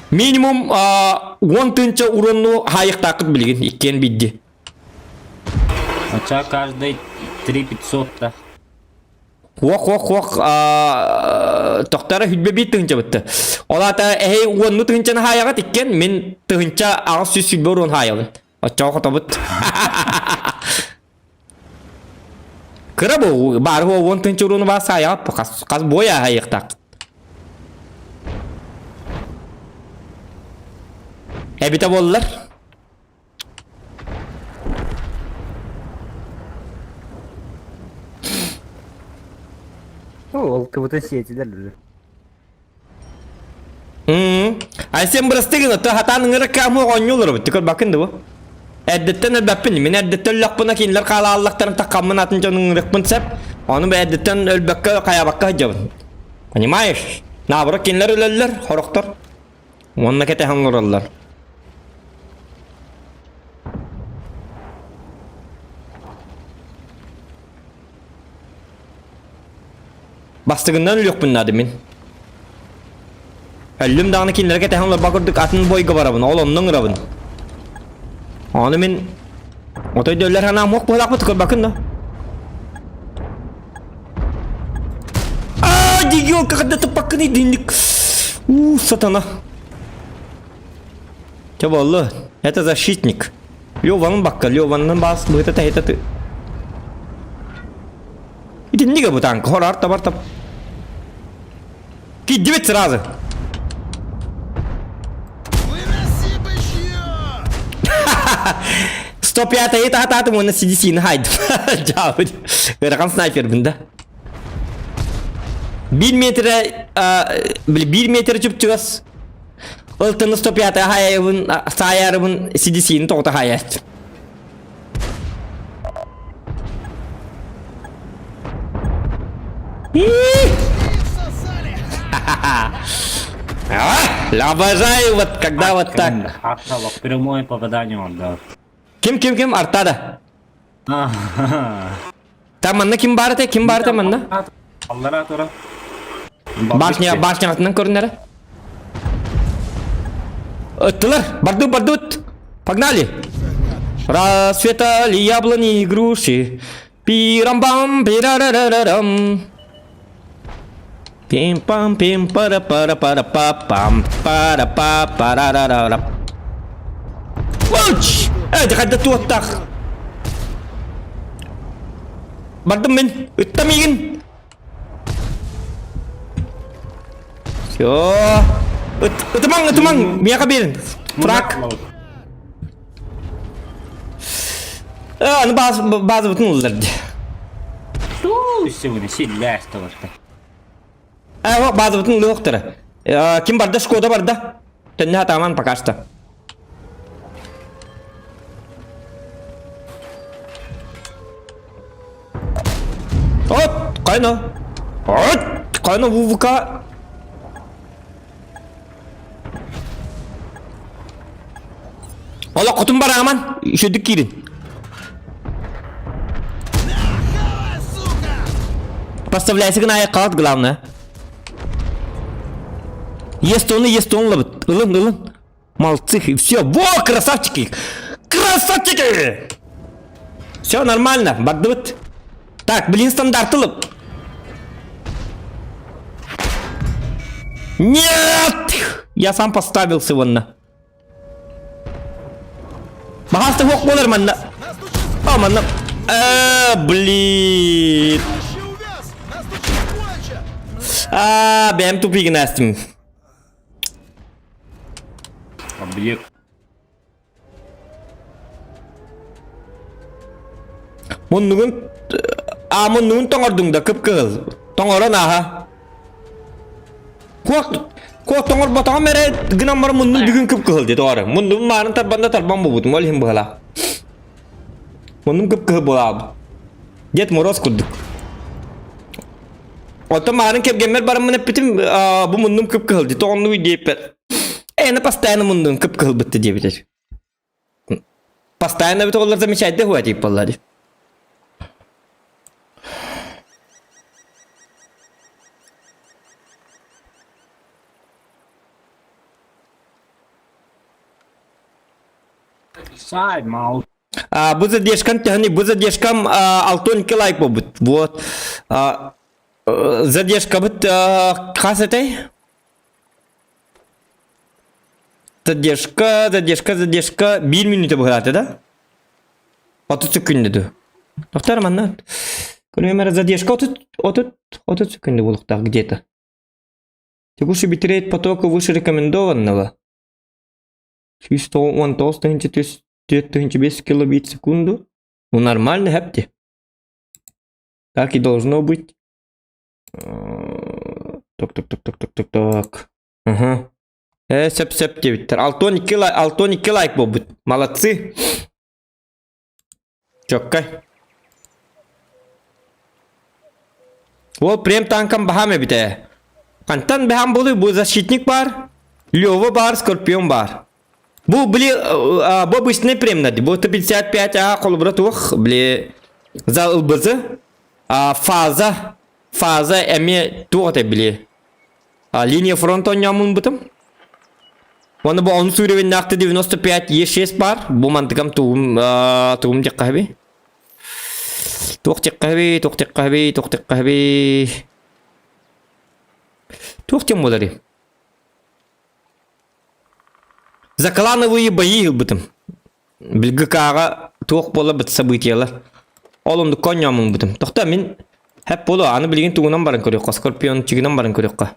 Минимум 10 тыһыынча уронну хаайыахтааххыт билигин иккиэн биирди. Оча каждый 3500 да. Хуох хуох хуох тохтара хүлбэ биир тыһыынча бытты. Ол аата эһэй уонну тыһыынчаны хаайаҕыт иккиэн мин 1820 урон хаайабын. Оччоҕо хотобут. Кыра бу баар 10 тыһыынча урууну баар саайаҕат хас хас буой ааһайыахтаах. Эбитэ буоллар. Ол кыбытын сиэтилэр били. Айсен бырастыы гына то хатаан ыҥырык каамы оонньуулар эбит көрбөккүн да бу. Эрдэттэн өлбөппүн. Мин эрдэттэн өллөхпүнэ кинилэр хаалааллахтарын таккаммын атын дьон ыҥырыкпын сөп. Ону бу эрдэттэн өлбөккө хайаабакка сылдьабын. Понимаешь? Наоборот кинилэр өлөллөр, хорохтор. Уонна кэтэһэн олороллор. Бастыгынан өлүөхпүн наада мин. Өллүм даҕаны кинилэргэ тэһэн олорбот курдук атын бойго барабын, ол онно ыҥырабын. Ону мин отой да өлөр санаам суох быһыылаахпыт көрбөккүн да. Аа, дигиолка когда туппаккын идинник. У, сатана. Чэ буолла, это защитник. Леванын бакка, Леванын бас быһыта тэһитэ ты. Итиннигэ бу танк, хорар табар таб. Киддибит сразу. Выноси бычье! 105 таатаатым уонна CDC-ни хайдым. Дьаабыт. Ыарахан снайпербин да. 1 метрэ, 1 метр чуп-чугас. Ылтыны 105 хайайыбын, саайарыбын CDC-ни тоҕута хайаат. А, обожаю вот, когда вот так. Атталок, прямое попадание он дал. Ким, ким, ким? Артада. Там манна ким бар этэ? Ким бар этэ манна? Аллара тура. Башня, башня атынан көрүнэрэ. Ыттылар, бардут, бардут. Погнали. Расцветали яблони и груши. Пирам-бам, пирарарарам. Пим-пам, пим пара пара пара па пам пара па парарарара. Уч! Э, хайда туоттах. Бардым мин. Ытта миигин. Все. Ытымаҥ, ытымаҥ. Миэхэ биэрин. Фраг. Э, аны базабытын ыллар дии. Туу, силлээс тоҕорто. Э, базабытын ылыахтара. Ким барда, Шкода барда. Төннө атааман пока что. От, кайна. От, кайна ВВК. Ола хотун барааман, үчүдүк киирин. Поставляйся гына айыккалат главное. Есть он, есть он лабыт. Ылын, ылын. Молодцы, и все. Во, красавчики! Красавчики! Все нормально, бардыбыт. Так, блин, стандарт ылып. Нет! Я сам поставился вон. Баһаста хуох буолар манна. А, манна. Э, блин. А, бэм тупигин астым. Объект. Муннугун а муннугун тоҥордуҥ да кып-кыһыл. Тоҥорон ааһа. Куох куох тоҥорботоҕум эрэ гынан баран муннум бүгүн кып-кыһыл дии тоҕо эрэ. Муннум маарын тарбан да тарбан буолбутум ол иһин быһалаах. Муннум кып-кыһыл буолаабыт. Дед Мороз курдук. Оттон маарын кэргэммэр бараммын эппитим бу муннум кып-кыһыл дии тоҕоннугуй диэппэр. Эни постоянно муннун кып-кыһыл бытты диэбитэр. Постоянно бит оҕолор замечать да хуа дип боллар. Сай, мал. А, бу задержкам төһөнүй, бу задержкам 6 лайк буолбут. Вот. А, задержкабыт хас этэй? Задержка, задержка, задержка. Биир мүнүүтэ быһааты да? 30 секунду. Тоқтар манна. Көрүмэр задержка 30, 30, 30 секунду буолуохтаах где-то. Текущий битрейт потока выше рекомендованного. 119 4 килобит в секунду. Ну нормально, хэпти. Так и должно быть. Так, так, так, так, так, так, так. Ага. Э, сөп сөп диэбиттэр. 62 лайк, 62 лайк буолбут. Молодцы. Чоккай. Ол прем танкам баһаам эбит ээ. Хантан баһаам буолуй бу защитник бар, Лева бар, Скорпион бар. Бу били бу обычный прем нади. Бу 55 а холобура туох били за ылбызы фаза фаза эмиэ туох этэ били линия фронта онньоомун бутум. Уонна бу онус уровеннаахты 95 Е6 бар. Бу мантыкам тугум тугум диэххэ Туох диэххэ туох диэххэ туох диэххэ Туох диэн буоларый? За клановые бои ылбытым. ГК-ҕа туох буолар событиелар. Ол оннук конньооммутум. Тохто мин хэп буолуо, аны билигин тугунан баран көрүөххэ, скорпиончигынан баран көрүөххэ.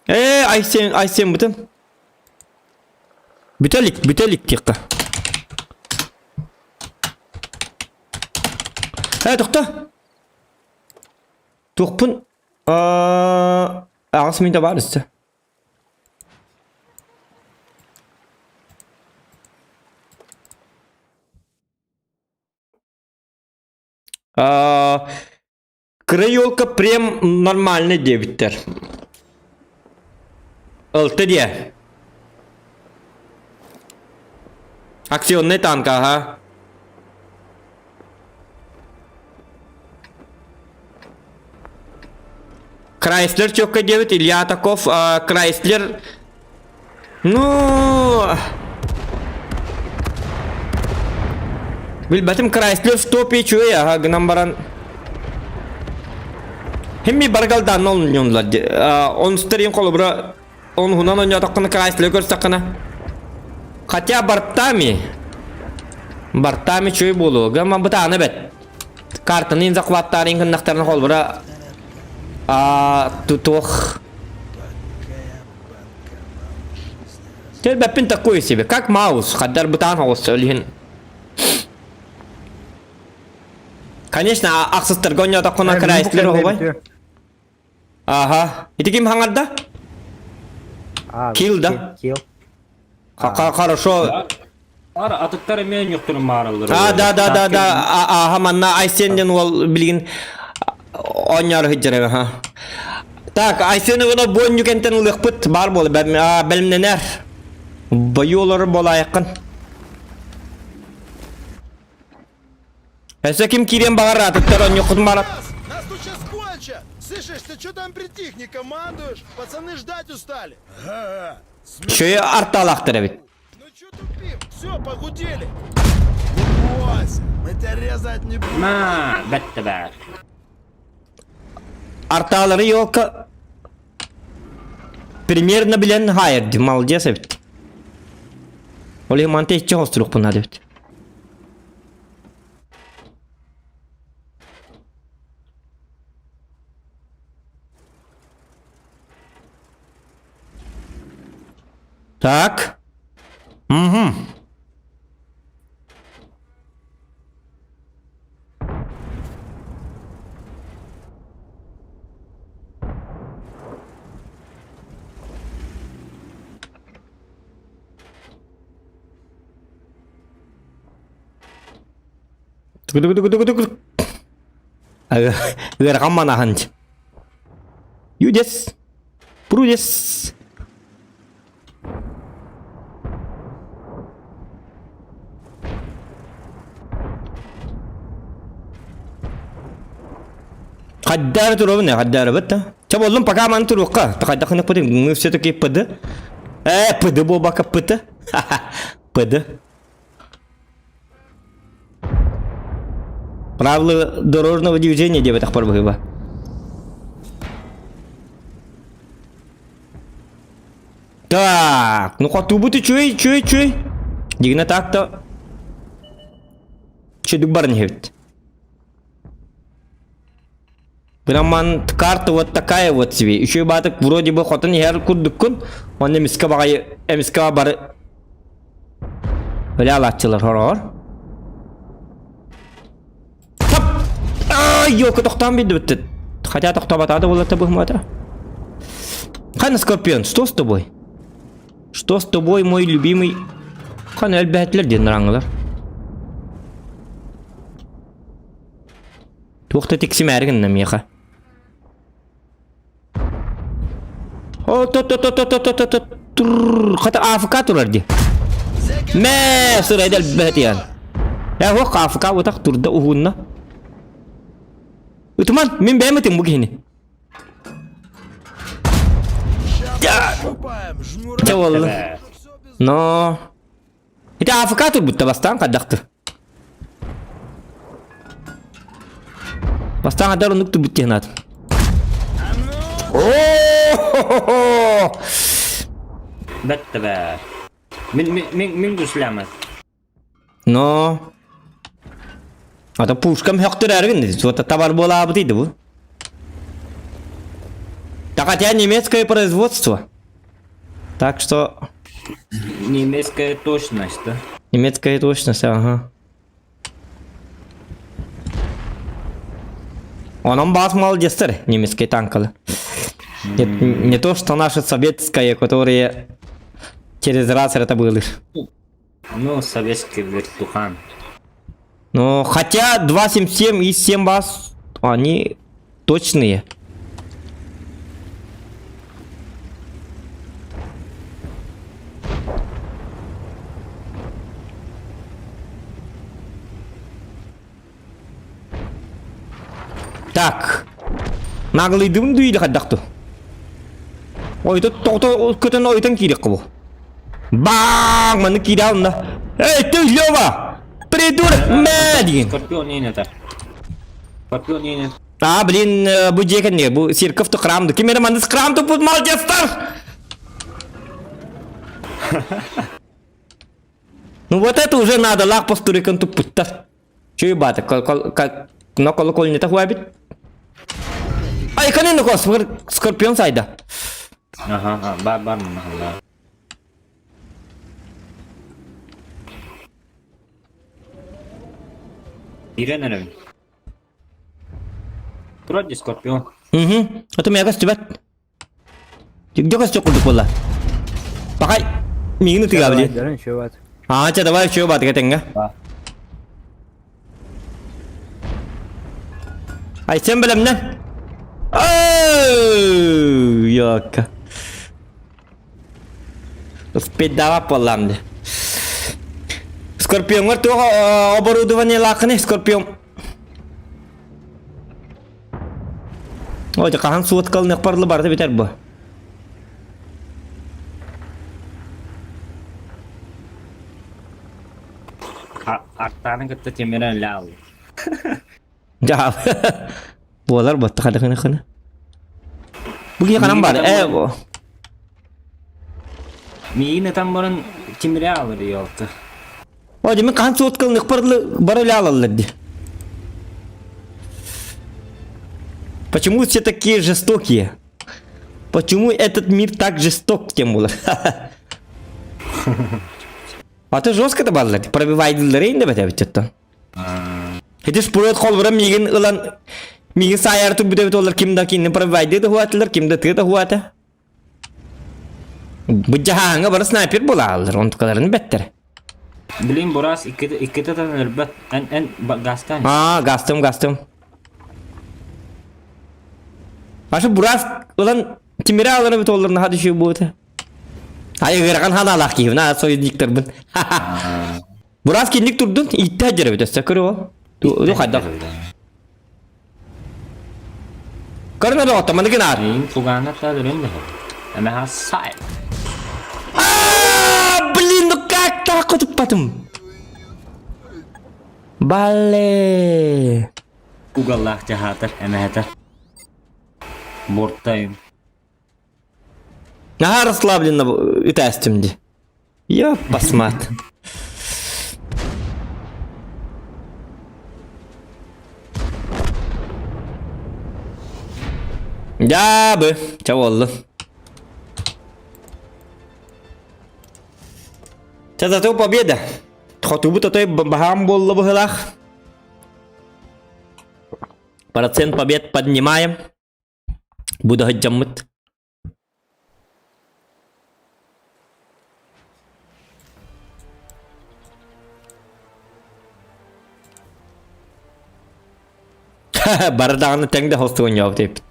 Ээ, Айсен, Айсен бытым. Бүтэлик, бүтэлик диэххэ. Ээ, тохто. Туохпун аҕыс мүнүүтэ баар өссө. Кыра елка прям нормальный диэбиттэр. Ылты диэ. Акционный танк, ага. Крайслер четко диэбит Илья Атаков. Крайслер... Ну... Билбэтим Крайслер стоп үчүгэй аха гынан баран Химми баргалдаан онньоннулар онустарин холобура онуһунан онньоотоххуна Крайслер көрсөххүнэ хотя бартами бартами үчүгэй буолуо гамма бытаана бэт картаны захваттаарын гыннахтарына холобура туох Телбэппин такой себе, как Маус, хаддар бытаан оҕус өлүһүн. Конечно, ахсыстарга ойнотоххуна Крайслер оһубай. Ага. Ити ким хаҥарда? Килл да? Килл. Хорошо. Ар атыттар эмиэ ньөхтөрүн маараллар. А, да, да, да, да. Аха, манна Айсен диэн уол билигин оонньоору сылдьар ха. Так, Айсен угуна буонньу кэнтэн ылыахпыт баар буола бэлэмнэнэр. Бою олорор буолаайаххын. Өссө ким киириэн баҕар атыттар оонньуоххутун баҕар. Нас тут сейчас кончат! Слышишь, ты что там притих, не командуешь? Пацаны ждать устали. Ага. Шөйө артаалаахтар эбит. Ну чё тупим? Все, погудели. Не бойся, мы тебя резать не будем. Ма, бэтте баар. Артаалары елка примерно билэн хаайыр молодец эбит. Ол иһин манта иччи хостурук надо эбит. Так. Угу. Тугу-тугу-тугу-тугу. Ыарахан манаһан. Юдес. Прудес. Хаддары туруобун хаддары бытта. Ча боллум пока маны туруохха. Хайдахына пытын мы все-таки ПД. ПД буолбакка ПТ. ПД. Правила дорожного движения диэбэтэх быһыба. Так, ну хотуубут үчүгэй, үчүгэй, үчүгэй. Дигинэ так-то чөдүк баран иһэбит. Грамман карта вот такая вот себе. Үчүгэй баатык вроде бы хотон иһэр курдуккун. Онно эмискэ баҕайы эмискэ бары Бля алааччылар хороҕор. Тап! Ай, ёлка тохтоон биэрдибит. Хотя тохтообатаҕа да буолла быһымата. Хана Скорпион, что с тобой? Что с тобой, мой любимый? Хана өлбөһөтүлэр диэн нараҥылар. Туох да тиксимээри гынна миэхэ. О, то то то то то то то то Хата АФК турар дии. Мэ, сырайда элбэтиэн. Э, ох, АФК утах турда уһунна. Ытыман, мин бэйэм ытым бу киһини. Чэ буолла. Но... Ити АФК турбутта бастаан хайдахты. Бастаан хадар оннук турбут диэн аат. О! Бэтте бэ. Мин мин мин мин гуслямат. Но... Ата пушкам хөхтөрәргин, вот товар буолаабыт иди бу. Так хотя немецкое производство. Так что... Немецкая точность, да? Немецкая точность, ага. Онон баас молодецтэр, немецкие танкалы. Не, не то, что наши советские, которые через раз это были. Ну, советский вертухан. Но хотя 2.77 и 7 бас, они точные. Так. Наглыйдыбын дуу или хайдах дуу? Ойто тоҕото көтөн ойтон киириэххэ бу. Баң! Маннык киирэ алынна. Эй, ты, Лёва! Придурок, мэ! диген. Скорпион иин этэр. Скорпион иин А, блин, бу дьиэ кэннигэр, бу церковь то храм ким эрэ маннык храм туппут молодецтар! Ну вот это уже надо, лаах постройкан туппуттар. Чуй баата, но колокольня хуабит. Ай, канын Скорпион сайда. Ага, бар бар мына. Ирен эрэбин. Турар дии Скорпион. Угу. Это меня көстүбэт. Дьэ көстүк курдук буолла. Пахай, миигин ытыга били. Дөрөн шөбат. Аа, чэ, давай чё баатыга тэҥҥэ. Айсен бэлэмнэн. Оу, ёка. Успейдаабат буоллаам дии. Скорпионҥар туох оборудованиелааххыный, Скорпион? Ой, хаһан суоткалыныахпар барыта бүтэр бу. Артааны кытта тимирэн ляал. Дьаал. Буолар ботта хадахына хына. Бу киһи ханан бар? Э, бу. Миигин ытан баран тимире алыр ёлты. О, дemi хаһан суоткалыныахпар бары ляалаллар ди. Почему все такие жестокие? Почему этот мир так жесток, тем более? А ты жестко табаллар, пробивайдылар да бәтәбит Ити спорт холбура миигин ылан миигин саайар турбут олар ким да кинини пробивайды да хуатылар, ким да тыы да хуата. Бу жаһааҥҥа бары снайпер буолааллар, онтукаларын бэттэр. Блин, Бурас иккитэ тан өлбөт. Эн эн газтан. Аа, гастым, гастым. Ашы Бурас ылан тимире алары бит олар наха düşüyor bu Ay ыарахан ханаалаах киһибин, аа союзниктарбын. Бурас кинник турдун, иитте дьэрэ өссө көрө Ду хайдах. Көрүнэ доҕотто, маны гынаар. Мин тугаана та өлөн да. Эмэха сай. А, блин, ну как так туппатым? Бале. Угаллаах жаһаатар эмэхэтэ. Борттайым. Наһаа расслабленно үтээстим ди. Ёппасмат. Дьаабы, чэ буоллун. Чэ, зато победа. Хотубут отой баһаам буолла быһылаах. Процент побед поднимаем. Бу да сылдьаммыт. Бары даҕаны тэҥ да холстук оонньообут эбиппит.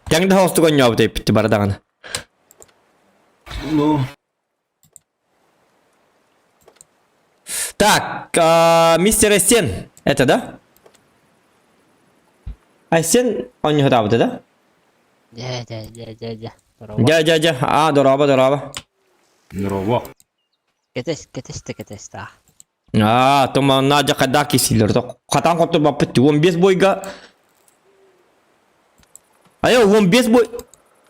Тэҥ да холстук оонньообут эбиппит бары даҕаны. Ну, Так, мистер Эстен, это да? Айсен оонньоһутаабыта да? Дьэ, дьэ, дьэ, дьэ, дьэ. Дорообо. Дьэ, дьэ, дьэ, аа, дорообо, дорообо. Дорообо. Кэтэс, кэтэстэ, кэтэстэ. Аа, туманна дьэ хайдах кисиилэр хатаан хотторбаппыт 15 бойга Айа 15 бой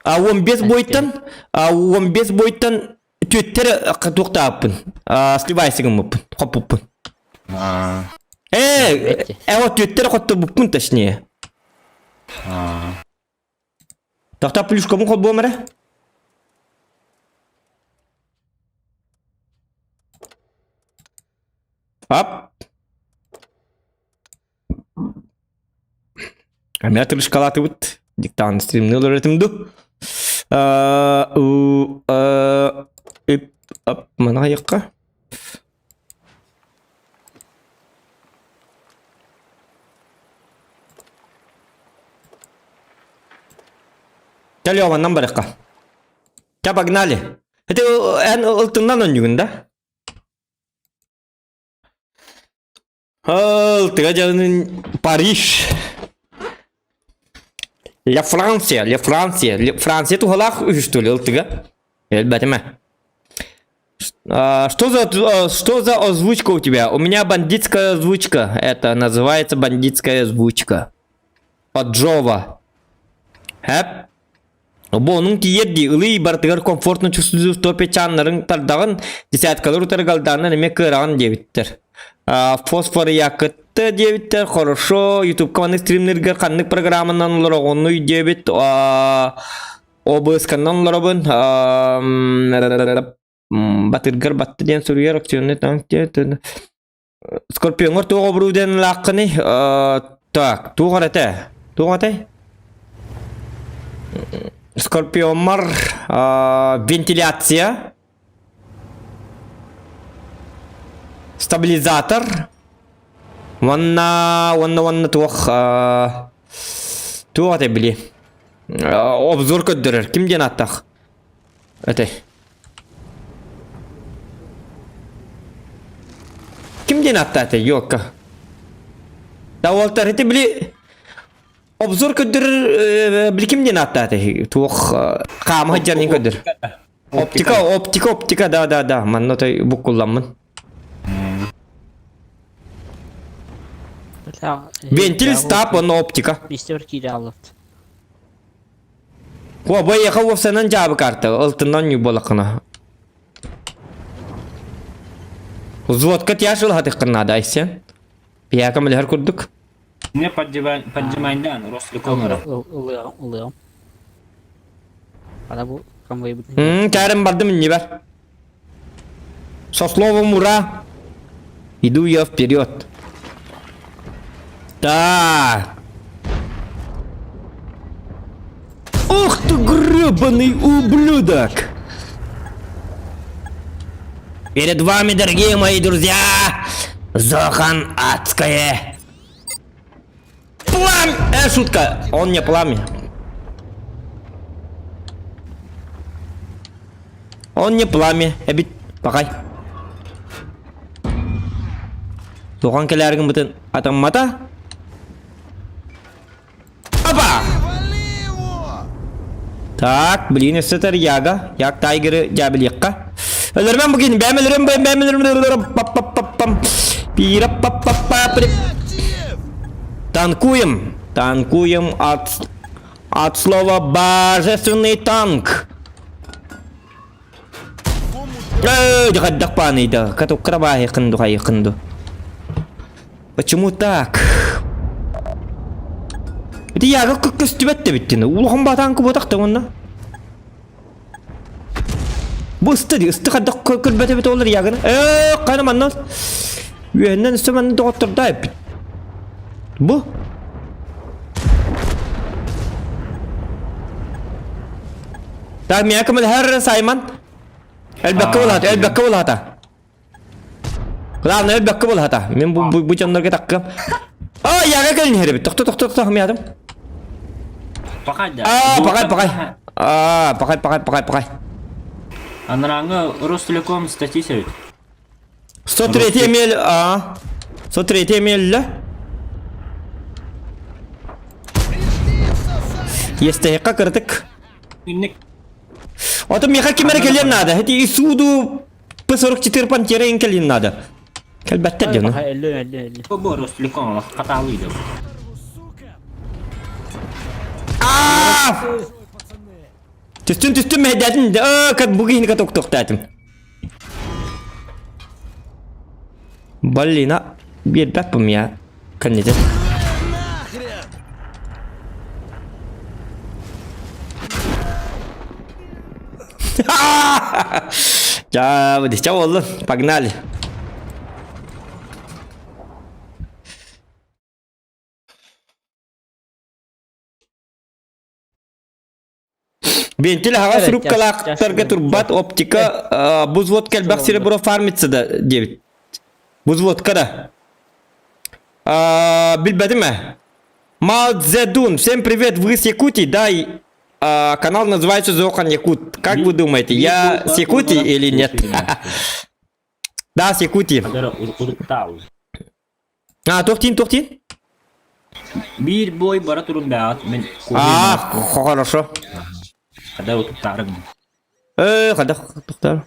а 15 бойтан а 15 бойтан түөттэр туохтааппын сливайсы гыммыппын хоппуппун э э түөттэр хотторбуппун точнее Тохтоо плюшкабын холбуом эрэ. Ап. Эмиэ тырышкалаатыбыт. Диктант стримни олорор ду. Үп, ап, мана айыққа. Чэ, барыахха. Чэ, погнали. Это эн ылтыннан онньугун да? Ылтыга дьалынын Париж. Ля Франция, Ля Франция, Ля Франция туһалаах үһүстүл ылтыга. Элбэтимэ. Что за что за озвучка у тебя? У меня бандитская озвучка. Это называется бандитская озвучка. От Джова. Хэп. Бу онуҥ тиийэр дии, ылый барытыгар комфортно чувствуешь топе чааннарын тардаҕын, десяткалар утары галдааннан эмиэ кыараҕын диэбиттэр. Фосфор якытты диэбиттэр, хорошо, ютубка маннык стримнэргэр ханнык программанан олороҕунуй диэбит, ОБС-каннан олоробун, Батыргар батты диэн суруйар акционный танк Скорпиоҥҥор туох оборудованиелааххыный? Так, туох эрэ этэ? Туох этэй? Скорпиоммар вентиляция, стабилизатор, уонна уонна уонна туох туох этэй били? Обзор көрдөрөр. Ким диэн ааттаах? Этэй? Ким диэн ааттаата елка? Да уолтар ити били обзор көрдөрөр били ким диэн ааттаата туох хаама сылдьарын көрдөр. Оптика, оптика, оптика, да, да, да. Манна той буккулламмын. Вентиль стап, он оптика. Мистер киирэ аллат. О, бу уопсанан дьаабы карта, ылтыннан нью буолаххына. Взводка тяж ылаһатыххын наада, Айсен. Пиякам үлэһэр курдук. Не поддевайдан, Ростелекомера. Ылыам, ылыам. Ана бу конвойбутун. Кәрім бардым иннибэр. Со словом ура, иду я вперед. Так. Ух ты, гребаный ублюдок! Перед вами, дорогие мои друзья, Зохан Адское. Пламя! Шутка! Он не пламя. Он не пламя. Эбит, пахай. Туған кэлээргин бытын атаммата. Опа! Вали его! Так, блин, өссө Яга. Яг Тайгеры дьээбэлиэххэ. Өлөрмөн бу кини, бэм өлөрөм, бэм бэм өлөрөм, өлөрөм, пап пап пап пам. Пира пап пап пап Актив! Танкуем. Танкуем от слова божественный танк. Эй, хайдах пааныйда. Катуккара баайыкынду хайыкынду. Почему так? Ити яга көстүбэт да биттини. Улахан батаанкы буотах да онно. Бу ысты ди, ысты хайдах көрбөтө бит олар ягын. Э, кана манна. Үөһүнэн өссө манна доҕоттордоо эппит. Бу. Так, миэхэ көмөлөһөр Саймон. Элбэккэ буолаата, элбэккэ буолаата. Главное, элбэккэ буолаата. Мин бу бу, бу дьоннорго таккым. А, яга кэлин иһэрбит. Тохто, тохто, тохто, миятым. Пахай да. А, пахай, пахай. А, пахай, пахай, пахай, пахай. Анарааҥы Ростелеком статья эбит. 103 мел, а. 103 мелле. Естеһикка кырдык. Инник Ото миэхэ ким эрэ кэлиэн наада. Эти Исуду П-44 Пантера ин кэлиэн наада. Кэлбэттэр дьону. Элле, элле, элле. бу Ростелеком хатаалыйды. Аа! Түстүн түстүн мэһэйдээтим. Ээ, как бу киһини катоктуохтаатым. Блин, а биэрбэппин я. Кэннитин. Нахрен! Ча, ча боллун. Погнали. Вентиль аһаҕас рубкалаахтарга турбат оптика бузвод кэлбэх серебро фармится да диэбит. Бузводка да. Билбэтим ээ. Мао Цзэдун, всем привет, вы с Якутии, да? Канал называется Зохан Якут. Как вы думаете, я с Якутии или нет? Да, с Якутии. А, тохтин, тохтин? Биир бой бара турун баат мен А, хорошо. Хада утуктаарым. Хада тохтар.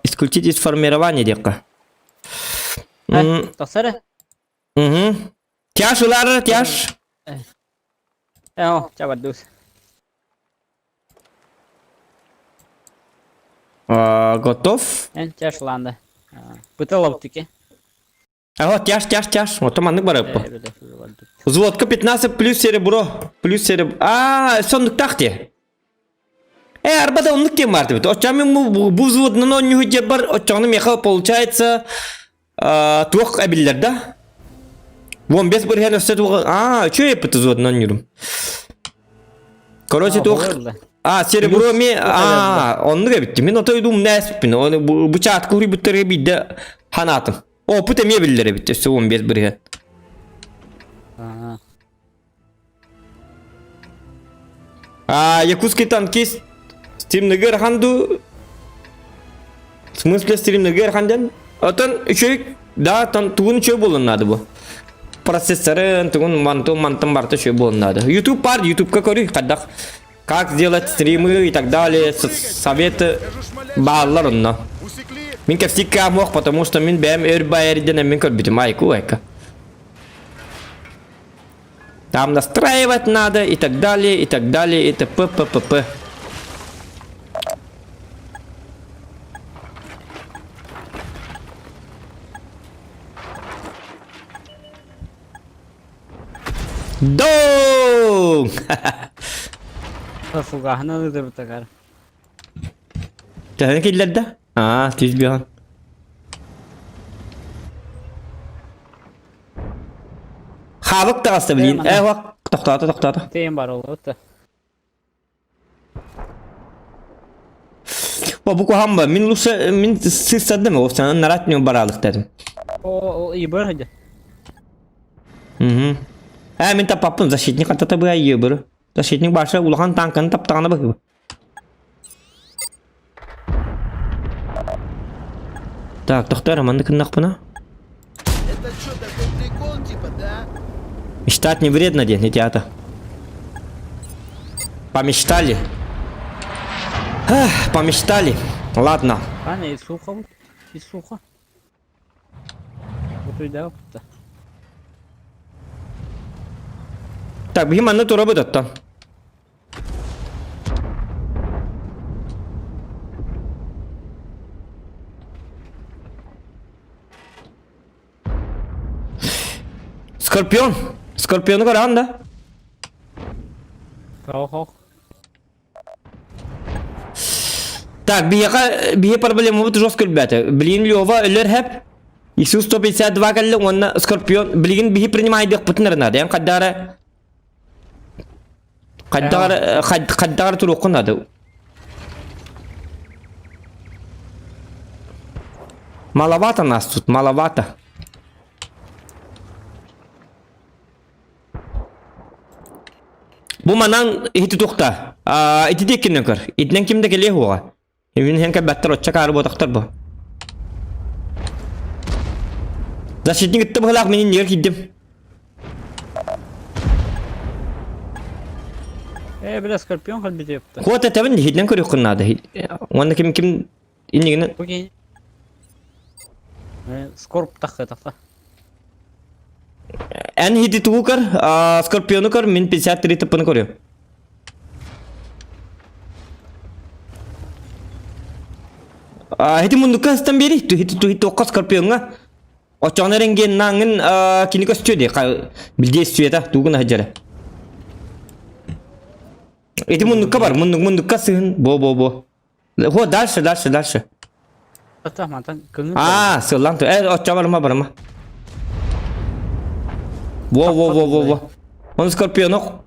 Исключить из формирования диэххэ. Тахсара? Угу. Тяж ылар, тяж. Ээ, чабардус. Готов. Эн тяж ланда. Пыталаптыки. Ага, тяж, тяж, тяж. Вот маннык барыппы. Взводка 15 плюс серебро. Плюс серебро. А, соннуктах те. Э, арбада оннук тем бар дебит. Оччоҕо мин бу взводнан онньуһу бар, оччоҕуна меха получается туох эбиллэр да? Вон бес бырыһан өссө туох... А, үчүгэй эппит взводнан онньурум. Короче, туох... А, серебро ми... А, оннук эбитти. Мин ото уйдум нээспин. Оны бу чаатка хуруйбуттарга биирдэ ханаатым. Опыт эмиэ биллэр эбит, өссө 15 бырыһан. А, якутский танкист стримныгыр ханду в смысле стримныгыр ханден? Отон үчүгэй, да, тон тугун үчүгэй буолун наада бу. Процессорын, тугун мантын мантын барта үчүгэй буолун наада. YouTube бар, YouTubeка көрүй, хайдах как сделать стримы и так далее, советы бааллар онно. Мин кэпсиккэ амуох, потому что мин бэйэм өр баайар мин көрбүтүм айку айка. Там настраивать надо и так далее, и так далее, и т.п. п. п. п. Доо! Фугаһынан ыдырбытагар. Төһөнү киллэрдэ? Аа, түс биһан. Хаабык таҕыста билин. Э, уак, тохтоото, тохтоото. Тиэн бар олута. О, бу куһаҕан Мин лучше мин сырсадым, ол сана нарат не бараалык дедим. О, ибыр хадя. Угу. Э, мин таппаппын, защитник атата быа ебыр. Защитник баша улахан танканы таптаҕына быһыы. Так, тохтор, маннык гыннахпына. Это что, такой прикол, типа, да? Мечтать не вредно, диэн ити Помечтали. Эх, помечтали. Ладно. Аня, и сухо вот. И сухо. Вот уйда опыта. Так, биһи манна турабыт оттон. Скорпион! Скорпиону көрөҕүн да? Ох-ох. Так, биһиэхэ биһи проблемабыт жестко өлбөтө. Билигин Лева өлөр хэп. Иисус 152 кэллэ уонна Скорпион билигин биһи принимайдыахпытын эрэ наада. Эн хайдара хайдара хайдара туруоххун наада. Маловато нас тут, маловато. Бу манан ити тухта. Ити диэккинэн көр. Итинэн ким да кэлиэ суоҕа. Мин һэн кэлбэттэр оччо каары буотахтар бу. Защитник ытта быһылаах мин иннигэр киирдим. Э, бля, скорпион халбите ёпта. Куот этэбин иһитинэн көрүөххүн наада. Уонна ким ким иннигинэн Окей. Э, скорп тахха тахта. Эн иһити тугу көр, скорпиону көр, мин 53 тыппыны көрүөм. Ити мундукка ыстан биэри, хити туохха скорпионҥа. Оччоҕуна эрэнгиэннааҥҥын кини көстүө дии, билдиэ сүөтэ, тугун аһдьара. Ити мундукка бар, мундук мундукка сыһын, бо-бо-бо. Хо, дальше, дальше, дальше. Аа, сыллан э, оччо барыма, барыма. Во, во, во, во, во. Он скорпионок,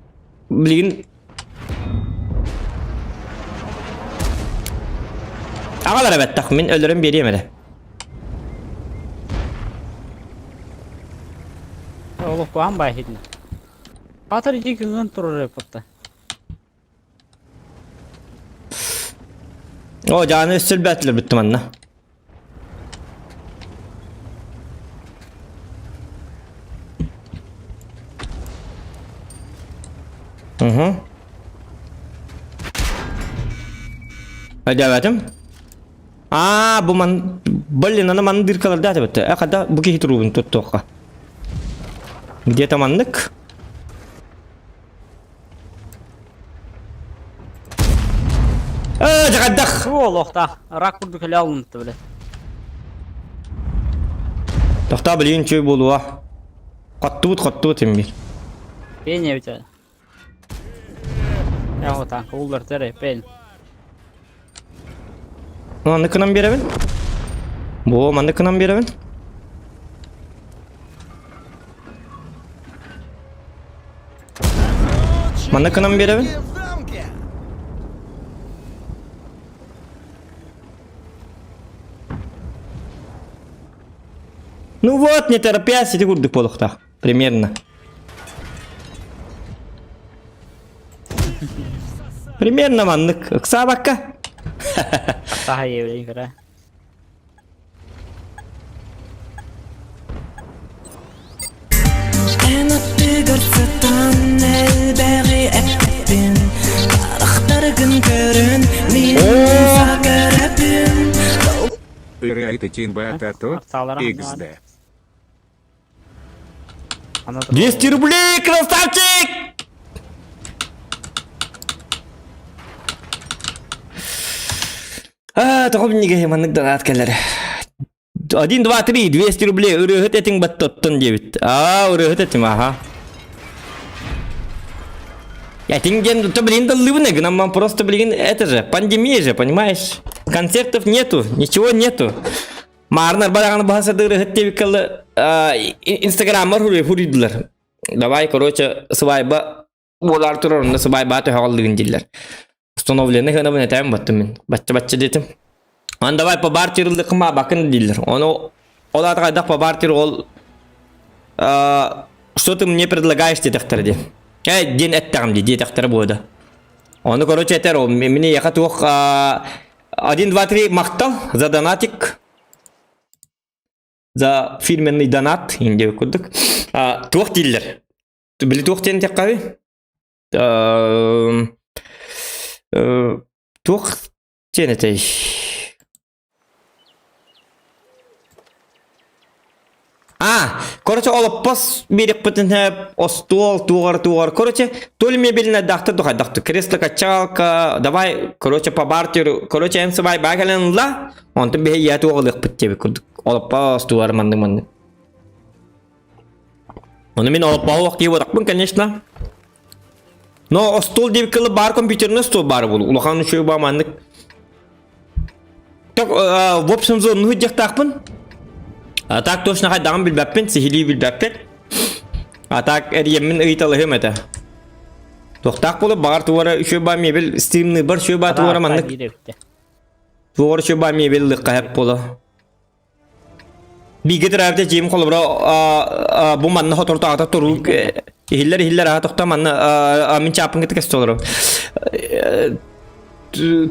блин. Аҕалар эбэттэх, мин өлөрөн биэриэм эрэ. Олох куһаҕан баай иһитинэ. Патер ити кыҥын турар эппитте. О, дьааны өссө элбээтилэр бүттүм анна. Угу. Өйдөөбөтүм. Аа, бу ман... Блин, аны манны дыркалардаат эбит. Э, хада бу киһи туруубун туттуохха. Где-то маннык. Э, дьаҕайдах! Олохтаах. Рак курдук эле алынты биле. Тохтоо билигин үчүгэй буолуо. Хоттубут, хоттубут имбир. Пен эбит. Я вот так, уллар тере, пен. Маннык гынан биэрэбин. Бу маннык гынан биэрэбин. Маннык гынан биэрэбин. В замке! Ну вот, не торопясь, ити курдук буолуохтаах. Примерно. Примерно маннык. Ыксаабакка. Саха еврей кыра. Эн аттыгар сытан элбэҕи эппин Харахтаргын көрөн мин сакарапын Ырайтытин батато XD. 200 рублей, красавчик! А, тоҕо минньигэһи маннык донат кэлэр. 1, 2, 3, 200 рублей ырыаһыт этиҥ баттоттон диэбит. Аа, ырыаһыт этим, аха. Этиҥ диэн, то блин, даллыбын гынан просто, блин, это же, пандемия же, понимаешь? Концертов нету, ничего нету. Маарнар бараҕаны баһа сатыыр ыһыт диэбиккэ инстаграммар хуруйдулар. Давай, короче, свайба буолар турар, онно свайба төһөҕөллүгүн дииллэр. Установленный гынабын этээм баттым мин. Бачча-бачча диэтим. Ан давай по бартерыллыкма бакын дииллэр. Ону ол аата хайдах по бартеру ол что ты мне предлагаешь диэтэхтэрэ дии. Э диэн эттэҕим дии диэтэхтэрэ буода. Ону короче этэр ол мини яха туох 1, 2, 3 махтал за донатик. За фирменный донат индия курдук. Туох дииллэр. Били туох диэн тэххаби? Туох диэн этэй? А, короче, олоппос биэриэхпитин сөп, остуол, туоҕар-туоҕар. Короче, то ли мебельнай дахтар духайдахты. Кресло-качалка, давай, короче, по бартеру. Короче, эн сыбай баа кэлэн ылла, онтон биһи ийэ туоҕалыахпыт диэбит курдук. Олоппос, туоҕар маннык-маннык. Ону мин олоппоһу киһи буолахпын, конечно. Но остуол диэбит кылы баар компьютерный остуол баар буолу. Улахан үчүгэй баа маннык Так, в общем, зону сылдьыахтаахпын. А так точно хайдаҕын билбэппин, сиһилии билбэппин. А так эрийэммин ыйыталаһыам этэ. Туохтаах буолуп, баҕар туора үчүгэй баа мебель стримныырбар үчүгэй баа туора маннык туора үчүгэй баа мебель лыкка хэп буоло. Бииргэ төрөөбүтэ дьиэм холобура бу манна соторутааҕыта туруу иһиллэр иһиллэр аха тохто манна мин чааппын кытта кэс олором.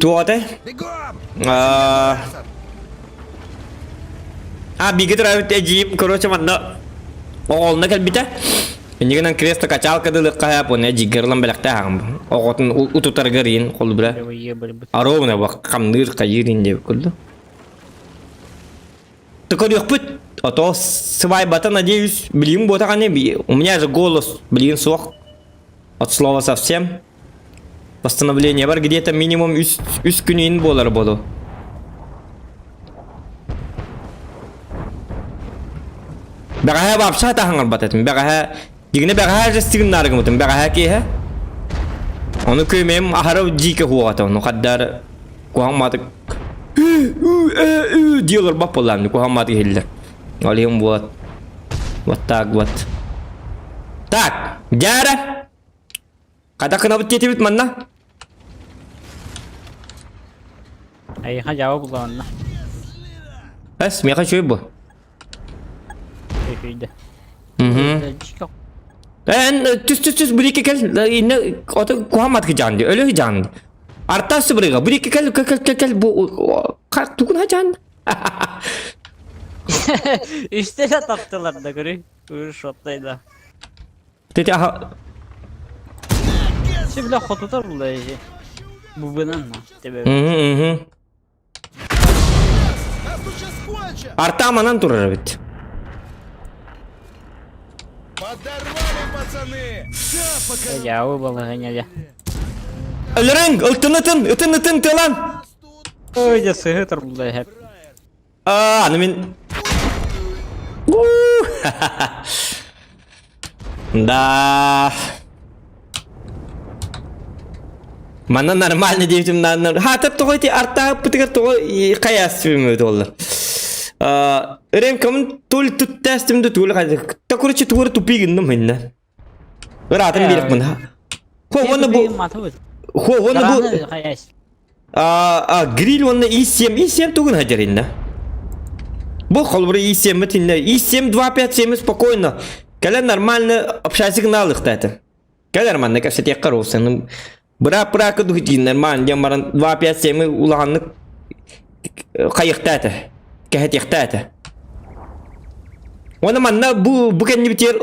Туох этэй? А бииргэ төрөөбүт эдьиийим короче манна оҕолуна кэлбитэ. Иннигинэн кресло качалка дылыкка хайап уонна эдьиийгэр ылан бэлэхтээх аҕам. Оҕотун утутарыгар иин холобура. Аровна хамныыр хайыыр ин диэбит курдук. Көрүөхпүт. А то свайбата, надеюсь, билигин буотаҕаны, у меня же голос, билигин суох. От слова совсем. Восстановление бар где-то минимум үс, үс күн иин буолар буолу. Бэҕэһээ вообще таһаҥарбат этим. Бэҕэһээ, дигинэ бэҕэһээ же стигнааргымытым. Бэҕэһээ киэһэ. Ону күөмэйим аһара дьиикэ хуоҕата. Ону хаддар куһаҥ маатык дии олорбот буоллаам куһаҕан маат иһиллэр. Ол иһин вот. Вот так вот. Так, дьаара. Хата кынабыт диэтибит манна. Эйиэхэ дьаба буллаҕынна. Эс, миэхэ үчүгэй бу. Үчүйдэ. Угу. Эн түс түс түс бу диэки кэл инне ото куһаммат кыдьаан ди өлө кыдьаан ди. Артас бырыга бу диэки кэл кэл кэл кэл кэл бу тугун хадьаан. Үстэ да таптылар да көрүй. Ыр шоттай да. Тете аха Сибиле хотутар булла ежи. Бубынан на тебе. Мгм, мгм. Нас тут сейчас кончат! Арта манан турар эбит. Подорвали, пацаны! Все, пока! Яу балыгыня я. Өлөрүн, ылтын ытын, ытын ытын тылан. Ой, я сыгытар булла хеп. Аа, аны мин Да. Манна нормально диэбитим нааннар. Хаатар тоҕо ити артааппытыгар тоҕо хайаастыбым буолла. Ремкамын тул туттаастым да тугул та короче тугура тупи гынным хинна. Ыраатын биэрэх Хо уонна бу Хо уонна бу А, гриль уонна И7, И7 тугун хадьар инна. Бу холбура И7 инна. И7 2 5 7 спокойно. Кэлэн нормально общайся гынаалыхта это. Кэлэр манна кэпсэтиэххэ роусаны. Быраап быраакы дуһутиин нормально диэн баран 2 5 7 улаханнык хайыхта это. Кэһэтиэхтэ это. Уонна манна бу бу кэннибитигэр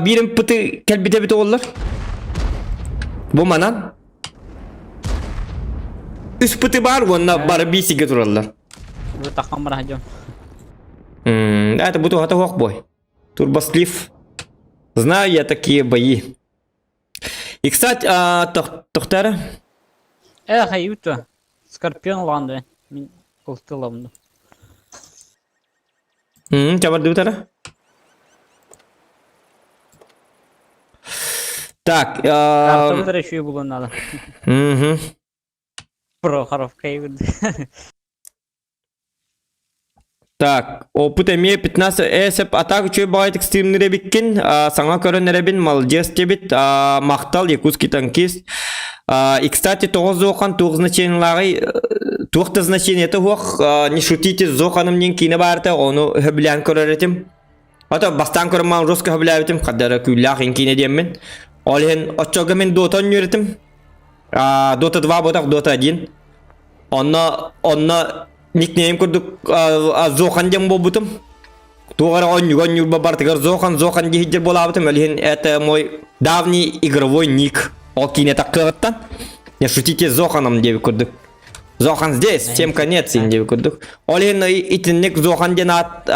биирим пыты кэлбитэ эбит оҕоллор. Бу манан Үс пыты баар уонна бары биисигэ тураллар. Бу таххан бараха дьон. Это бу туһата суох бой. Турбослив. Знаю я такие бои. И, кстати, тохтара. Э, хайута. Скорпион ланды. Мин ылтыламды. Чабардыбытара. Так, Картабытара еще булан надо. Угу. Прохоровка и Так, опыт эмиэ 15 эсэп атак үчүгэй баҕайытык стримнир эбиккин, саҥа көрөн эрэбин, молодец диэбит, махтал, якутский танкист. И, кстати, тоҕо Зохан туох значениелааҕый, туох да значениета суох, не шутите, Зоханым диэн киинэ баарта, ону сөбүлээн көрөр этим. Ото бастаан көрөн маан жестко сөбүлээбитим, хардара күүллээх ин киинэ диэммин. Ол иһин оччого мин Dota оонньуур этим. Dota 2 буотах, Dota 1. Онно, онно никнейм курдук Зохан диэн буолбутум. Туох эрэ оонньууга оонньуурба барытыгар Зохан Зохан диэһиддэр буолаабытым. Ол иһин это мой давний игровой ник. Ол киинэ таххыаҕыттан. Не шутите Зоханом диэбит курдук. Зохан здесь, всем конец син диэбит курдук. Ол иһин итинник Зохан диэн аат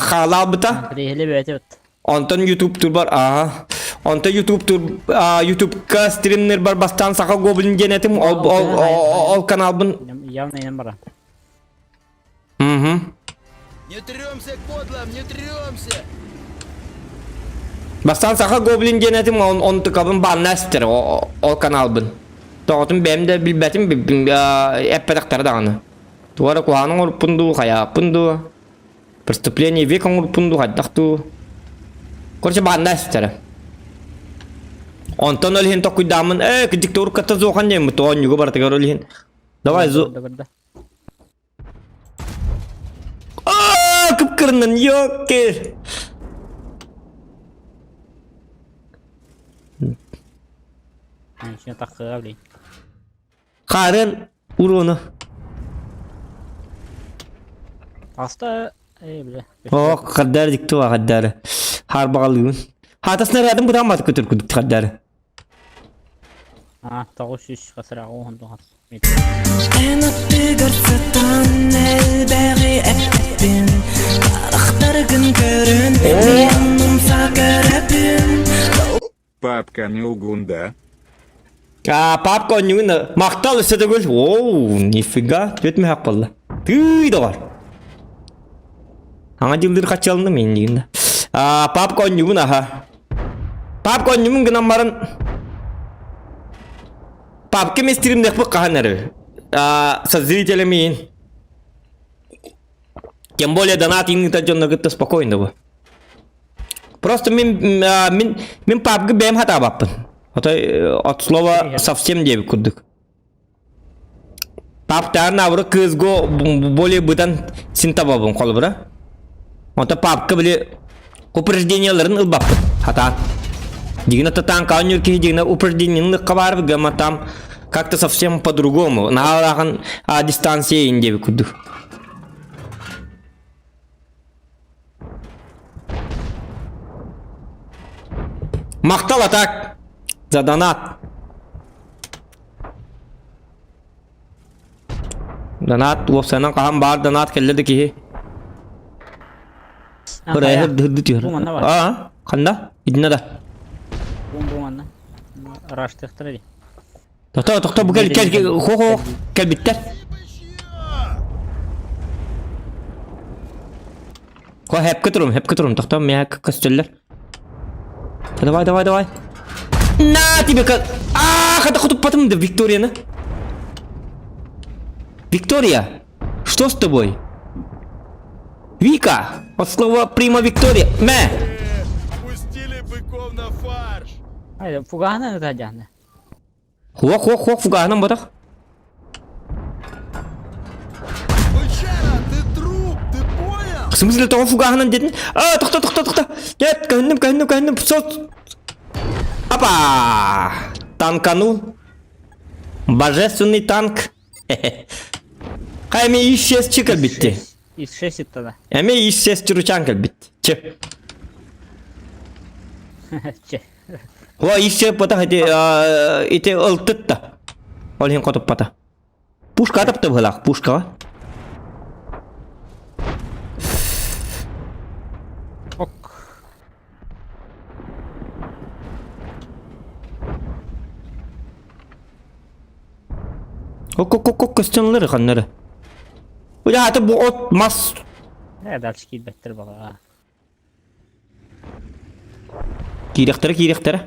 хаалаабыта. Приехали бэйэтэ Онтон YouTube турбар ааha. Онтон YouTube тур YouTubeка стримнер бар бастаан Саха Гоблин диэн этим ол ол ол каналбын Явно инен бара. Угу. Не трёмся к подлам, не трёмся! Бастаан Саха Гоблин диэн этим он онтукабын баанна эстер ол каналбын. Тоҕотун бэйэм да билбэтим эппэтэхтэрэ даҕаны. Туора куһаҕан оҥоруппун дуу, хайааппын дуу. Преступление век оҥорбуппун дуу, хайдах дуу. Короче, баанна эстэрэ. Онтон ол иһин токуйдааммын, ээ, кырдьык урукката зохан диэммит, оонньууга барытыгар ол иһин. Давай, зо... Аа, кып-кырынан, ёкки! Хаарыан уруону. Аста э бile. Оо, хардары дикти ва хардары. Харбагалыгын. Хатас нарядын бутан бат көтөр күдүк хардары. А, 900 хасыра оһон тухас. Эн аттыгар сытан элбэҕи эппин Харахтаргын көрөн Мин умса көрөбүн Папка Нилгунда. А, папка онньугун махтал өссө төгүл. Оу, нифига, түөт мөһөх буолла. Тыый доҕор. Аңа дьылдыр хаччалынным иннигин. А, папка онньугун аха. Папка онньугун гынан баран папка местиримнехпит хаһан эрэ. А, со зрителями ин. Тем более донат иҥнита дьонно кытта спокойно бу. Просто мин мин мин папка бэйэм хатаабаппын. Отой от слова совсем диэбит курдук. Паптаар наоборот кыызго более быдан син табабын холобура. Онто папка били упрежденияларын ылбаппын хатаан. Дигина танк оонньуур киһи дигина упражнениялыахха баар гама там как-то совсем по-другому. Наһаалаахан а дистанция ин диэбит курдук. Махтал атак за донат. Донат уопсайынан хаһан баар донат кэллэ да киһи. Хырайы дырды түһэр. Бу манна бар. Аа, ханна? Итиннэ да. Бу бу манна. Раштыхтар ди. Тохто, тохто, бу кэл, кэл, хо хо, кэлбиттэр. Хо, хэпкэ турум, хэпкэ турум, тохто, мия көстөллөр. Давай, давай, давай. На тебе как... А, хата хотуппатым да Викторияны. Виктория, что с тобой? Вика! От слова прима Виктория. Мэ! Пустили быков на фарш. Айда фуганы да жаны. Хуох, хуох, хуох, фугаһынан ботах. Бычара, ты труп, ты понял? В смысле тоҕо фугаһынан дедин? А, тохто, тохто, тохто. Нет, көһүннүм, көһүннүм, көһүннүм. Сот. Апа! Танканул. Божественный танк. Хай эми ис чы кэлбитти. Ис 6 иттада. Эми ис чуручан кэлбит. Че. Че. О, ис потах ити ити ылтытта. Ол иһин хотуппата. Пушка тапты быһылаах, пушкаҕа. Ок. Ок-ок-ок көстөнлөр ханнары. Уля аты бу от мас. Э, дальше киирбэттэр балаға. Киирэхтэрэ киирэхтэрэ.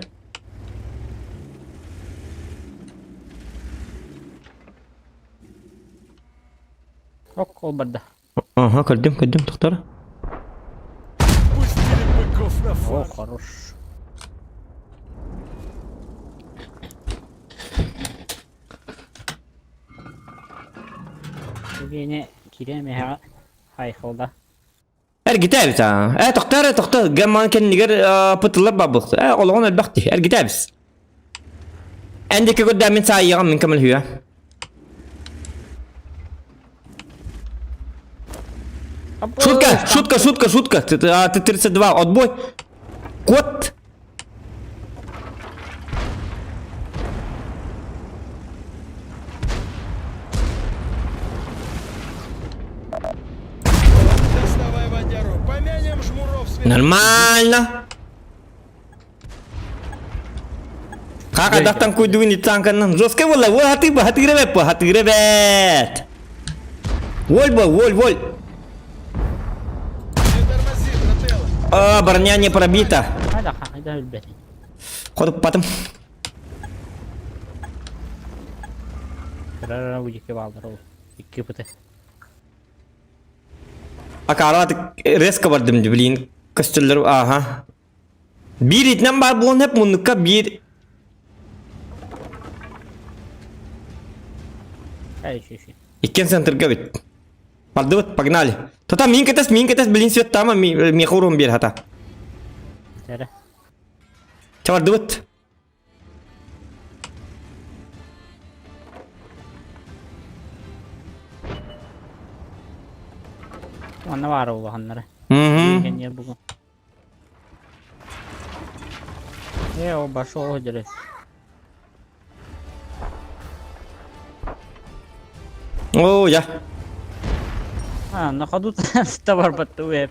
Ок, ол барда. Ага, көрдүм, көрдүм, тохтор. Пустили быков на О, фарш. хорош. Бүгүнэ киирэн мэһэҕэ хайхалда. Эргитээбит аа. Э, тохтоо эрэ, тохтоо. Гамман кэннигэр пытыллар бабылык. Э, олоҕун элбэх дии. Эргитээбис. Эн диэки көрдөө мин саайыаҕым мин көмөлөһүө. Шутка, шутка, шутка, шутка. Ты, ты 32, отбой. Кот. Доставай водяру. Помянем жмуров с Нормально. Как адахтан куйдугун итанканнан жестко буолла. Ой, хатыы хатыыра бэт хатыыра бэт. Воль бо, воль, воль. Не тормози, брателло. А, броня не пробита. Хайда хайда өлбөтүн. Хотуппатым. Кырара удики баалдар ол. Икки пыты. Акараат резко бардым, блин. Көстөллөр, ага. Биир итинэн баар буолан эп муннукка биир Иккен центрга бит. Бардыбыт, погнали. Тота мин кэтес, мин кэтес, блин свет тама, миэхэ урун биэр хата. Эрэ. Чэ бардыбыт. Манна баара улаханнара. Мгм. Кэнниэр бугун. Э, ол башол дьэрэ. Оо, я. А, на ходу табарбатты уэп.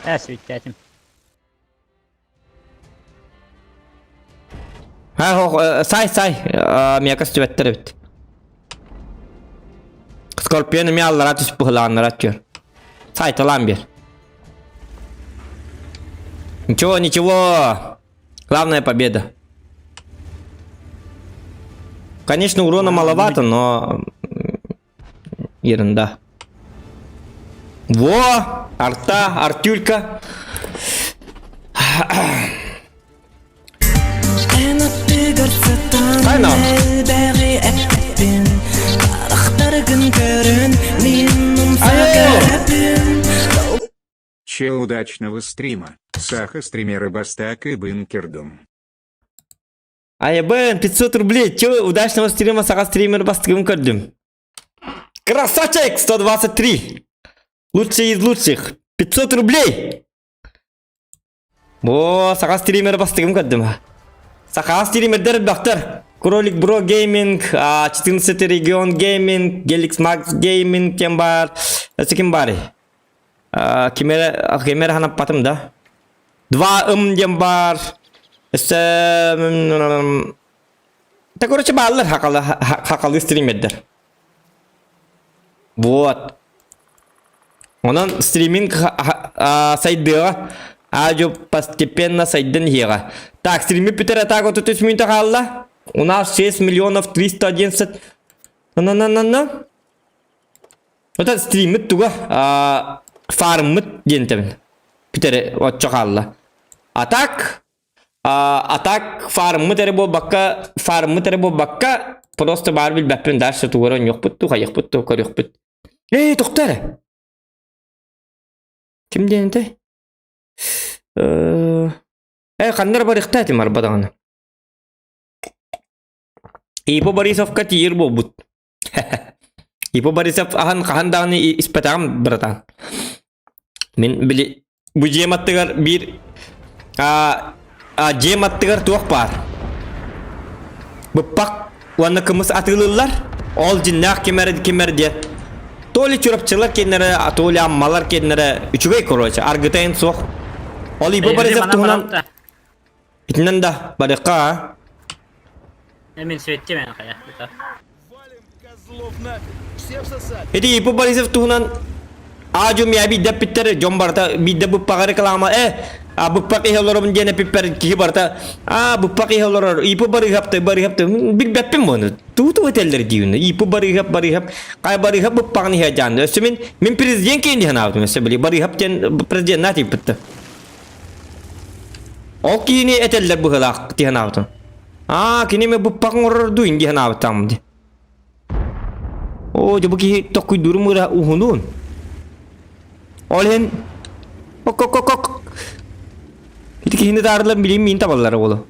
Э, сүүттэтим. Ха, сай, сай. Миэхэ көстүбэттэр эбит. Скорпион эмиэ аллараа түс быһылааннара түөр. Сайталаан биэр. Ничего, ничего. Главная победа. Конечно, урона маловато, но ерунда. Во! Арта, Артюлька. Тайна. Алло! Че удачного стрима, Саха стримеры Бастак и Бынкердум. Айбын, 500 рублей. Че, удачного стрима, саха стример бастыгым көрдүм. Красавчик, 123. Лучший из лучших. 500 рублей. О, саха стример бастыгым көрдүм. Саха стримердер элбэхтэр. Кролик Бро Гейминг, 14 регион Гейминг, Геликс Макс Гейминг кем бар? Өссө ким барый? Ким эрэ ким эрэ ханаппатым да. Два ым диэн баар. Өссө Да, короче, бааллар хакалы хакалы стримердер. Вот. Онон стриминг сайдыаҕа аадьу постепенно сайдан иһиэҕэ. Так, стриммит бүтэр атака 33 мүнүүтэ хаалла. У нас 6 миллионов 311 на-на-на-на. Это стриммит туга фарммыт диэн тэбин. Бүтэр оччо хаалла. А так А так фарммыт эрэ буолбакка, фарммыт эрэ буолбакка, просто баар билбэппин дальше тугу эрэ оонньуохпут дуу, хайыахпыт дуу, көрүөхпүт. Эй, тохтоо эрэ. Ким диэн этэй? Э, ханна эрэ барыахтаа этим арба даҕаны. Ипо Борисовка тиийэр буолбут. Ипо Борисов аһан хаһан даҕаны испэтэҕим, братан. Мин били бу дьиэм аттыгар биир а, а дьиэм аттыгар туох баар? Быппах уонна кымыс атыылыыллар. Ол дьиннээх ким эрэ ким эрэ диэн. То ли чурапчылар киэннэрэ, то ли аммалар киэннэрэ үчүгэй короче, аргытайын суох. Ол Ипо Борисов туһунан итинэн да барыахха а. Мин светти мен хайа. Козлов нафиг! Все всосали! Ити Ипу Борисов туһунан аадьу миа биирдэ эппиттэр, дьон барыта биирдэ быппаҕа реклама э а быппах иһэ олоробун диэн эппиппэр киһи барыта а быппах иһэ олорор Ипу Барыыһапты Барыыһапты билбэппин буону туу-туу этэллэр диибин Ипу Барыыһап Барыыһап хай Барыыһап быппаҕын иһэ дьаан өссө мин мин президент киһин дии санаабытым өссө били Барыыһап диэн президеннаат ыйыппытта ол киһини этэллэр быһыылаах дии санаабытым аа кини ме быппах оҥорор дуу дии санаабыттаам дии Оо, дьэ бу киһи токкуйдуурум ыра уһунуун. Ол иһин ок-ок-ок-ок. Ити киһини таарылар билим миин табаллар уолу.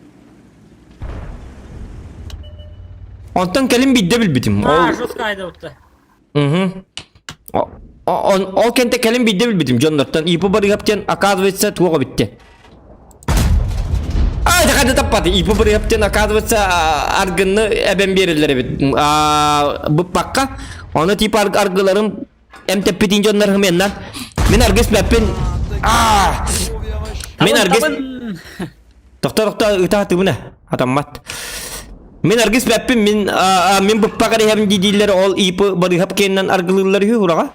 Онтон кэлин биирдэ билбитим. Ол А, жестко айдабытта. Мгм. Ол кэнтэ кэлин биирдэ билбитим дьоннортон. ИП Барыһап диэн оказывается туох эбитте. А, хайда таппаты. ИП Барыһап диэн оказывается аргынны эбэн биэрэллэр эбит. Быппакка. Ону типа аргыларын эмтэппитин дьоннор хымыаннар. Мин аргыс бэппин. А! Мин аргыс Тохто тохто ытаа тыбына атаммат. Мин аргыс бэппин мин мин быппак иһэбин дииллэр ол ИП Барыһап киэннэн аргылыыллар үһү ураҕа.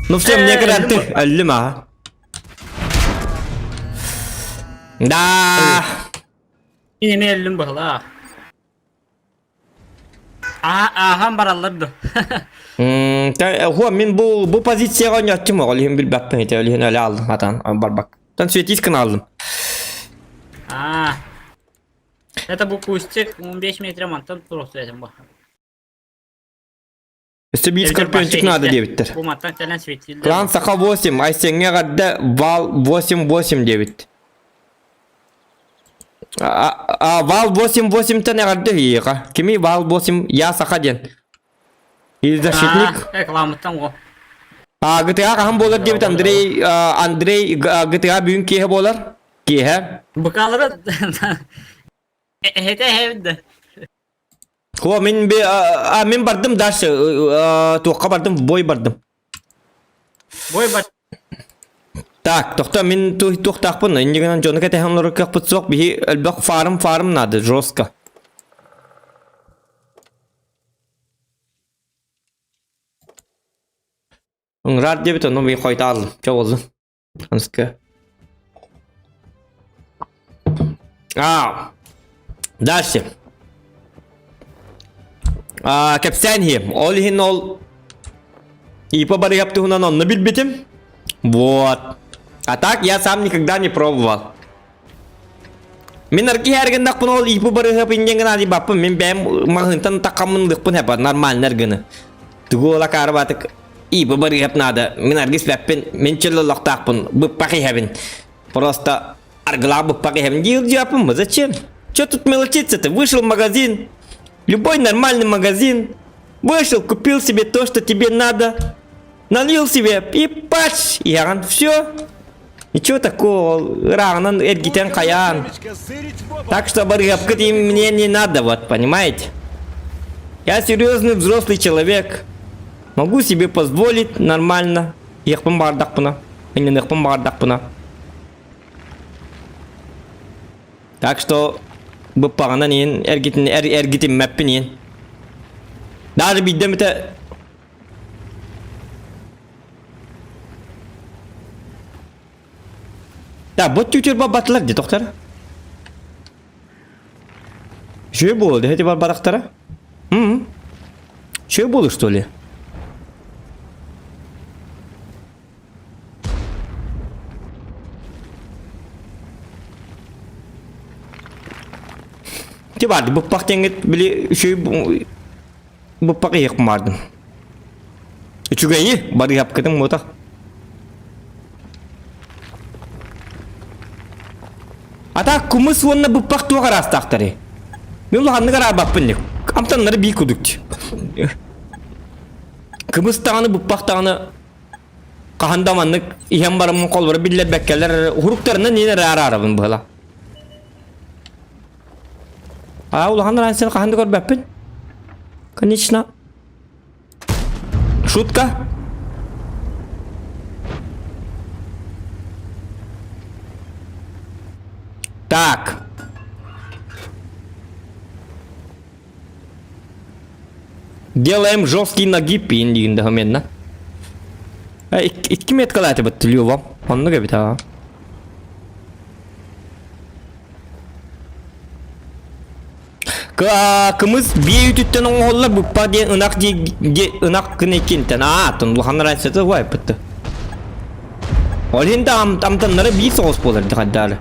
Ну все, мне гранты өллүм аа. Да. Мин эмиэ өллүм быһылаах. Ааһан бараллар да. Хуа мин бу бу позицияҕа оонньооччум оҕол иһин билбэппин ити ол иһин өлө алдым атан барбак. Тан светить аллым. А. Это бу кустик 15 метр мантан просто этим бу. Өссө биир скорпиончик надо диэбиттэр. Бу мантан кэлэн светилдер. Клан Саха 8, Айсеҥҥэ эҕэрдэ Вал 8-8 диэбит. А, Вал 8-8-тэн эҕэрдэ үһүйэҕэ. Кими Вал 8 Я Саха диэн. Или защитник. Рекламаттан го. А GTA хаһан буолар диэбит Андрей Андрей GTA бүгүн киэһэ буолар. Киэһэ. Быкалары эһэтэ эһэбит да. Хуа мин би а мин бардым дальше туохха бардым бой бардым. Бой бар. Так, тохто мин туохтаахпын иннигинэн дьону кэтэһэн олорор кыахпыт суох биһи элбэх фарм фарм надо жестко. Ыҥыраар диэбит онно мин хойутааллым. Чэ буоллун. Анска. А, дальше. А, кэпсээн иһиэм. Ол иһин ол ИП барыгап туһунан онно билбитим. Вот. А так я сам никогда не пробовал. Мин арки эргиндахпын ол ИП барыгап инньэн гына баппын. Мин бэйэм маҕаһыынтан такаммын лыкпын хэпа нормально эргини. Тугу ола карбатык. И быбарыһап надо. Мин аргы испэппин, мин чөл олохтоохпун, быппах иһэбин. Просто аргылаах быппах иһэбин диир дьиаппын Зачем? Че тут мелочиться-то? Вышел в магазин, любой нормальный магазин, вышел, купил себе то, что тебе надо, налил себе и пач, иһэҕин, все. Ничего такого, ырааҕынан эргитэн хайаан. Так что барыһапкыт мне не надо, вот, понимаете? Я серьезный взрослый человек. Могу себе позволить нормально. Иэхпин баҕардахпына, ынньаныахпын баҕардахпына. Так что быппаҕынан иһин эргитин эр, эргитиммэппин иһин. Даже биирдэ эмитэ Да, бот түтүр батылар дии тохтор. Үчүгэй буолуо дэһэ барбатахтара. М Үчүгэй буолуо что ли? Ти барды буппах диэҥҥит били үчүгэй буппах иһиэхпин баардым. Үчүгэйи барыһапкытын буотах. А так кумыс уонна быппах туох араастаахтарый? Мин улаханнык араарбаппын дик. Амтаннары бии кудук дии. Кымыс даҕаны быппах даҕаны хаһан да маннык иһэн бараммын холборо биллэрбэккэлэр уһуруктарынан иһин эрэ араарабын быһыла. А улахан разницаны хаһан да көрбөппүн. Конечно. Шутка? Так. Делаем жесткий нагиб иин документна. Икки меткалааты бат Лёва. Оннук эбит аа. Кымыс биэ үтүттэн оҥоһуллар быппа диэн ынах дии ынах гына иккинтэн аатын улахан разницата убайбытты. Ол иһин да амтаннара биир соҕус буолар дии хайдаары.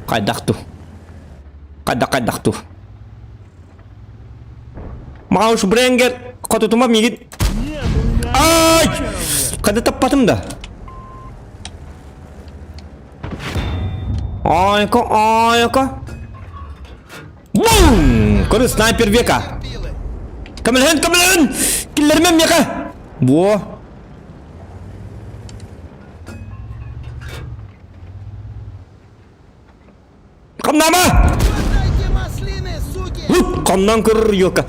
Хайдах ту. Хайдах хайдах ту. Мауш Бренгер хотутума миигин Ай! Хада таппатым да. Айка, айка. Бум! Көрү снайпер века. Көмөлөһүн, көмөлөһүн! Киллэримэм миэхэ! Буо. Хамнаама! Хомнон көрөр елка.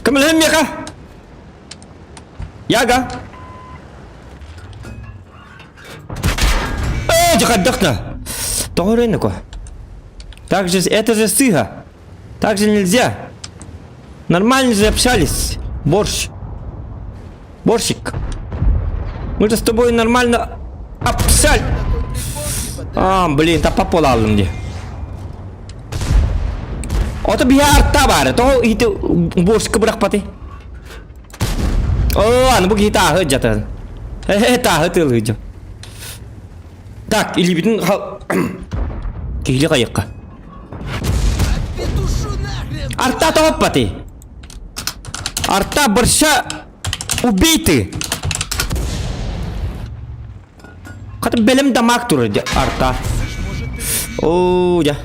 Көмөлөһүн миэхэ! Яга! Э, дьахайдах да. Тоҕо рынку? Так же, это же сыга. Так же нельзя. Нормально же общались. Борщ. Борщик. Мы же с тобой нормально общались. А, блин, таппап буола аллым дии. Ото биһи арта баары. Тоҕо ити борщка бырахпаты? Оо, аны бу киһи тааһы дьатан. Э, тааһы тыалыыдьым. Так, илиибитин киһили хайыкка. Арта тоҕоппаты. Арта борща убей ты. Хата бэлэм дамаг турар арта. Оо, дьэ.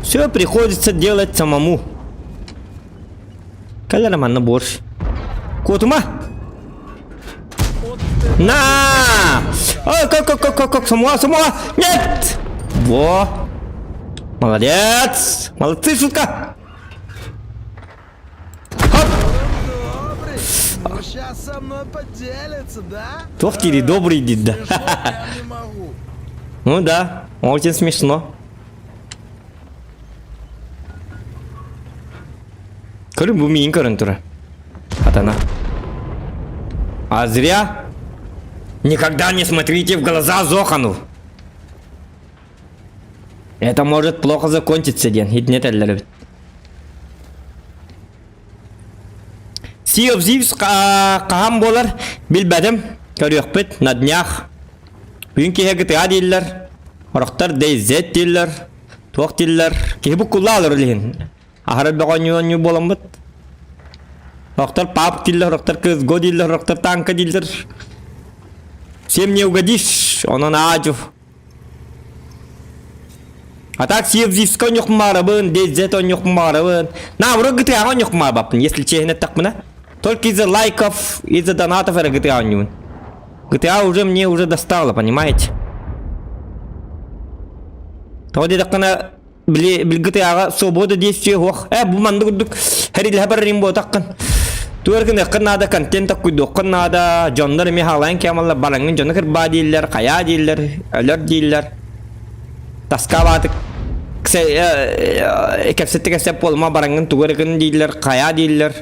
Все приходится делать самому. Кэлэр манна борщ. Куотума! На! Ой, как, как, как, как, как, самуа, самуа! Нет! Во! Молодец! Молодцы, шутка! Ну, сейчас со мной поделится, да? Туох диирий добрый диир да. Смешно прям не могу. Ну да, очень смешно. Көрүн бу миин көрөн турар. Атана. А зря. Никогда не смотрите в глаза Зохану. Это может плохо закончиться диэн итинэ этэллэр эбит. Sea of Thieves хаһан буолар билбэтим. Көрүөхпүт на днях. Бүгүн киһи GTA дииллэр, орохтор DayZ дииллэр, туох дииллэр. Киһи буккулла алар илиһин. Аһара бөҕө оонньуу буоламмыт. Орохтор PUBG дииллэр, орохтор CSGO дииллэр, орохтор танка дииллэр. Всем не угодишь, онон аадьу. А так Севзивска оонньуохпун DayZ оонньуохпун баҕарабын. Наоборот GTA оонньуохпун баҕарбаппын, если честно эттэхпинэ. Только из-за лайков, из-за донатов эрэ GTA оонньуубун. GTA уже мне уже достало, понимаете? Тоҕо диэтэххинэ, били били GTA-ҕа свобода действия суох. Э, бу маннык курдук хэрилэһэ барарым буотаххын. Тугар гыныаххын наада, контент таккуйдуоххун наада, дьоннор эмиэ хаалайан кэмаллар, бараҥҥын дьону кырбаа дииллэр, хайаа дииллэр, өлөр дииллэр. Таскаабаатык кэпсэтти кэпсэп буолума бараҥҥын тугу эрэ гын дииллэр, хайаа дииллэр.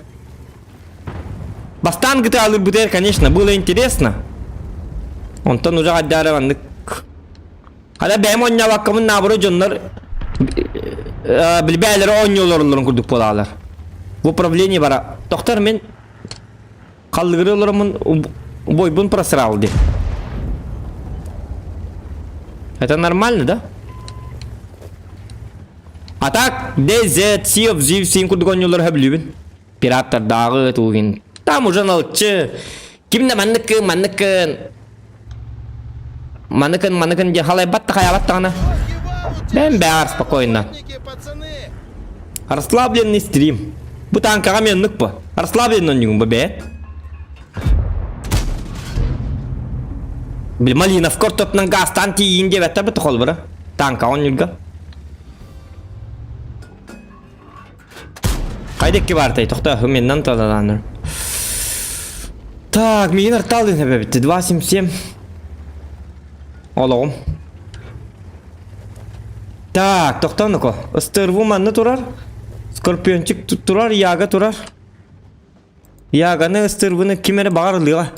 Бастаан GTA-лыырбытыгар, конечно, было интересно. Онтон уже хайдаары маннык Хата бэйэм оонньообоккобун наоборот дьоннор билбээлэри оонньууларыларын курдук буолаалар. В управлении бара. Тохтор мин халлыгыры олороммун бойбун просрал ди. Это нормально, да? А так, DZ, Sea of Thieves син курдук оонньуулары хөбүлүүбүн. Пираттардааҕы тугин. Там уже налчы. Ким да манныкын, манныкын. Маныкын, маныкын диэн халайбат да хайаабат даҕаны. Бэм бээр спокойно. Расслабленный стрим. Бу танкаҕа меннук бу. Расслабленный онньугун бу бээ. Били Малиновка ортотунан газтаан тиийин диэбэттэр бу холбура. Танкаҕа онньурга. Хайда икки баартай, тохтоо, меннан талалааныр. Так, миигин артаалыын эбэбитти. 277. Олоҕум. Так, тохтоонуко. Ыстырбу манна турар. Скорпиончик турар, яга турар. Яганы ыстырбыны ким эрэ баҕар ылыаҕа.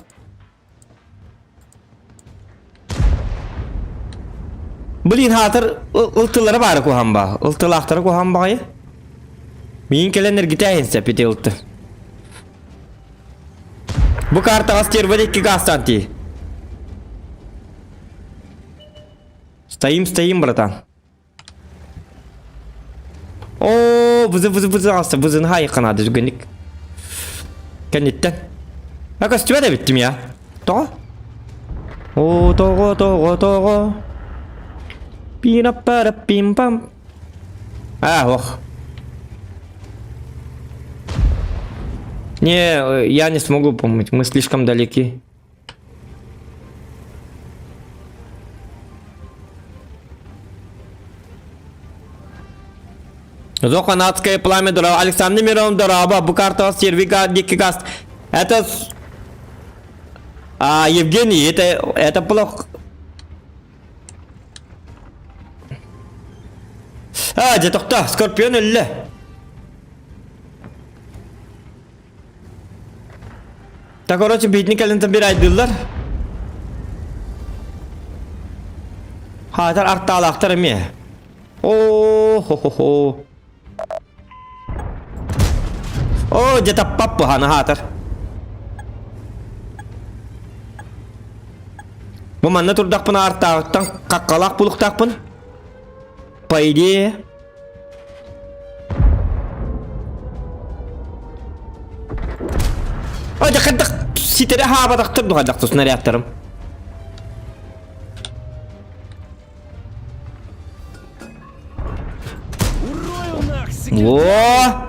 Блин, хаатыр ылтылара баары куһаан баа. Ылтылаахтара куһаан баҕайы. Миин кэлэн эргитээһин сөп ити ылты. Бу картаҕа стерва икки газтан тии. Стоим, стоим, братан. Оо, бызы бызы бызы аста бызын хайыкканады зүгенник. Кэнниттэн. А көстүбэт эбиттим я. Тоҕо? Оо, тоҕо, тоҕо, тоҕо. Пина пара пим пам. А, ох. Не, я не смогу помочь, мы слишком далеки. Зоханатское пламя дорого. Александр Миронов дорого. Букартова сервика дикий гаст. Это... А, Евгений, это, это плохо. А, дьэ тохто, Скорпион өллө. Так, короче, биитини кэлин бир айдыыллар. Хаатар артаалаахтар эмиэ. О, хо-хо-хо. О, дьэ таппап быһаны хаатар. Бу манна турдахпына артааҕыттан хаххалаах булуктаахпын. По идее, Ой, хайдах ситэри хаабатахтар ду хайдах снарядтарым. О!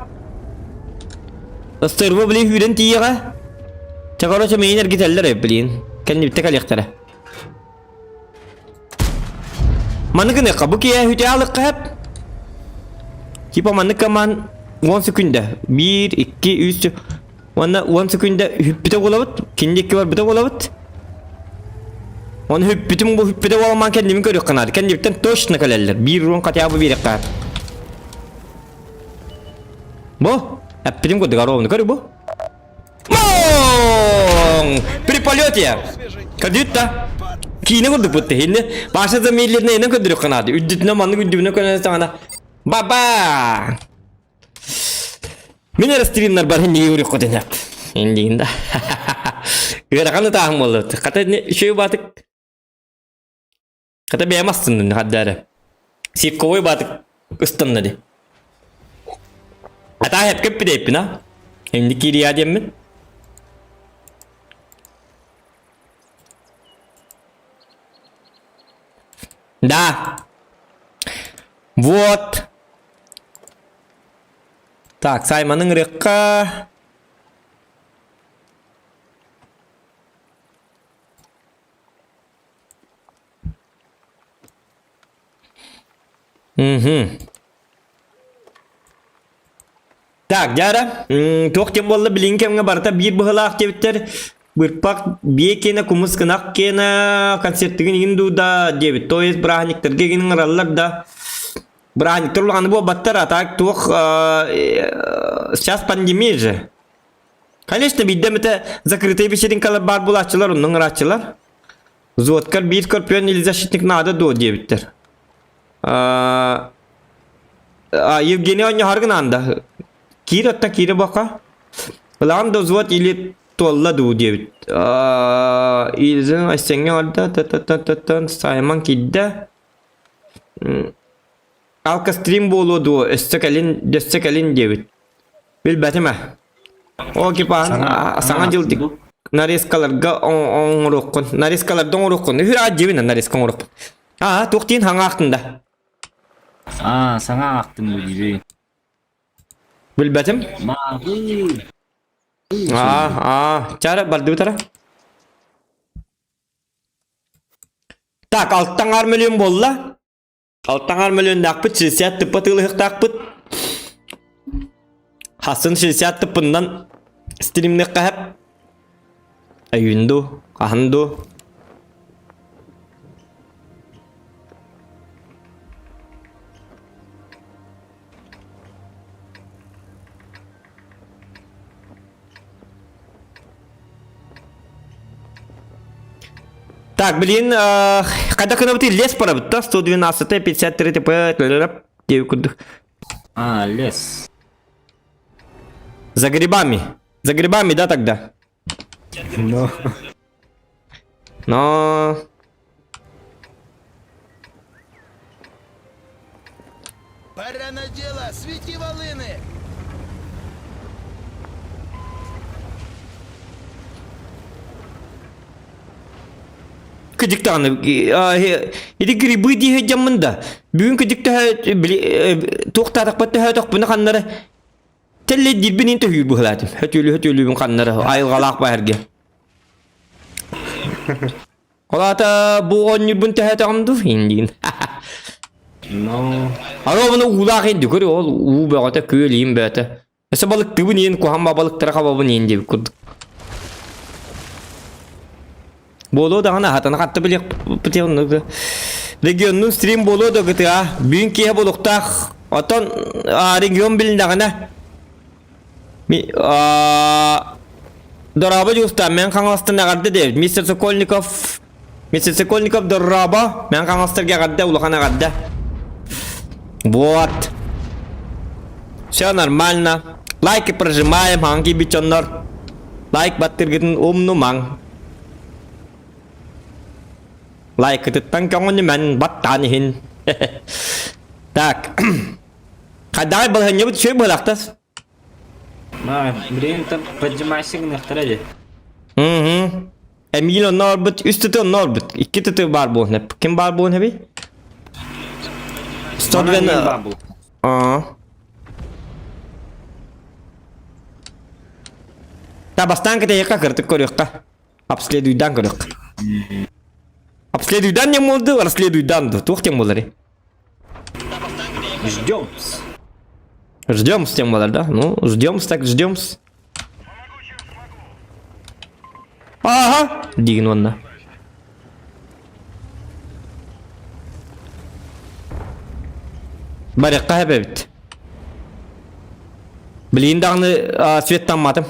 Ыстырбы, блин, хүрен тиийэҕэ. Чэ, короче, миин эргитэллэр, блин. Кэннибитте кэлиэхтэрэ. Маны гыныахха, бу киэһэ үтэ алыкка хэп. Типа маннык коман 10 секунда. 1, 2, 3, уонна 10 секунда хүппүтэ буолабыт. Кинди икки барбыта буолабыт. Оны хүппүтүм бу хүппүтэ буоламан кэннибин көрүөххэ наада. Кэннибиттэн точно кэлэллэр. Биир урун хотя бы биэриэххэ. Бу, эппитим курдук ровно көрү бу. Моң! При полете! Кадютта! Киинэ курдук бутта хинне. Паша замедленный инен көдүрүк канады. Үддүтүнө маннык үддүбүнө көнө саҕана. Баба! Мин эрэ стримнар бар хинниги үрүк көтүнэп. Индиин да. Ыарахан ытааһын буолла. Хата үчүгэй баатык. Хата бэйэм астынным хаддаары. Сивковой баатык ыстанна ди. Атаа хепке пидейппин а. Инди киирия диэммин. Да. Вот. Так, Саймонын ырыакка. Мгм. Так, дьара, туох диэн буолла билиҥ кэмҥэ барыта биир быһылаах диэбиттэр. Бырпак биэ киэнэ кумус кынах киэнэ концертыгын игин дуу да диэбит. То есть бырааһынньыктарга игин ыҥыраллар да. Бырааһынньыктар улаханы буолбаттар, а так туох сейчас пандемия же. Конечно, биирдэ эмитэ закрытые вечеринкалар баар буолааччылар, онно ыҥырааччылар. Взводкар биир скорпион или защитник наада дуо диэбиттэр. А, Евгений оонньоһор гынаан Киир отта киирэ бака. Ылаҕын да взвод или туолла дуу диэбит. Илзин Айсеҥҥэ барда, та-та-та-та-тан Саймон киирдэ. Алкастрим буолуо дуо, өссө кэлин, өссө кэлин диэбит. Билбэтим ээ. Ол кипаан саҥа дьыл нарезкаларга оҥоруоххун. Нарезкаларда оҥоруоххун. Үһүр аат дьиэбин нарезка оҥоруохпун. Аа, туох диин хаҥа аахтын да? Аа, саҥа аахтым бу диби. Билбэтим. Мааҕы. Аа, аа, чара бардыбытара. Так, алтан ар миллион буолла. Алтаҥар мөлүөннээхпит, 60 тыппа тыылыһыктаахпыт. Хасын 60 тыппыннан стримниэххэ хэп. Өйүн ду, хаһан ду. Так, блин, хайдах гынабытый лес барабыт да 112 53 ТП диэбит курдук. А, лес. За грибами. За грибами, да, тогда? Но. Но... Пора на дело, свети волыны! Кыдьык даҕаны ити грибы дии сылдьаммын да бүгүн кыдьык төһө били туохтаатахпыт төһөөтөхпүнэ ханнары тэллэйдиирбин иин төһүүр быһылаатым хөтүөлү хөтүөлүүбүн ханнары айылҕалаах баһарга Ол аата бу оонньуурбун төһөөтөҕүм дуу индиин. Но. Аны ону уулаах инди көр ол уу бөҕөтө күөл иин бөҕөтө. Өссө балыктыыбын иин куһаҕан ба балыктары хабабын иин диэбит курдук. Буолуо даҕаны аһатана хатта билиэхпит оннук. Регионнун стрим буолуо да гытыа бүгүн киэһэ буолуохтаах. Оттон регион билиннэҕинэ Дорообо Дьулустаан, мен Хаҥаластан эҕэрдэ диэбит. Мистер Сокольников, Мистер Сокольников дорообо, мен Хаҥаластарга эҕэрдэ, улахан эҕэрдэ. Вот. Все нормально. Лайки прожимаем, хаҥ киирбит дьоннор. Лайк баттыргытын умнумаҥ. Лайкытыттан көҥүнүмэн баттаан иһин. Так. Хайдаҕай балаһыанньабыт үчүгэй быһалаахтас. Ма, билигин там поднимайся гыныахтара дии. Мм. Эмиил онно орбут, үс тыты онно орбут. Икки тыты баар буолун. Ким баар буолун эбий? 102 баар буол. Аа. Та бастаан кэтэйиэххэ кыртык көрүөххэ. Обследуйдан көрүөххэ. Обследуйдан не молды, расследуйдан ду. Туох тем болары? Ждем. Ждем с тем болар, да? Ну, ждем так ждем. Ага, дигин онна. Барыахха эбит. Билигин даҕаны светтамматым.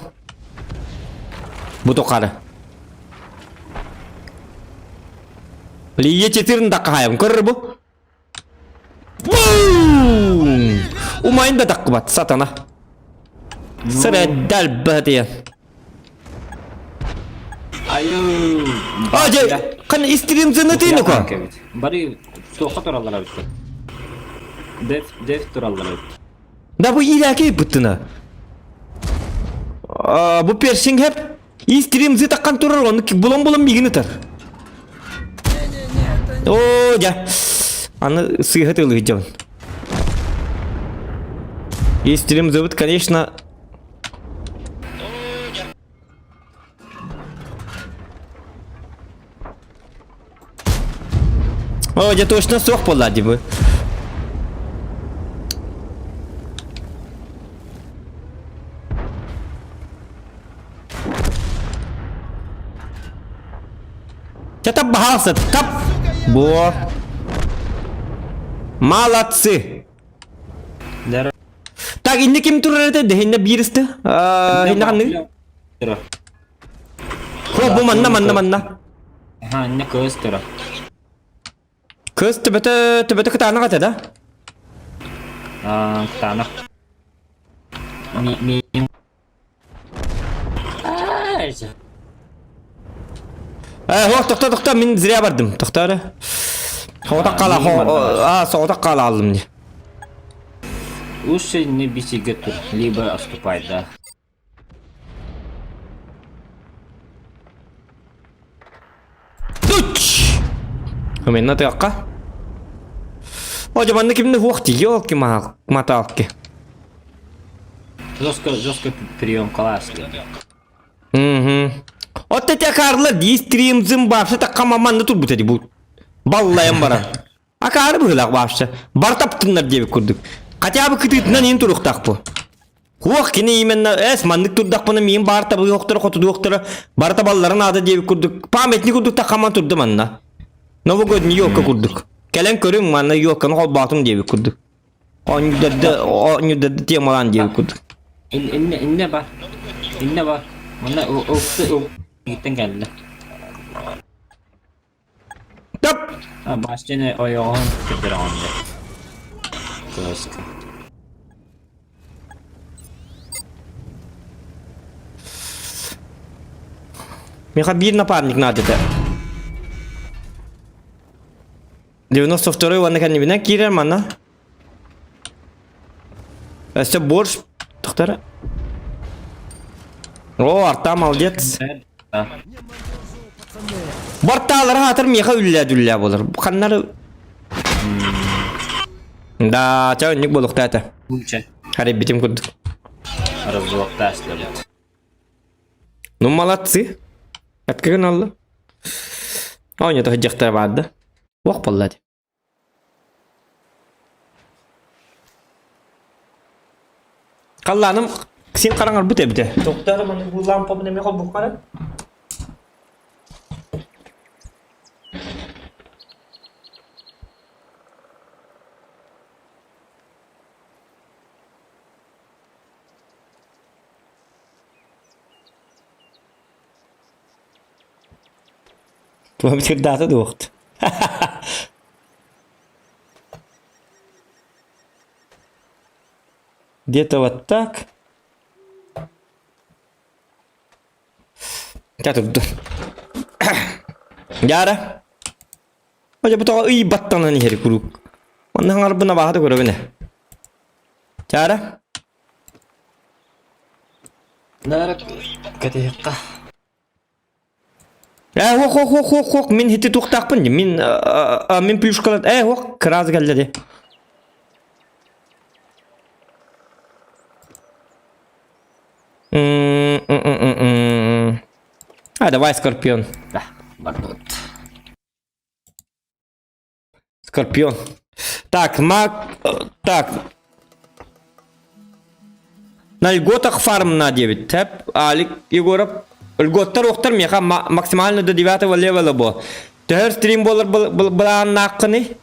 Бу тухары. Лия четырын да хаайым көрөр бу. Бум! Умайын да таккыбат сатана. Сырэддал бэтиэн. Айыы. А, дьэ. Хан истримзыны тыыны ко. Бары туохха тураллар эбит. Деф, деф тураллар эбит. Да бу иилээки ыппыттына. Бу персинг хеп истримзы таккан турар, оны булан-булан мигин ытар. О, дьэ. Аны сыыһа тылы дьон. Истрим зовут, конечно, О, дьэ точно суох буолла дии бу. Чэ тап баһаалса, тап! Бо. Молодцы! Так, инне ким турар этэ? Дэһинне биир истэ. Инне ханныгы? Хо, бу манна, манна, манна. Аха, инне кыз турар. Кыз төбөтө, төбөтө кытаанах этэ да? Аа, кытаанах. Ми, ми... Э, хо, тохто, тохто, мин зря бардым. Тохто эрэ. Соҕотох хаала, а, соҕотох хаала аллым дии. Лучше не бисигэ тур, либо отступай, да. Туч! Мен тыаққа. О, манна кимне хуох ти, ёлки маталки. Жестко, жестко прием класс. Угу. От эти акарлар дии стримзым вообще такка маманны турбут эди бу. Баллайым баран. Акаары быһыылаах вообще. Бар таптыннар диэбит курдук. Хотя бы кытыытынан иин туруктаах бу. Хуох кини именно эс маннык турдахпына миин баар табыһыохтара хотудуохтара барыта балларын аада диэбит курдук памятник курдук тахаман турда манна. Новогодний елка курдук. Кэлэн көрүҥ манна елканы холбоотум диэбит курдук. Оонньуурдарды оонньуурдарды темалаан диэбит курдук. Инне инне бар. Инне бар. Манна ылты ыл кэллэ. Топ! Бастины ойоҕоһун көрдөрөҕүн дэ. Кыска. Миэхэ биир напарник наада этэ. 92 уонна кэннибинэн киирэр манна. Өссө борщ тохтор. О, Арта молодец. Бартаалары хаатыр миэхэ үллээ-дүллээ болар. Ханнары... Да, ча өннүк буолуохтаа этэ. Харибитим курдук. Развоктаслабыт. Ну, молодцы. Эпкигин алла. Оонньото сылдьахтара баарда. Уох буолла дии. Халлааным син хараҥарбыт эбитэ. Токтар маны бу лампабын эмиэ холбуккара. Туһа сирдаата дуохт. Где-то вот так. Тут? Дьаара. Ожа бу тоҕо ый баттанан иһэр куруук. Манна хаҥарбын абааһы көрөбүн ээ. Чаара. Нара кэтиһикка. Ээ, хуох, хуох, хуох, хуох, хуох, мин хити туохтаахпын дии. Мин, мин плюшкалар, ээ, хуох, кыраас кэллэ дии. М-м-м-м-м. А, давай, Скорпион. Да, бардыбыт. Скорпион. Так, мак... Так. На льготах фарм на 9. Тэп, Алик Егоров. Льготтар охтар меха максимально до 9 левела бо. Төһөр стрим болар былааннааххыный?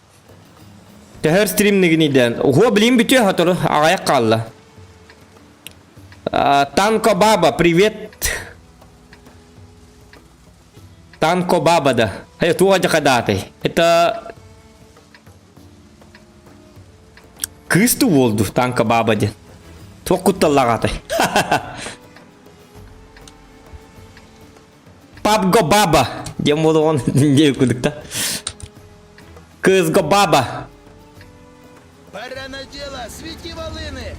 Төһөр стрим нигиниден. Уһуо билим бүтүө хотору аҕайах хаалла. Танко Баба, привет. Танко Баба да. Э, туох дьахадаатый? Это кыыс туу буолду Танко Баба диэн. Туох кутталлаҕатай? Пабго Баба. Диэн буолуоҕун диэн кудукта. Кызга баба. Пора на дело, свети волыны!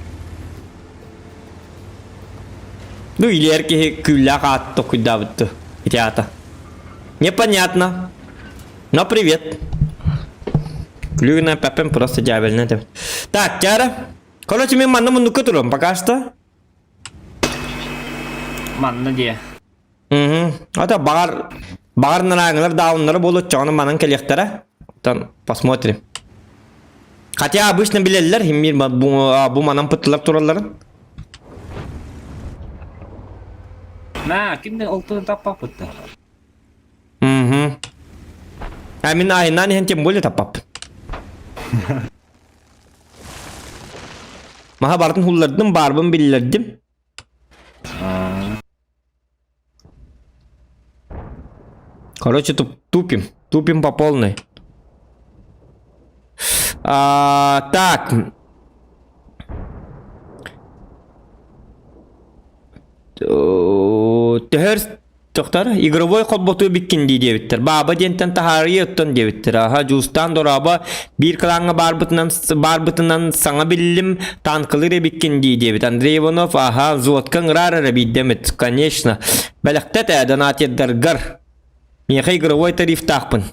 Ну илиэр киһи күллээх аат токуйдаабытты. Ити аата. Непонятно. Но привет. Клюгина папем просто дьявольно. Так, Тяра. Короче, мен манна муннукка турам пока что. Манна дии. Угу. Ата баҕар баҕар нарааҥылар дауннара буолуо чоҕону манан кэлиэхтэрэ. Оттон посмотрим. Хотя обычно билэллэр химмир бу, бу манан пыттылар туралларын. На, кимден олтуну таппаппыт да. Угу. А мин айынан иһэн тем более таппаппын. Маха бартын хуллардым, барбын биллэрдим. Короче, туп тупим. Тупим по полной. А, так. Төһөр Тохтор, игровой холботуу биккин дии диэбиттэр. Бааба диэнтэн таһаарыы оттон диэбиттэр. Аха, Дьуустаан Дорообо биир кылааҥҥа баарбытынан баарбытынан саҥа биллим, танкалыыр эбиккин дии диэбит. Андрей Иванов, аха, взводка ыҥыраар эрэ биирдэмит. Конечно. Бэлэхтэт ээ, донатердаргар. Миэхэ игровой тарифтаахпын.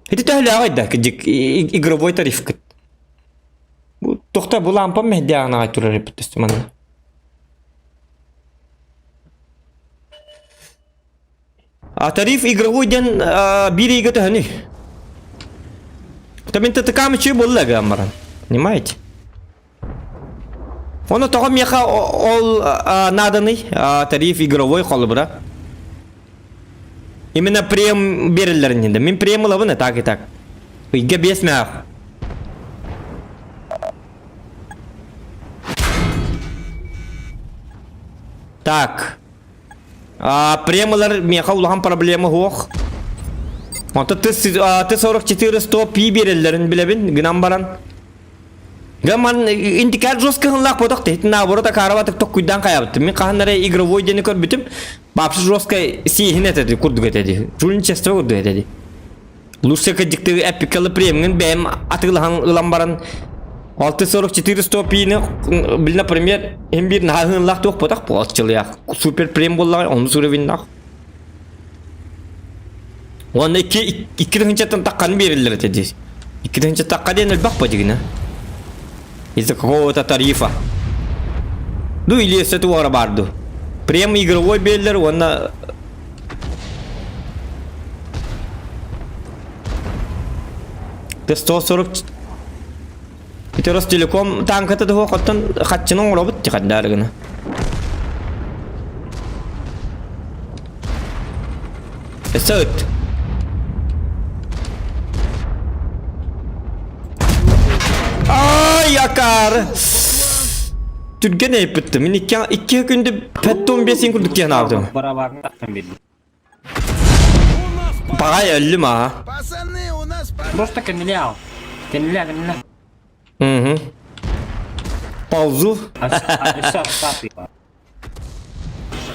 Ити төһөлөөҕүй да, кыдьык, игровой тарифкыт? Бу тохто бу лампам мэһдээҕин аҕай турар эбит манна. А тариф игровой диэн биир ыйга төһөнүй? Мин ТТК үчүгэй буолла гаммаран. Понимаете? Ону тоҕо миэхэ ол нааданый тариф игровой холобура. Именно прем бериллэрин инде. Мин прем ылабын так и так. Ыйга 5 мээх. Так. А, премалар миэхэ улахан проблема суох. Онто Т-44 100 пи биэрэллэрин билэбин, гынан баран. Гаман индикар жестко хыллаах ботох тиһитин наоборот акаарабатык токкуйдаан хайабыттым. Мин хаһан эрэ игровой диэни көрбүтүм. Бапсы жестко сиэһин этэ курдук этэ дии. Жульничество курдук этэ дии. Лучше кырдьыктыы эпикалы премиҥин бэйэм атыылаһан ылан баран 644 100 пиини бил например им биир наһаа туох ботах буолчылыах супер прем буоллаҕай онус уровеннаах уонна икки икки тыһыынчаттан тахханы биэрэллэр этэ дии икки тыһыынча тахха диэн элбэх по дигинэ из-за какого-то тарифа ну или өссө туора баар дуу прем игровой биэрэллэр уонна Т-140 Ити Ростелеком танката туһуох оттон хаччыны оҥоробут тихаддаары гына. Өссө ыт. Ай, акаары! Түргэн эйпиттим. Мин икки, икки күндү пэттон бесин курдук диэн аабытым. Барабарны тахсан бердим. Пагай өллүм аа. Пацаны, у нас Просто кеннеля ал. Кеннеля, кеннеля. Угу. Ползу. Өссө аттаат.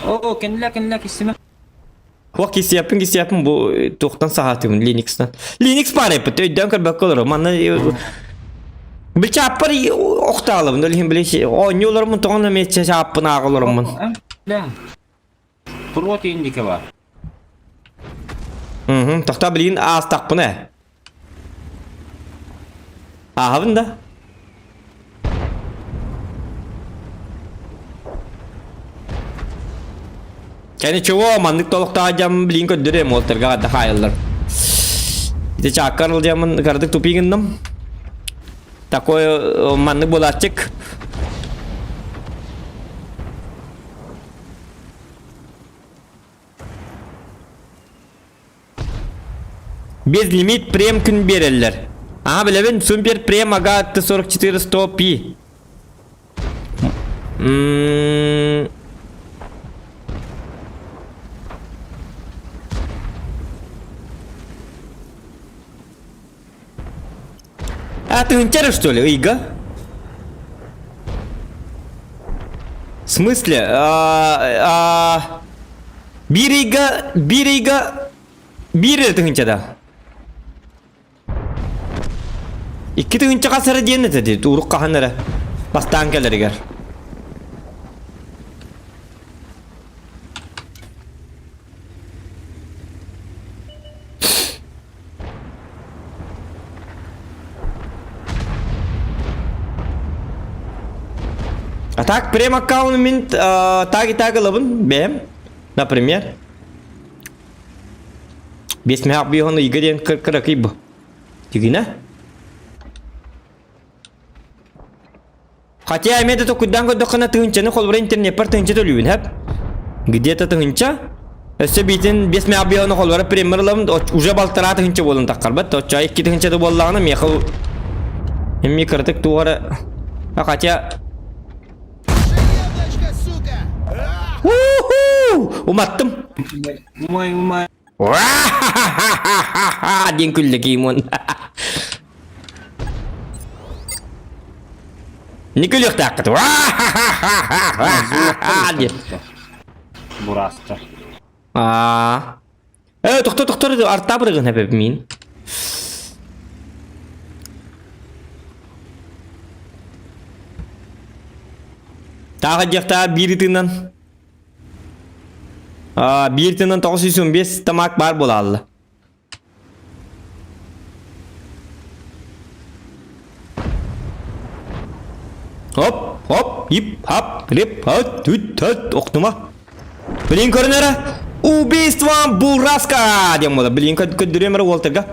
О, кеннеля, кеннеля киссиме. Хуак кисиэппин кисиэппин бу туохтан саһаатыбын Linux-тан. Linux баар эппит өйдөөн көрбөккө олорор. Манна Бичааппар охтаалабын, ол иһин били оонньуу олороммун тоҕон эмиэ чааппын ааҕа олороммун. Бля. Турот индика бар. Мм, тохтоо билигин аастахпына ээ. Ааһабын да? Кэнэ чего маннык толуктаах дьам билигин көрдөрүөм уолтарга хадда хаайыллар. Ити чааккар ылдьаммын кыратык тупи гынным. Такой маннык буолааччык. Безлимит прем күн биэрэллэр. Аа билэбин, супер прем ага Т-44 100 пи. М А ты интер, что ли, Ига? В смысле? А, а, биир ыйга, биир ыйга. Биир эрэ тыһыынча 2 тыһыынча хас эрэ диэн этэ дии, урук хаһан эрэ. Бастаан кэлэригэр. А так прем аккаунт мин так и так ылабын бэйэм. Например. Биэс мөһөх биоһун ыйга диэн кыракый бу. Тигинэ. Хотя эмиэ да токуйдаан көрдөххүнэ тыһыынчаны холобура интернеппэр тыһыынча төлүүбүн хэп. Где-то тыһыынча. Өссө биитин биэс мөһөх биоһуну холобура премьер ылабын уже балтараа тыһыынча буолан таххарбат. Оччо 2 тыһыынча да буоллаҕына миэхэ эмиэ кыратык туох эрэ хотя Железочка, сука! А! Уху! Уматтым. Умай, умай. диэн күллэ Кимон. Не күлүөхтээххит. диэн. Бурастар. Аа. Э, тохто тохтор арта бырыгын хэпеп мин. Тааҕа диэхтаа биир ытыынан. Аа, биир тыынан 915 тамак баар буолаалла. Хоп, хоп, ип, хап, рип, хат, түт, төт, охтума. Блин көрүнэрэ. Убийство Бураска диэн буола. Блин көрдөрүөм эрэ Уолтерга.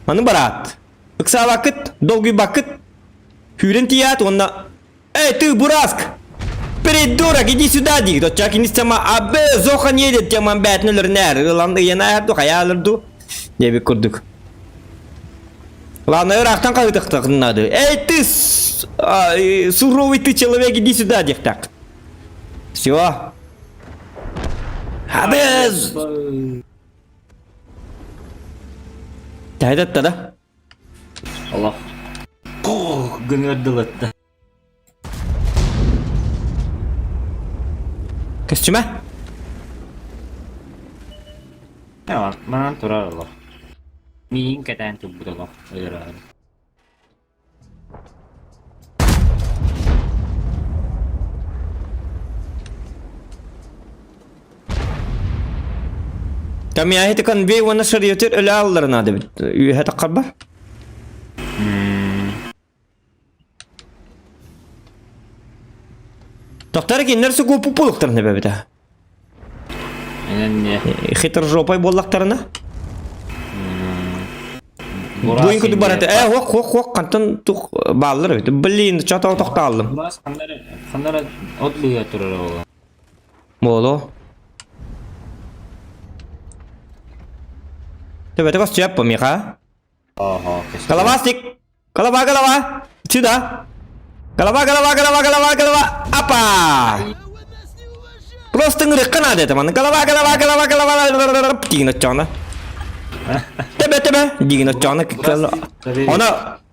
Маны бараат. Ыксаабаккыт, долгуйбаккыт. Күүрэн тиийээт уонна Эй, ты, Бураск! Придурок, иди сюда, диир. Оччо кини сама абы зохан едет тема бээтин өлөрүнээр. Ылан ыйанаар ду, хайаалар ду. Диэбит курдук. Ладно, ыраахтан хаһыытахтахыннады. Эй, ты, суровый ты человек, иди сюда, диэхтэх. Все. Абы! Тайдаттада. Олох. Гыныар дылытта. Көстүмэ? Манан турар олох. Миигин кэтээн турбут олох өлөрөөрү. Тамиаһы конвей уонна шариотер өлө аалларын наада эбит. Үөһэ таххарбар. Тохтар кинилэр сукупу пулуктарын эбэбитэ. Хитрожопай буоллахтарына. Буин куду барата. Э, хок, хок, хок, хантан тух бааллар эбит. Блин, чата тохтааллым. Бурас ханнара ханнара от быга турар ола. Буолуо. Төбөтө көстүөп миха. Ого. Головастик! Голова, голова! Сюда! Голова, голова, голова, голова, голова! Апа! Просто ыҥырыахха наада этэ маны. Голова, голова, голова, голова! Диин оччоҕуна. Төбө, төбө! Диин оччоҕуна. Оны,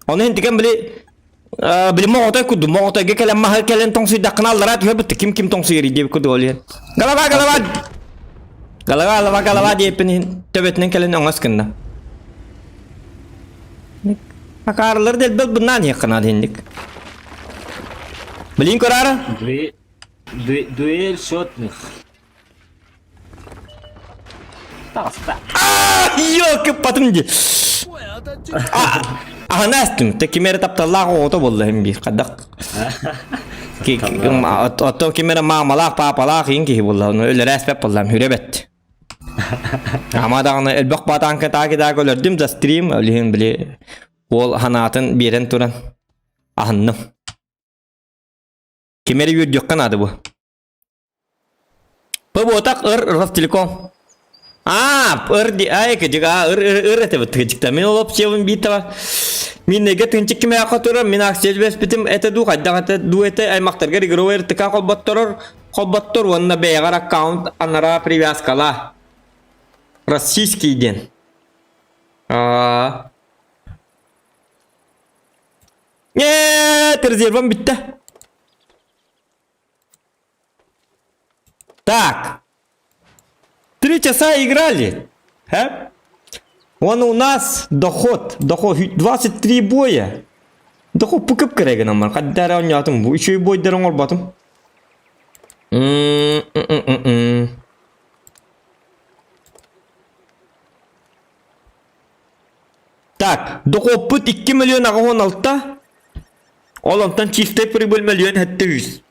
оны интиген били били моҕотой курдук моҕотойго кэлэн маһы кэлэн тоҥсуйдаххына аллараа түһэ бытты ким ким тоҥсуйар диэбит курдук ол иһин голова голова голова голова голова диэппин иһин төбөтүнэн кэлэн оҥос гынна Акаарылар да элбэх быннаан иһиэххэ наада инник. Блин көрөөрө. Дуэль шотных. Таҕыста. Ёлки-патым дии. Аһына астым. Те ким эрэ тапталлаах оҕото буолла иһин биир хадах. Ото ким эрэ маамалаах, паапалаах иһин киһи буолла. Ону өлөрө эспэт буоллам, хүрэ бэт. Ама даҕаны элбэх баатаанка таак өлөрдүм за стрим, ол иһин били уол ханаатын биэрэн туран аһынным. Ким эрэ үөрдүөххэ наада бу. Пыбуотах ыр Ростелеком. Аа, ыр ди ай кыдьык аа ыр ыр ыр этэ быттыгычыкта. Мин ол опциябын биир таба. Мин неге тынчык кимээхэ турар, мин акция түбэспитим этэ дуу хайдах этэ дуу этэ аймахтаргар игровой РТК холботторор, холботтор уонна бэйэҕэр аккаунт анараа привязкала. Российский диэн. Аа. Нет, резервам бүттэ. Так. 3 часа играли. Хэ? Он у нас доход, доход 23 боя. Доход пукып керек гынан бар. Хадда эрэ оонньоотум. Бу үчүгэй бойдары оҥорботум. М-м-м-м. Так, дохуоппут 2 миллион 86. Ол онтон чистай прибыль миллион 700.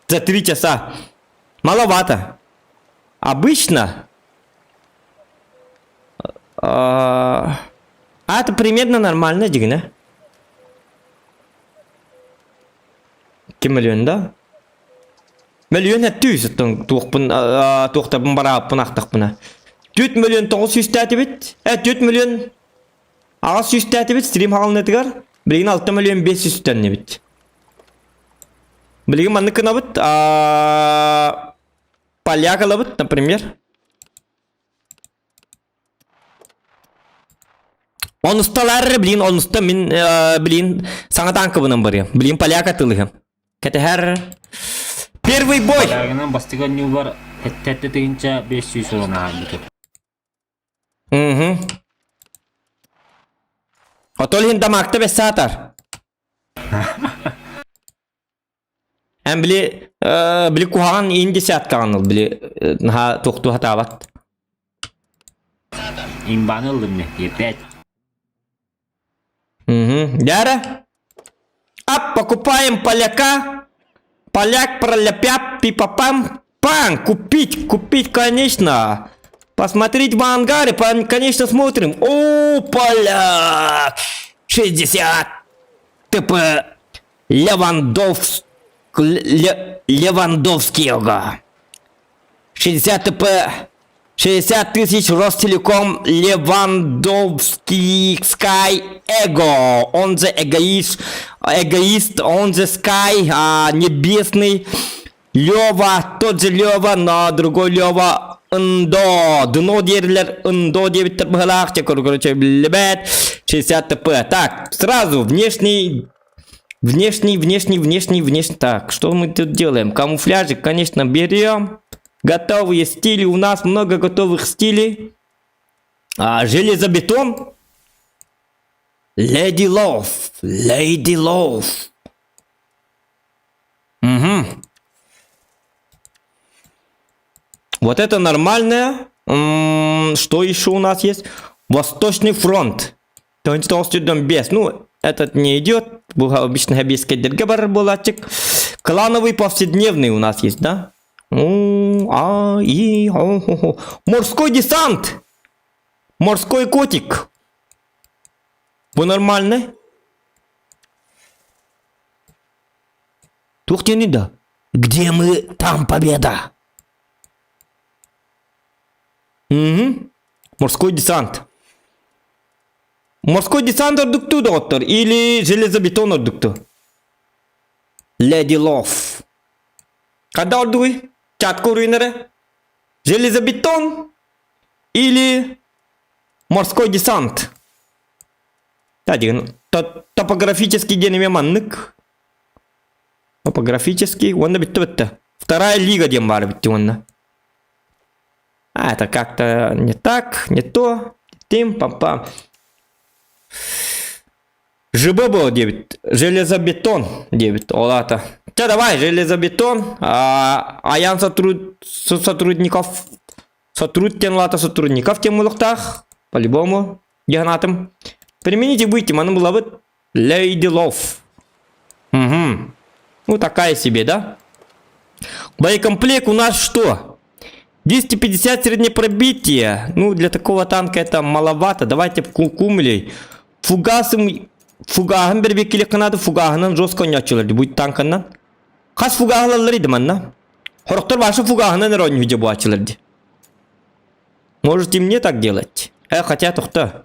За 3 часа. Маловато. Обычно а это примерно нормально дигинэ. 2 миллион да? Миллион 700 оттон туохпун туохтарбын барааппын ахтахпына. 4 миллион 900 тээтибит. 4 миллион 800 тээтибит стрим хаалынытыгар. Билигин 6 миллион 500 төннүбүт. Билигин маннык гынабыт. Поляк ылабыт, например. Онусталар, блин, онуста мин, блин, саҥа танкабынан барыам. Блин, поляк атылыһым. Кэтэһэр. Первый бой! Полягынан бастыгы ньуубар тэттэ тыһыынча 500 уран ааһарбыт. Угу. Отол иһин дамаакта бэссаатар. Эн били, били куһаҕан иин десяткаҕын ыл, били наһаа туохтуу сатаабат. Имбаны ыллым не, опять. Угу. Дяра? Ап, покупаем поляка. Поляк проляпяп пипапам. Пан, купить, купить, конечно. Посмотреть в ангаре, конечно, смотрим. О, поляк! 60 ТП Левандовск... Левандовского. 60 ТП 60 тысяч Ростелеком Левандовский Sky Эго. Он же эгоист, эгоист, он же Sky, а, небесный. Лева, тот же Лева, но другой Лева Ындо, дно диэрлэр, Ындо диэбиттэр быһалаах, короче, билбэт, 60 ТП. Так, сразу внешний, внешний, внешний, внешний, внешний. Так, что мы тут делаем? Камуфляжик, конечно, берем. Готовые стили, у нас много готовых стилей. А, железобетон. Леди Лов, Леди Лов. Угу. Вот это нормальное. Что еще у нас есть? Восточный фронт. Без. Ну, этот не идет. Обычно без булатчик. Клановый повседневный у нас есть, да? А, и, о, о, о. Морской десант! Морской котик. Вы нормальный? Туох диэний да? Где мы, там победа! Угу. Морской десант. Морской десант ордуктуу доҕоттор или железобетон ордуктуу? Леди Лов. Когда ордугуй? Чатка уруйнары? Железобетон или морской десант? Та деген топографический диэн эмиэ маннык. Топографический уонна бүттэ бүттэ. Вторая лига диэн баар бүттэ уонна. А, это как-то не так, не то. Тим пам пам. ЖБ было 9. Железобетон 9. Олата. Ча, давай, железобетон. А, Аян сотруд... сотрудников. Сотруд тен лата сотрудников тем улуктах. По-любому. Дьаһанатым. Примените выйти, маны булабыт. Лейди Лов. Угу. Ну, такая себе, да? Боекомплект у нас что? 250 среднее пробитие. Ну, для такого танка это маловато. Давайте кумулей. Фугасым... Фугаһын бэрбиэккилиэххэ наада, фугаһынан жестко оонньооччулар будет танканнан. Хас фугаһылаллар иди манна. Хорохтор баша фугаһынан эрэ оонньуу буаччылар ди. Можете мне так делать? Хотя тохто.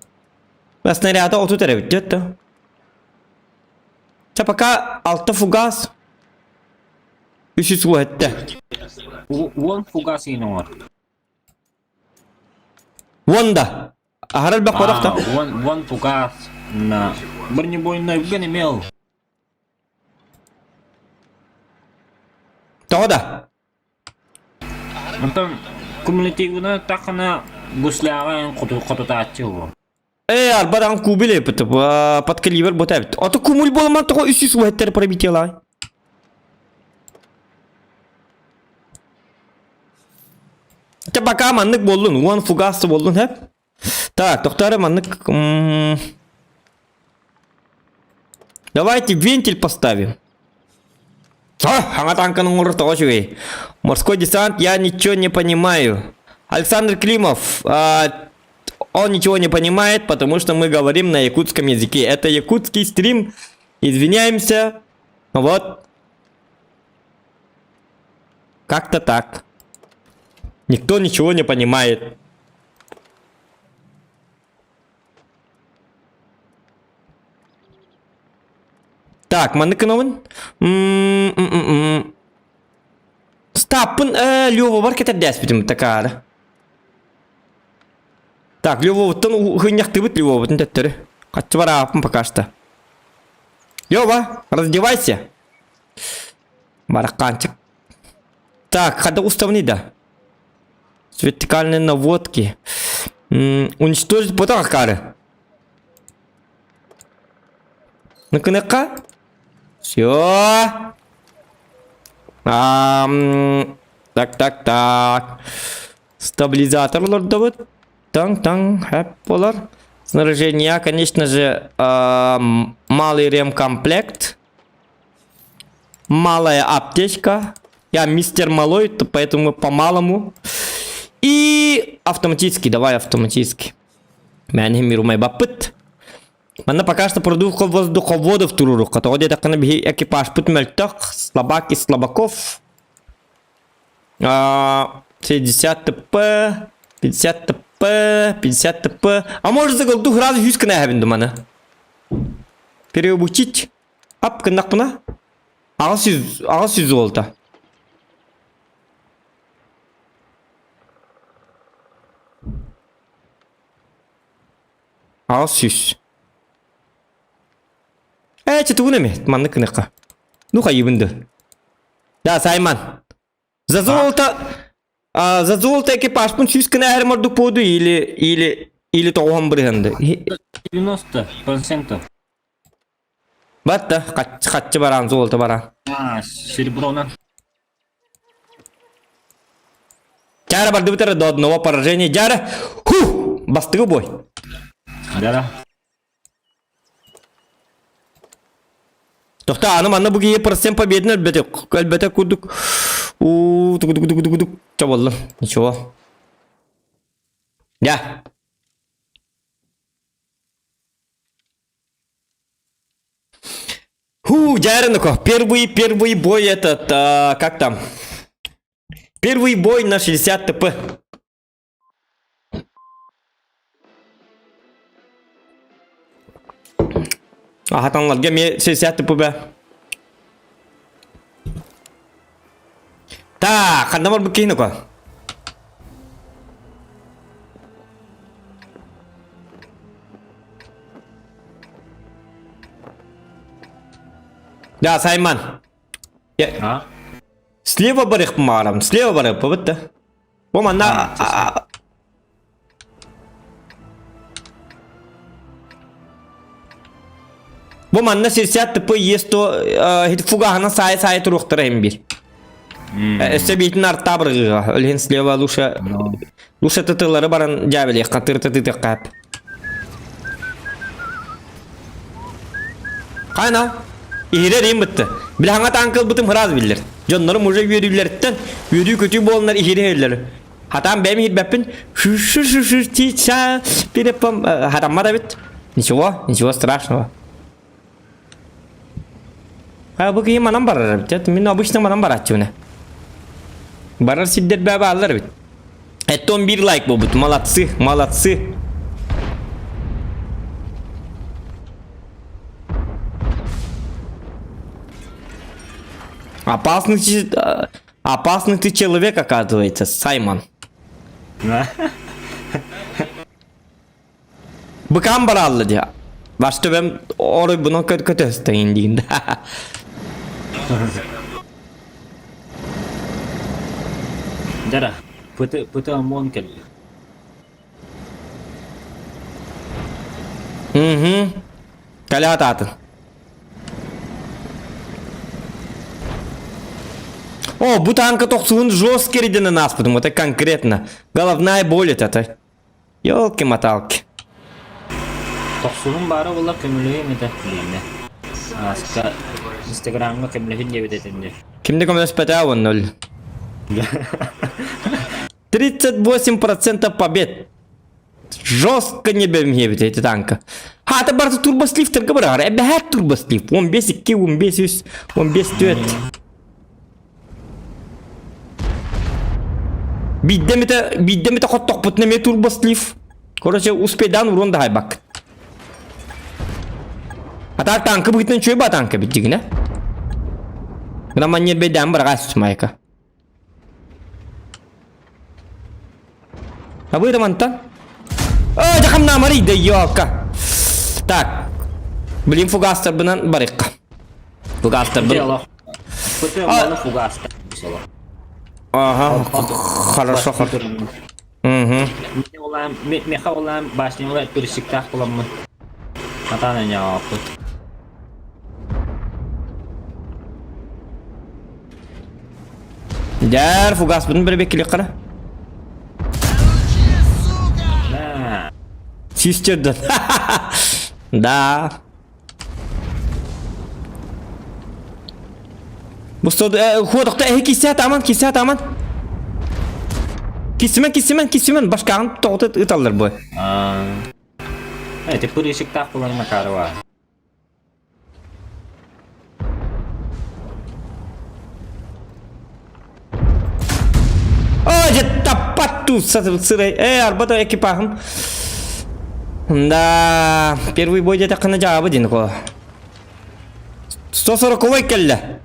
Снаряда отут эрэ бүттү Ча пока алта фугас. Үс уһэтте. Уон фугас иин оҥор. Уон да. Аһарар бак барах Уон, уон фугас на бронебойный үгэн имел. Тоҕо да? Онтон кумулятивына тахана гусляҕа хотутааччы уо. Э, арба даҕан кубил эпит, под калибр бот эбит. Ото кумуль буолман тоҕо үс үс пробитиялай. Те пока маннык буоллун, уон фугас буоллун, хэп. Так, тохтоору маннык... Давайте вентиль поставим. А, хаҥа танканы оҥорор тоҕо үчүгэй. Морской десант, я ничего не понимаю. Александр Климов, а, он ничего не понимает, потому что мы говорим на якутском языке. Это якутский стрим. Извиняемся. Вот. Как-то так. Никто ничего не понимает. Так, маннык гынабын. Стаппын э, Лёва бар кэтэрдээспитим такаары. Так, Лёвабыттан хынньахтыбыт Лёвабытын төттөрү. Хаччы барааппын пока что. Лёва, раздевайся. Бараканчик. Так, хада уставный да. С вертикальной наводки. Уничтожить потакары. Ну-ка, Все. Так, так, так. Стабилизатор олордобут. Таң-таң, хэп болар. Снаряжение, конечно же, малый ремкомплект. Малая аптечка. Я мистер Малой, поэтому по-малому. И автоматический, давай автоматический. Мээнэ мирумай баппыт. Манна пока что продувка воздуховодов турурук. Тоҕо диэтэххинэ биһи экипажпыт мөлтөх, слабак из слабаков. 60 ТП, 50 ТП, 50 ТП. А может заголду сразу үс гына думаны. Переобучить. Ап гыннахпына. Аҕыс жүз золото. 800. Ээ, тугун эми, маннык гыныахха. Ну хайыбын да. Да, Сайман. За золото... А, за золото экипажпын 100 гына эрим ордук буолду или или или тоҕуһан бырыһанды. 90%. Батта, хаччы баран золото баран. А, серебро Дьара бардыбыт эрэ до одного поражения. Дьара, ху, бастыгы бой. Да-да. Тохта, аны манна бу киһи процент победны өлбөтө, өлбөтө курдук. У, тук тук тук тук тук. Чабыллым. Ничего. Я. Ху, Дяренко, первый, первый бой этот, а, как там? Первый бой на 60 ТП. Ахатанларга ме 60 ТП бе. Так, ханна бар буккейнука. Да, Сайман. Я... А? Слева барых марам, слева барых, бітті. Бу манна... Бу манна 60 ТП Е100 фугаһына саайы-саайы туруохтара иһин биир. Өссө биитин артаа быргыга. Өлүһүн слева лучше лучше тытылары баран дьээбэлиэххэ тырыта тытыахха эп. Хайна иһирэр иһин бытты. Били хаҥа таанка ылбытым ыраас биллэр. Дьоннорум уже үөрүүлэриттэн үөрүү-көтүү буоланнар иһириһэллэр. Хатаан бэйэм иһирбэппин. Шу-шу-шу-шу ти-ча пиреппам хатаммат эбит. Ничего, ничего страшного. А бу киһи манан барар эбит. Мин обычно манан барааччыбын. Барар сирдэр бээ бааллар эбит. Эттон биир лайк буолбут. Молодцы, молодцы. Опасный, опасный ты человек, оказывается, Саймон. Быкам баралла дии. Баш төбөм оройбунан көтөстөйүн диин да. Дара, пыты, пыты ОМОН кэлли. Угу. Кэлэ атаатын. О, бу танка тохсуһун жесткий рейдинен ааспытым, это конкретно. Головная боль это. Елки-моталки. Тохсуһун баара буоллар көмөлөһүөм этэ билиҥҥэ. Ааска Инстаграмҥа көмөлөһүн диэбит этим дии. Кимде көмөлөспөтөө уонна өл. 38% побед. Жестко не бэмһиэбит эти танка. Хаата барыта турбослифтерге быраҕар. Эбэһээт турбослиф. 15 2, 15 3, 15 4. Биирдэ эмитэ, биирдэ эмитэ хоттохпутуна эмиэ турбослив. Короче, успейдаан урон да хайбак. А так танка быһыытынан үчүгэй ба танка бит дьигинэ. Гына манньыр бэйдээн быраҕаас майка. Абыта мантан. Оо, дьахамнаамарый да ёлка. Так. Блин, фугастарбынан барыкка. Фугастарбын. Ага, хорошо, хорошо. Угу. Меха улаан башнялар пересиктаах буламмын. Атаан эньааппыт. Дьэр, фугаспытын бэрбэккилиэххэ Систерден. Да. Бу хуотохто эһи киссэ атаман, киссэ атаман. Киссимен, киссимен, киссимен, башкаҕын тоҕута ыталлар бу. Эти пырыщиктаах булан Макарова. О, дьэ таппат туусса сырай. Э, арбата экипажым. Да, первый бой диэтэххинэ дьаабы дин ко. 140 кэллэ.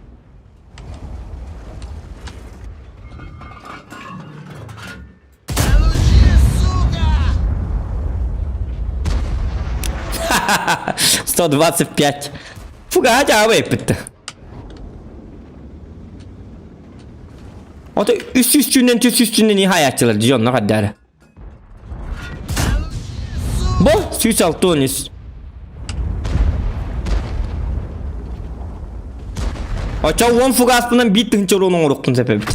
125. Фуга дьаабы эппитте. Ото үс үстүнэн түс үстүнэн иһаайааччылар дьонно хаддаара. Бу 163. Очо уон фугаспынан биир тыһынча уруон оҥоруохпун сөп эбит.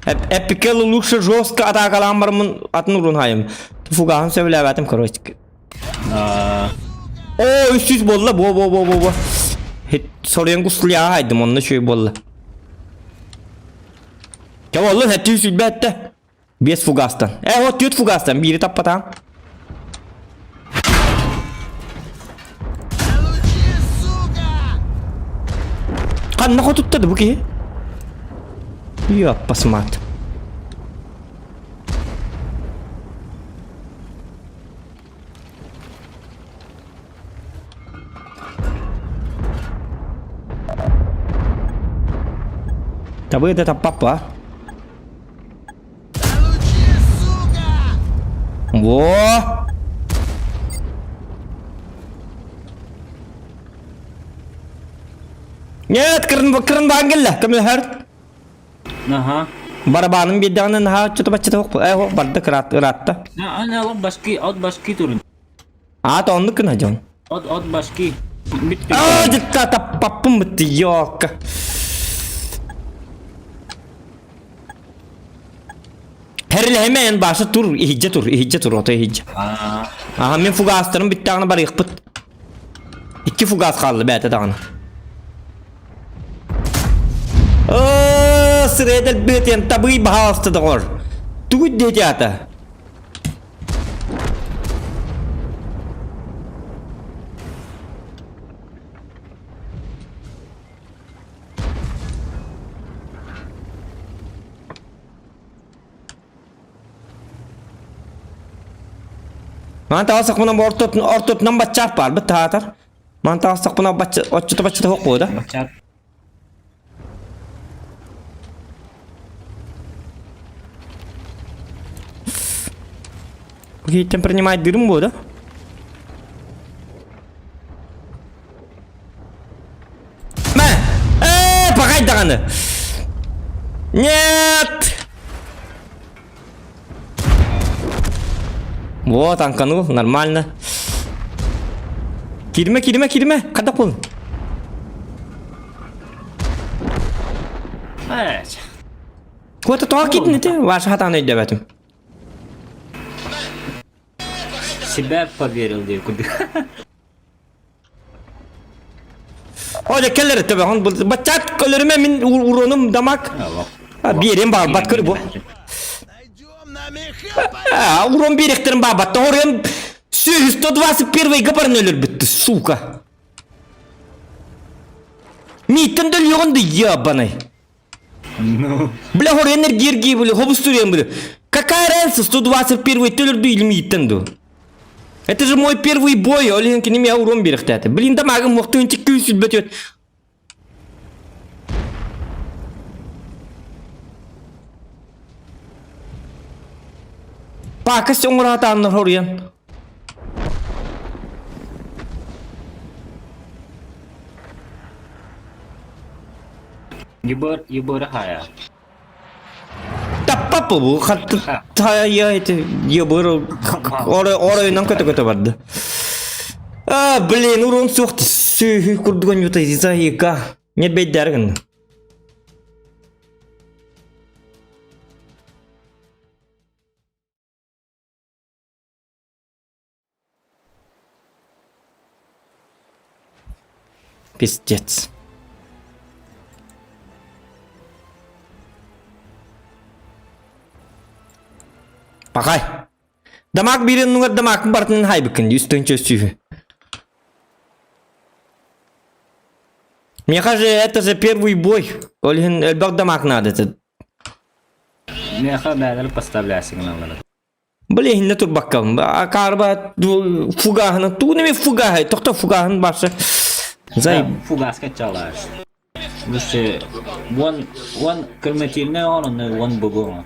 Эпикел лучше жестко атаакалаан бараммын атын урун хайым. Фугаһын сөбүлээбэтим короче. О, 300 буолла, бо бо бо бо бо. Соруйан куслуйаҕа хайдым, онно үчүгэй буолла. Чэ буоллун, хэттүү сүлбэттэ. Без фугастан. Э, вот түөрт фугастан, биири таппатаам. Ханна хотуттады бу киһи? Ёппас мат. Табы да таппаппа. Во! Нет, кырын кырын баан кэллэ. Көмөлөһөр. Аха. Барабаным биэрдэҕинэ наһаа оччото баччата суох э суох барда кыраат ыраатта. Ана от башки, от башки турун. Аата оннук гына дьон. От от башки. Бүттү. Аа дьытта таппаппын бытты ёлка. Херлэһэмэ эн баша тур, иһидьэ тур, иһидьэ тур, ото иһидьэ. Аа. Аха мин фугастарым бүттэҕинэ барыахпыт. Икки фугас хаалла бээтэ даҕаны. Оо, сырэйдэр быатыан табый баһаалыста доҕор. Тугу диэти аата? Ман таҕасахпына ортотун ортотунан баччаат баар быт таатар. Ман таҕасахпына бачча оччото баччата суох буо да. Баччаат. Киһиттэн принимать дырым буо да. Мэ! Ээ, пахай даҕаны! Нет! Вот, танканул, нормально. Кирме, кирме, кирме. Хайдах буолун? Эч. Куота тоҕо киирдин ити? Ваша хатаан өйдөбөтүм. Себя поверил диye курдук. О, дьэ кэлэр төбөҕүн баччаат көлөрүмэ мин уронум дамаг. Биэрим баалбат көр бу. Найдем на меха А, урон биэриэхтэрин баалбат. Тоҕоруйан 121 гапарын өлөрбүттү, сука. Мииттэн дөлүөҕүн да ебаный. Ну. Бля, хор энергия были, хобустурием были. Какая разница, 121 төлөрдү или мииттен ду? Это же мой первый бой, ол иһин кини миэхэ урон биэрэхтээтэ. Блин, дамагым мохтуун тиккүү сүлбөтүөт. Пакость оҥораатааннар хоруйан. Ебыр, ебыр хая. Таппаппы бу хатты я эти ебыр оройунан көтө-көтө барды. А, блин, урон суох сүһү курдуган юта изайга. Не бейдер гын. Пиздец. Пахай. Дамаг биирин нугар дамакын бартын хайбыкын үстөнчө сүүһү. Меха же это же первый бой. Ол иһин элбэх дамаг надо. Это. Меха бэдэл поставлясың гыналлар. Били иһиннэ турбаккабын. Акаарба фугаһына туу неме фугаһы тохто фугаһын барса. Зай Фугаска чалаш. Лучше вон вон кырматильный он он вон бугу.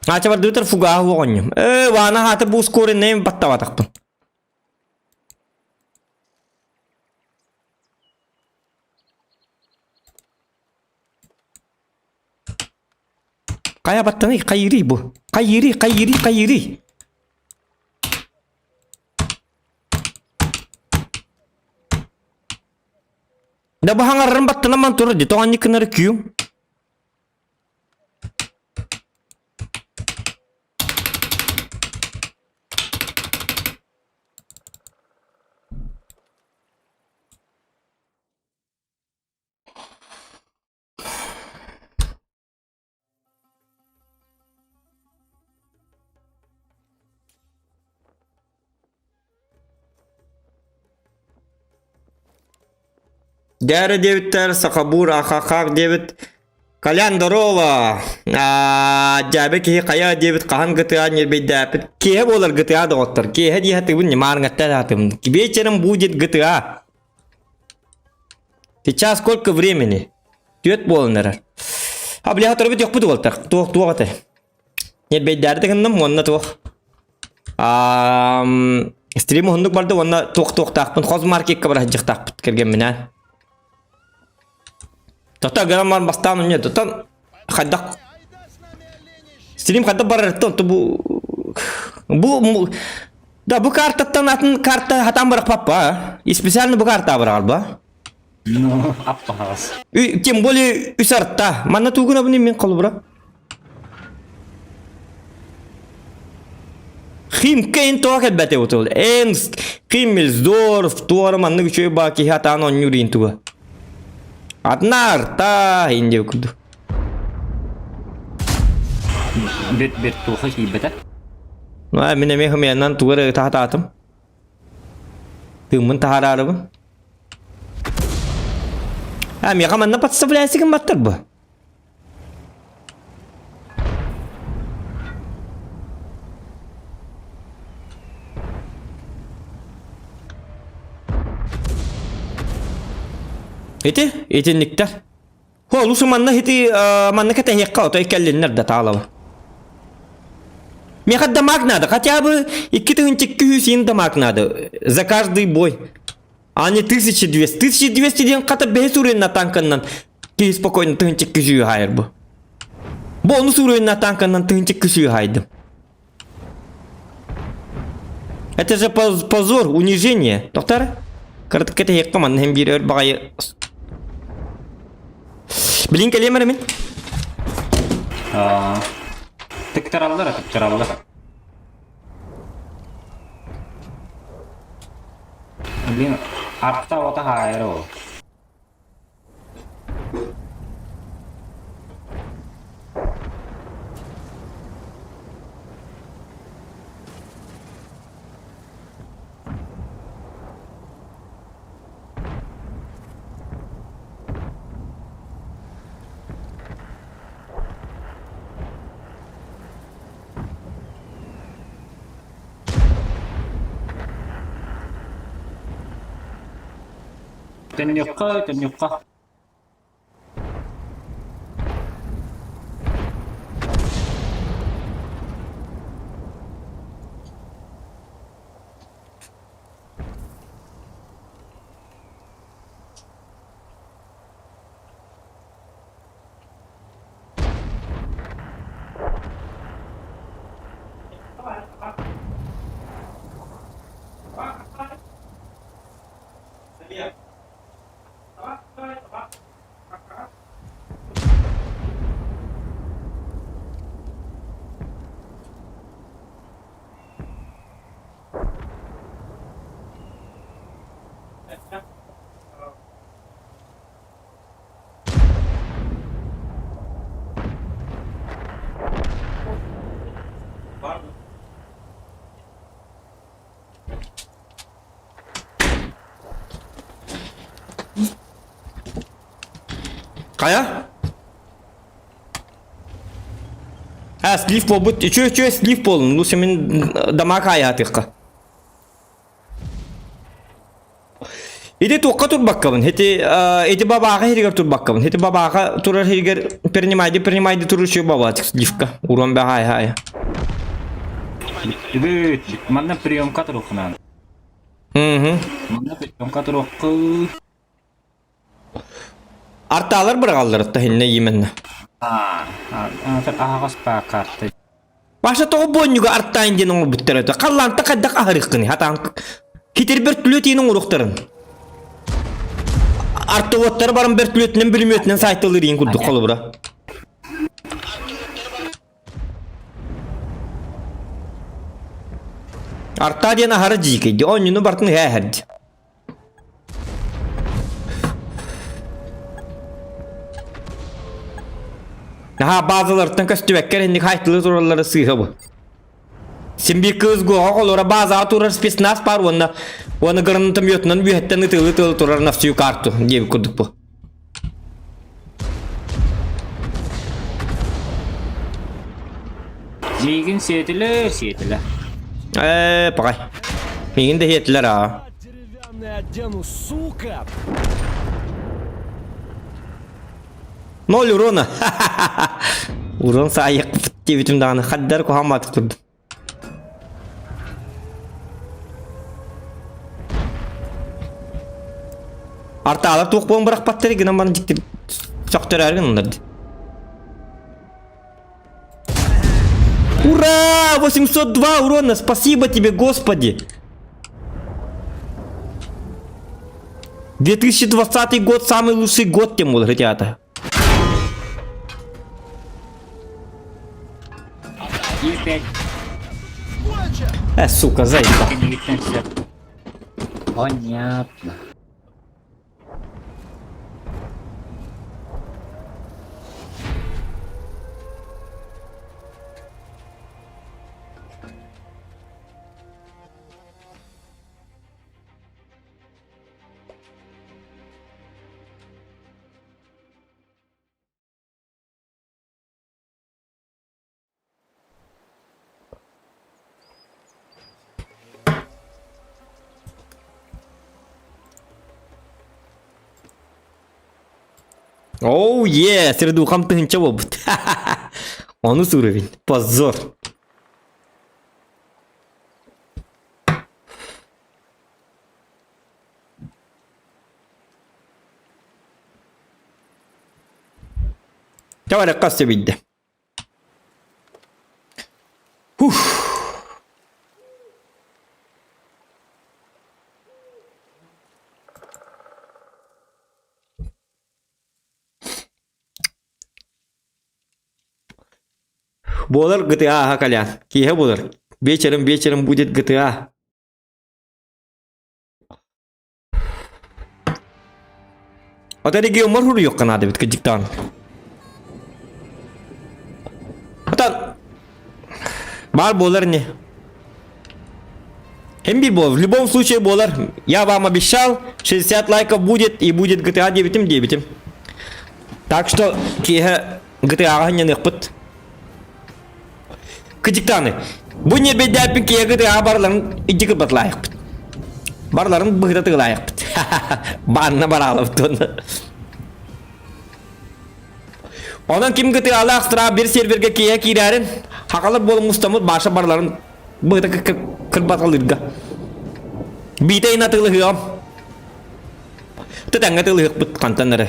Ача бардыбытар фугаһы оҕонньум. Э, ваана хаата бу ускореннайым баттабатахпын. Хайа баттаный, хайырый бу? Хайырый, хайырый, хайырый. Да бу хаҥарарын баттанаман турар дии, тоҕо анньык гынары күүм. Дээрэ диэбиттэр, Сахабур ахахах диэбит. Колян, здорово! Дьээбэ киһи хайа диэбит хаһан GTA ньирбэйдээппит. Киэһэ буолар GTA доҕоттор. Киэһэ дии сатыыбын, ньымаарыҥаттан сатыыбын. Вечером будет GTA. Сейчас сколько времени? Түөрт буолан эрэр. А бля, торбут йохпут уолтар. Туох туох этэ. Ньирбэйдээри гынным уонна туох. Стрим уһуннук барды уонна туох туохтаахпын хозмаркетка бара сылдьыахтаахпыт кэргэмминээн. Тота граммар бастаан унньа тотон хайдах стрим хайдах барарыттан то бу бу да бу картаттан атын карта хатан барахпаппа и специально бу карта баралба Ну, аппаас. Тем более үс арта. Манна тугуна буни мен холобура. Химкейн тоҕо кэлбэтэ утул. Энс, Химмельсдорф, туора маннык үчүгэй баа киһи атаан оонньуур иин туга. Одна арта индиэ курдук. Бир бир туха киирбэтэ. Ну, мин эмиэ хымыйанан тугу эрэ ытаатаатым. Тыыммын таһаараарыбын. А, миэхэ манна подставляйся гымматтар бу. Ити, итинниктэр. Хо, лучше манна ити манна кэтэһиэххэ отой кэллиннэр да таалаба. Миэхэ дамаг надо, хотя бы 2200 дамаг надо за каждый бой. А не 1200. 1200 диэн хата бэһис уровенна танканнан. Киһи спокойно тыһынчык күсүү хаайар бу. Бу ону суруйунна танканнан тыһынчык күсүү хаайдым. Это же позор, унижение. Доктор, кырдык кэтэһиэххэ манна һин биир өр баҕайы Билин кэлиэм эрэ мин. Тыктараллар, тыктараллар. Блин, арта ота хаайар ол. Төннүөххэ, төннүөххэ. Хайа? А, слив буолбут. Үчү үчү слив буолун. Ну, сэмин дамаа хаайаатыахха. Ити туохха турбаккабын? Ити ити бабааҕа иһигэр турбаккабын. Ити бабааҕа турар иһигэр принимайды принимайды туручу баба сливка. Урон баҕай хай. Бүт, манна приемка турухунан. Мгм. Манна приемка турухку. Артаалар быраҕаллар таһинна именно. Аа, аһаҕас баа карта. Баша тоҕо буонньуга артаайын диэн оҥорбуттар этэ. Халлаанта хайдах аһарыаххыный хатаан хитир бөртүлүөт иин оҥоруохтарын. Артоводтары баран бөртүлүөтүнэн бүлүмүөтүнэн саайтылыр иин курдук холобура. Артаа диэн аһара дьиикэйди, оонньууну бартын иһэ Наһаа базалартан көстүбэккэ инник хайтылыы тураллара сыыһа бу. Син биир кыыс гуоҕа холура базаҕа турар спецназ баар уонна уонна гранатометунан үөһэттэн ытыылыы-ытыылыы турар на всю карту диэбит курдук бу. Миигин сиэтилэр, сиэтилэр. Ээ, паҕай. Миигин да сиэтилэр аа. Деревянный одену, сука! Ноль урона. Урон саайык диэбитим даҕаны хаддар куһаҕан турдум. Артаалар туох буолан бырахпаттар гынан баран дьикти сөхтөрөөр гыннар. Ура! 802 урона! Спасибо тебе, Господи! 2020 год самый лучший год тем был, ребята. Е5 Э, сука, заебал. кэннигиттэн сөп. Понятно. Оу, е, средухам тыһынча буолбут. Ону уровень. Позор. Чаварекка сөбүйдэ. Уф. Буолар GTA аха Колян. Киэһэ буолар. Вечером вечером будет GTA. Ата региоммар хуруйуохха наада эбит кырдьыктаан. Ата баар буолар не. Эмбир буолар. В любом случае буолар. Я вам обещал, 60 лайков будет и будет GTA диэбитим диэбитим. Так что киэһэ GTA-ҕа ханньаныахпыт. Кыдьыктааны. Бу ньиэрбэйдээппин киһи GTA барыларын идьи кырбатылаайахпыт. Барыларын быһыта тыгылаайахпыт. Баанна бараалабыт уонна. Онон ким GTA-лаах стра бир серверге киһи киирээрин, хакалар буолан мустаммыт баша барыларын быһыта кырбаталыырга. Биитэ ин атыылыһыам. Тэтэҥҥэ тылыһыкпыт хантан эрэ.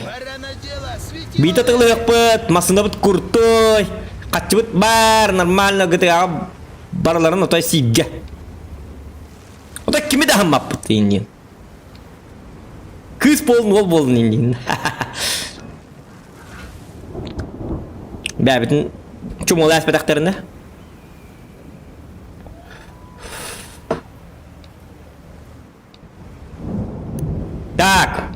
Биитэ тылыһыкпыт, массыынабыт куртой, хаччыбыт баар, нормально GTA барыларын отой сииргэ. Отой кими да аһыммаппыт иннин. Кыыс буолун, уол буолун иннин. Бэбитин чумула эспэтэхтэринэ. Так.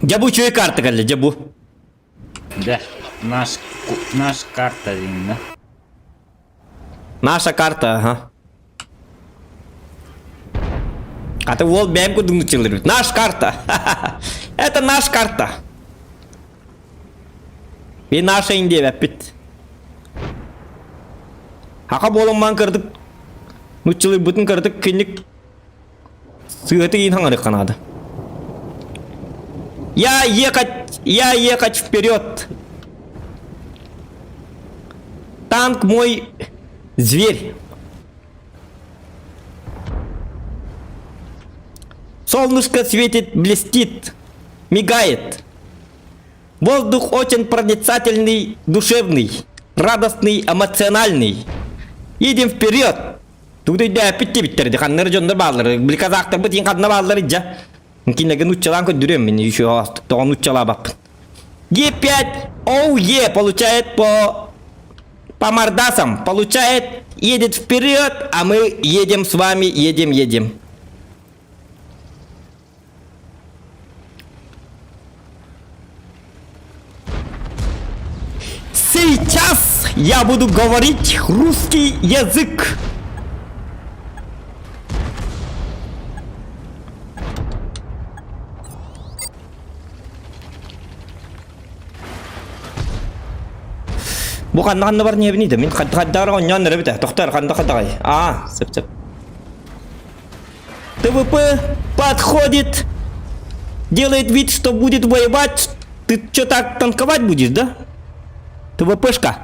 Дьэ бу үчүгэй карта кэллэ, дьэ бу. Да, наш, наш карта деймин да. Наша карта, ага. А ты уол бэйэм курдук нуччалыыр Наш карта. Это наш карта. Би наша индиэбэппит. Хака буолан кырдык нуччалыырбытын кырдык кинник Сыаты иин хаҥарыахха наада. Я ехать, я ехать вперед. Танк мой зверь. Солнышко светит, блестит, мигает. Воздух очень проницательный, душевный, радостный, эмоциональный. Едем вперед! Тугу өйдөөппүт диэбиттэр ханнары дьоннор бааллар били казахтарбыт иин ханна бааллар идьа кинилэргэ нууччалаан көрдөрүөм мин еще тоҕо нууччалаабаппын Е5 ОУЕ получает по по мордасам получает едет вперед а мы едем с вами едем едем Сейчас я буду говорить русский язык. Бу ханна ханна бар небини да мин хаддара онньоон эрэ тохтор ханда хадагай аа сөп сөп ТВП подходит, делает вид, что будет воевать. Ты что так танковать будешь, да? ТВПшка.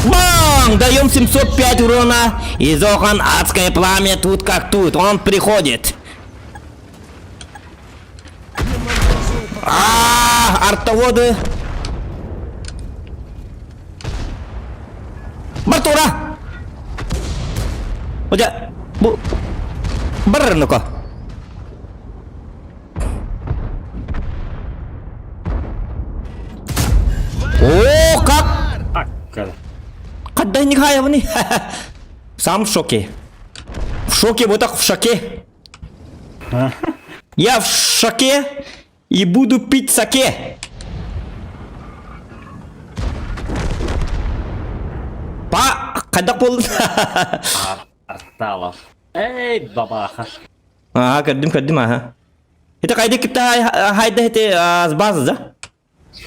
Бам! Даем 705 урона. И Зохан адское пламя тут как тут. Он приходит. А, артоводы. Бартура! Одя, бу барар ну-ка. О, как? Хаддай Никаевны. Сам в шоке. В шоке, вот так в шоке. Я в шоке и буду пить саке. Па, хайдах буоллун? Арталов. Эй, бабаха. Ага, көрдүм, көрдүм, ага. Это хайда кипта хайда это с базы, да?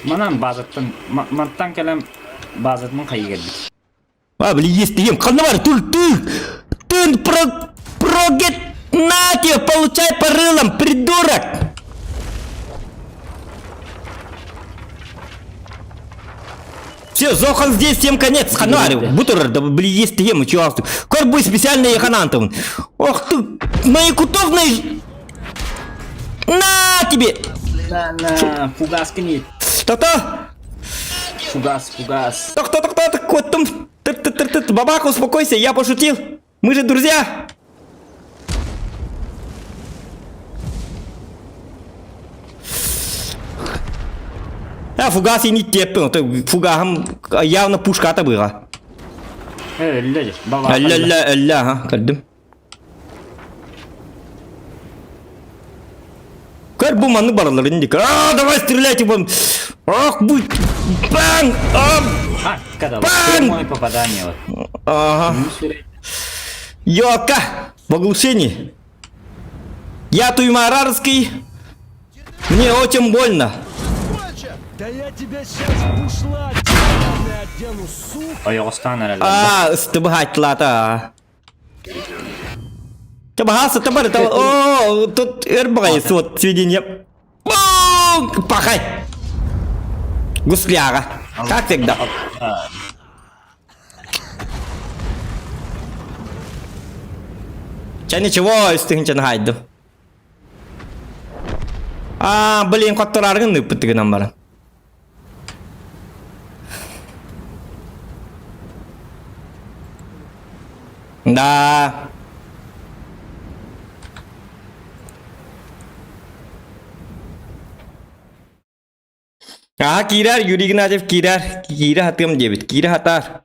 Манан базаттан, мантан кэлэн базатын хайы кэлбит. А, блин, есть ем, ханна бар, тур, ты, ты про, прогет, на тебе, получай по рылам, придурок! Все, Зохан здесь, всем конец, ханарю, бутер, да, блин, есть ем, чё, Корбуй специально еханантов. Ох ты, мои кутовные... На тебе! На, на, фугаскини. То-то! Фугас, фугас. Тохто, тохто, куоттум. Тыр, тыр, тыр, тыр. Бабах, успокойся, я пошутил. Мы же друзья. А, фугас и не теппин, фугахым явно пушката быга. Өллө, баба. Өллө, өллө, өллө, ага, көрдүм. Көр бу манны баралар индик. А, давай стреляйте вон. Ах, будь. Бang! А, А, когда Бам! прямое попадание. Вот. Ага. Йока! В оглушении. Я Туймарарский. Мне очень больно. Конча! Да я тебя сейчас бушла одену, сука! Ойоҕостон эрэллэр. А, ыстыбыһааччылаата. Табаһааса табар О, тут өр баҕайы суот сведение. Пахай! Гусляга. Как всегда. Чэ ничего, үстүһүнчэн хайдым. А, блин, хотторааргын ыыппыттыгынан баран. Да. Аа, киирэр, Юрий Игнатьев киирэр. Киирэ хатыам диэбит. Киирэ хатаар.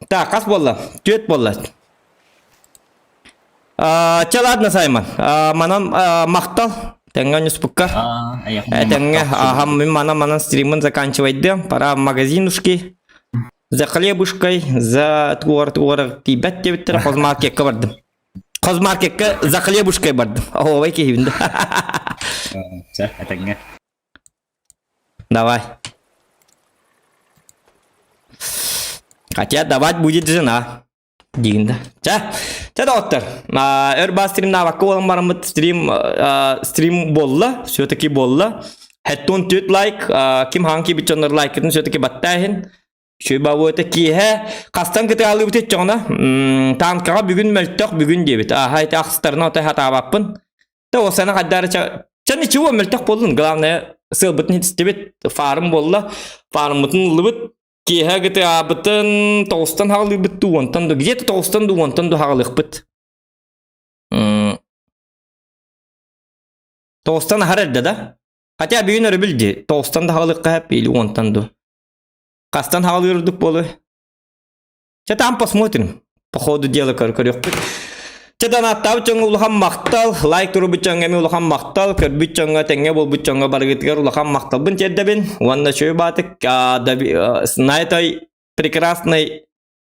Так, хас буолла? Түөт буолла. Аа, чэ, ладно, Саймон. Аа, манан аа, махтал. Тэҥҥэ онньуспукка. Этэҥҥэ, аһам мин манан манан стримын заканчивайдым. Пора в магазинушки. За хлебушкой, за туор-туор тиийбэт диэбиттэрэ хозмаркекка бардым. Хозмаркекка за хлебушкой бардым. Оһуобай киһибин да. Чэ, этэҥҥэ. Давай. Хотя давать будет жена. Диин да. Чэ, чэ доҕоттор, өр баа стримнаабакка буолан бараммыт стрим стрим буолла, все-таки буолла. Хэттун түт лайк, ким хаан киирбит дьоннор лайкытын все-таки баттааһын. Үчүгэй бабыата киэһэ хастан кытаалыыбыт иччэҕинэ танкаҕа бүгүн мөлтөх бүгүн диэбит. Ааһа ити ахстарына отой хатаабаппын. Та осана хаддары ча ничего мөлтөх буоллун. Главное сыалбытын истибит фарм буолла. Фарммытын ыллыбыт. Киэһэ кытаабытын тоҕустан хаҕалыыбыт дуу, онтон ду где-то тоҕустан дуу, онтон ду хаҕалыахпыт. Тоҕустан аһар эрдэ да. Хотя бүгүн өрөбүл дии. Тоҕустан да хаҕалыахха сөп или уонтан ду. Хастан хаҕалыыр ордук буолуой? Чэ там посмотрим. По ходу дела көрүөхпүт. Чэ донааттаабыт дьоҥҥо улахан махтал, лайк турбут дьоҥҥо эмиэ улахан махтал, көрбүт дьоҥҥо, тэҥҥэ буолбут дьоҥҥо барыгытыгар улахан махталбын тиэрдэбин. Уонна үчүгэй баатык на этой прекрасной,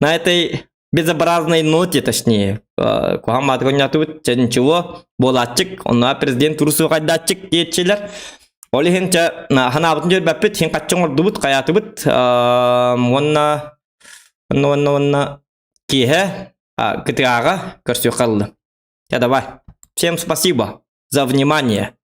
на этой безобразной ноте, точнее, куһаҕан баатык оонньоотубут, чэ ничего, буолааччык, онно президент турсуу хайдааччык диэччилэр. Ол иһин чэ ханаабытын дьөрбөппүт, хин хаччы оҥордубут, хайаатыбыт, уонна уонна уонна уонна киэһэ кытыаҕа көрсүөххэ ыллым. Чэ давай. Всем спасибо за внимание.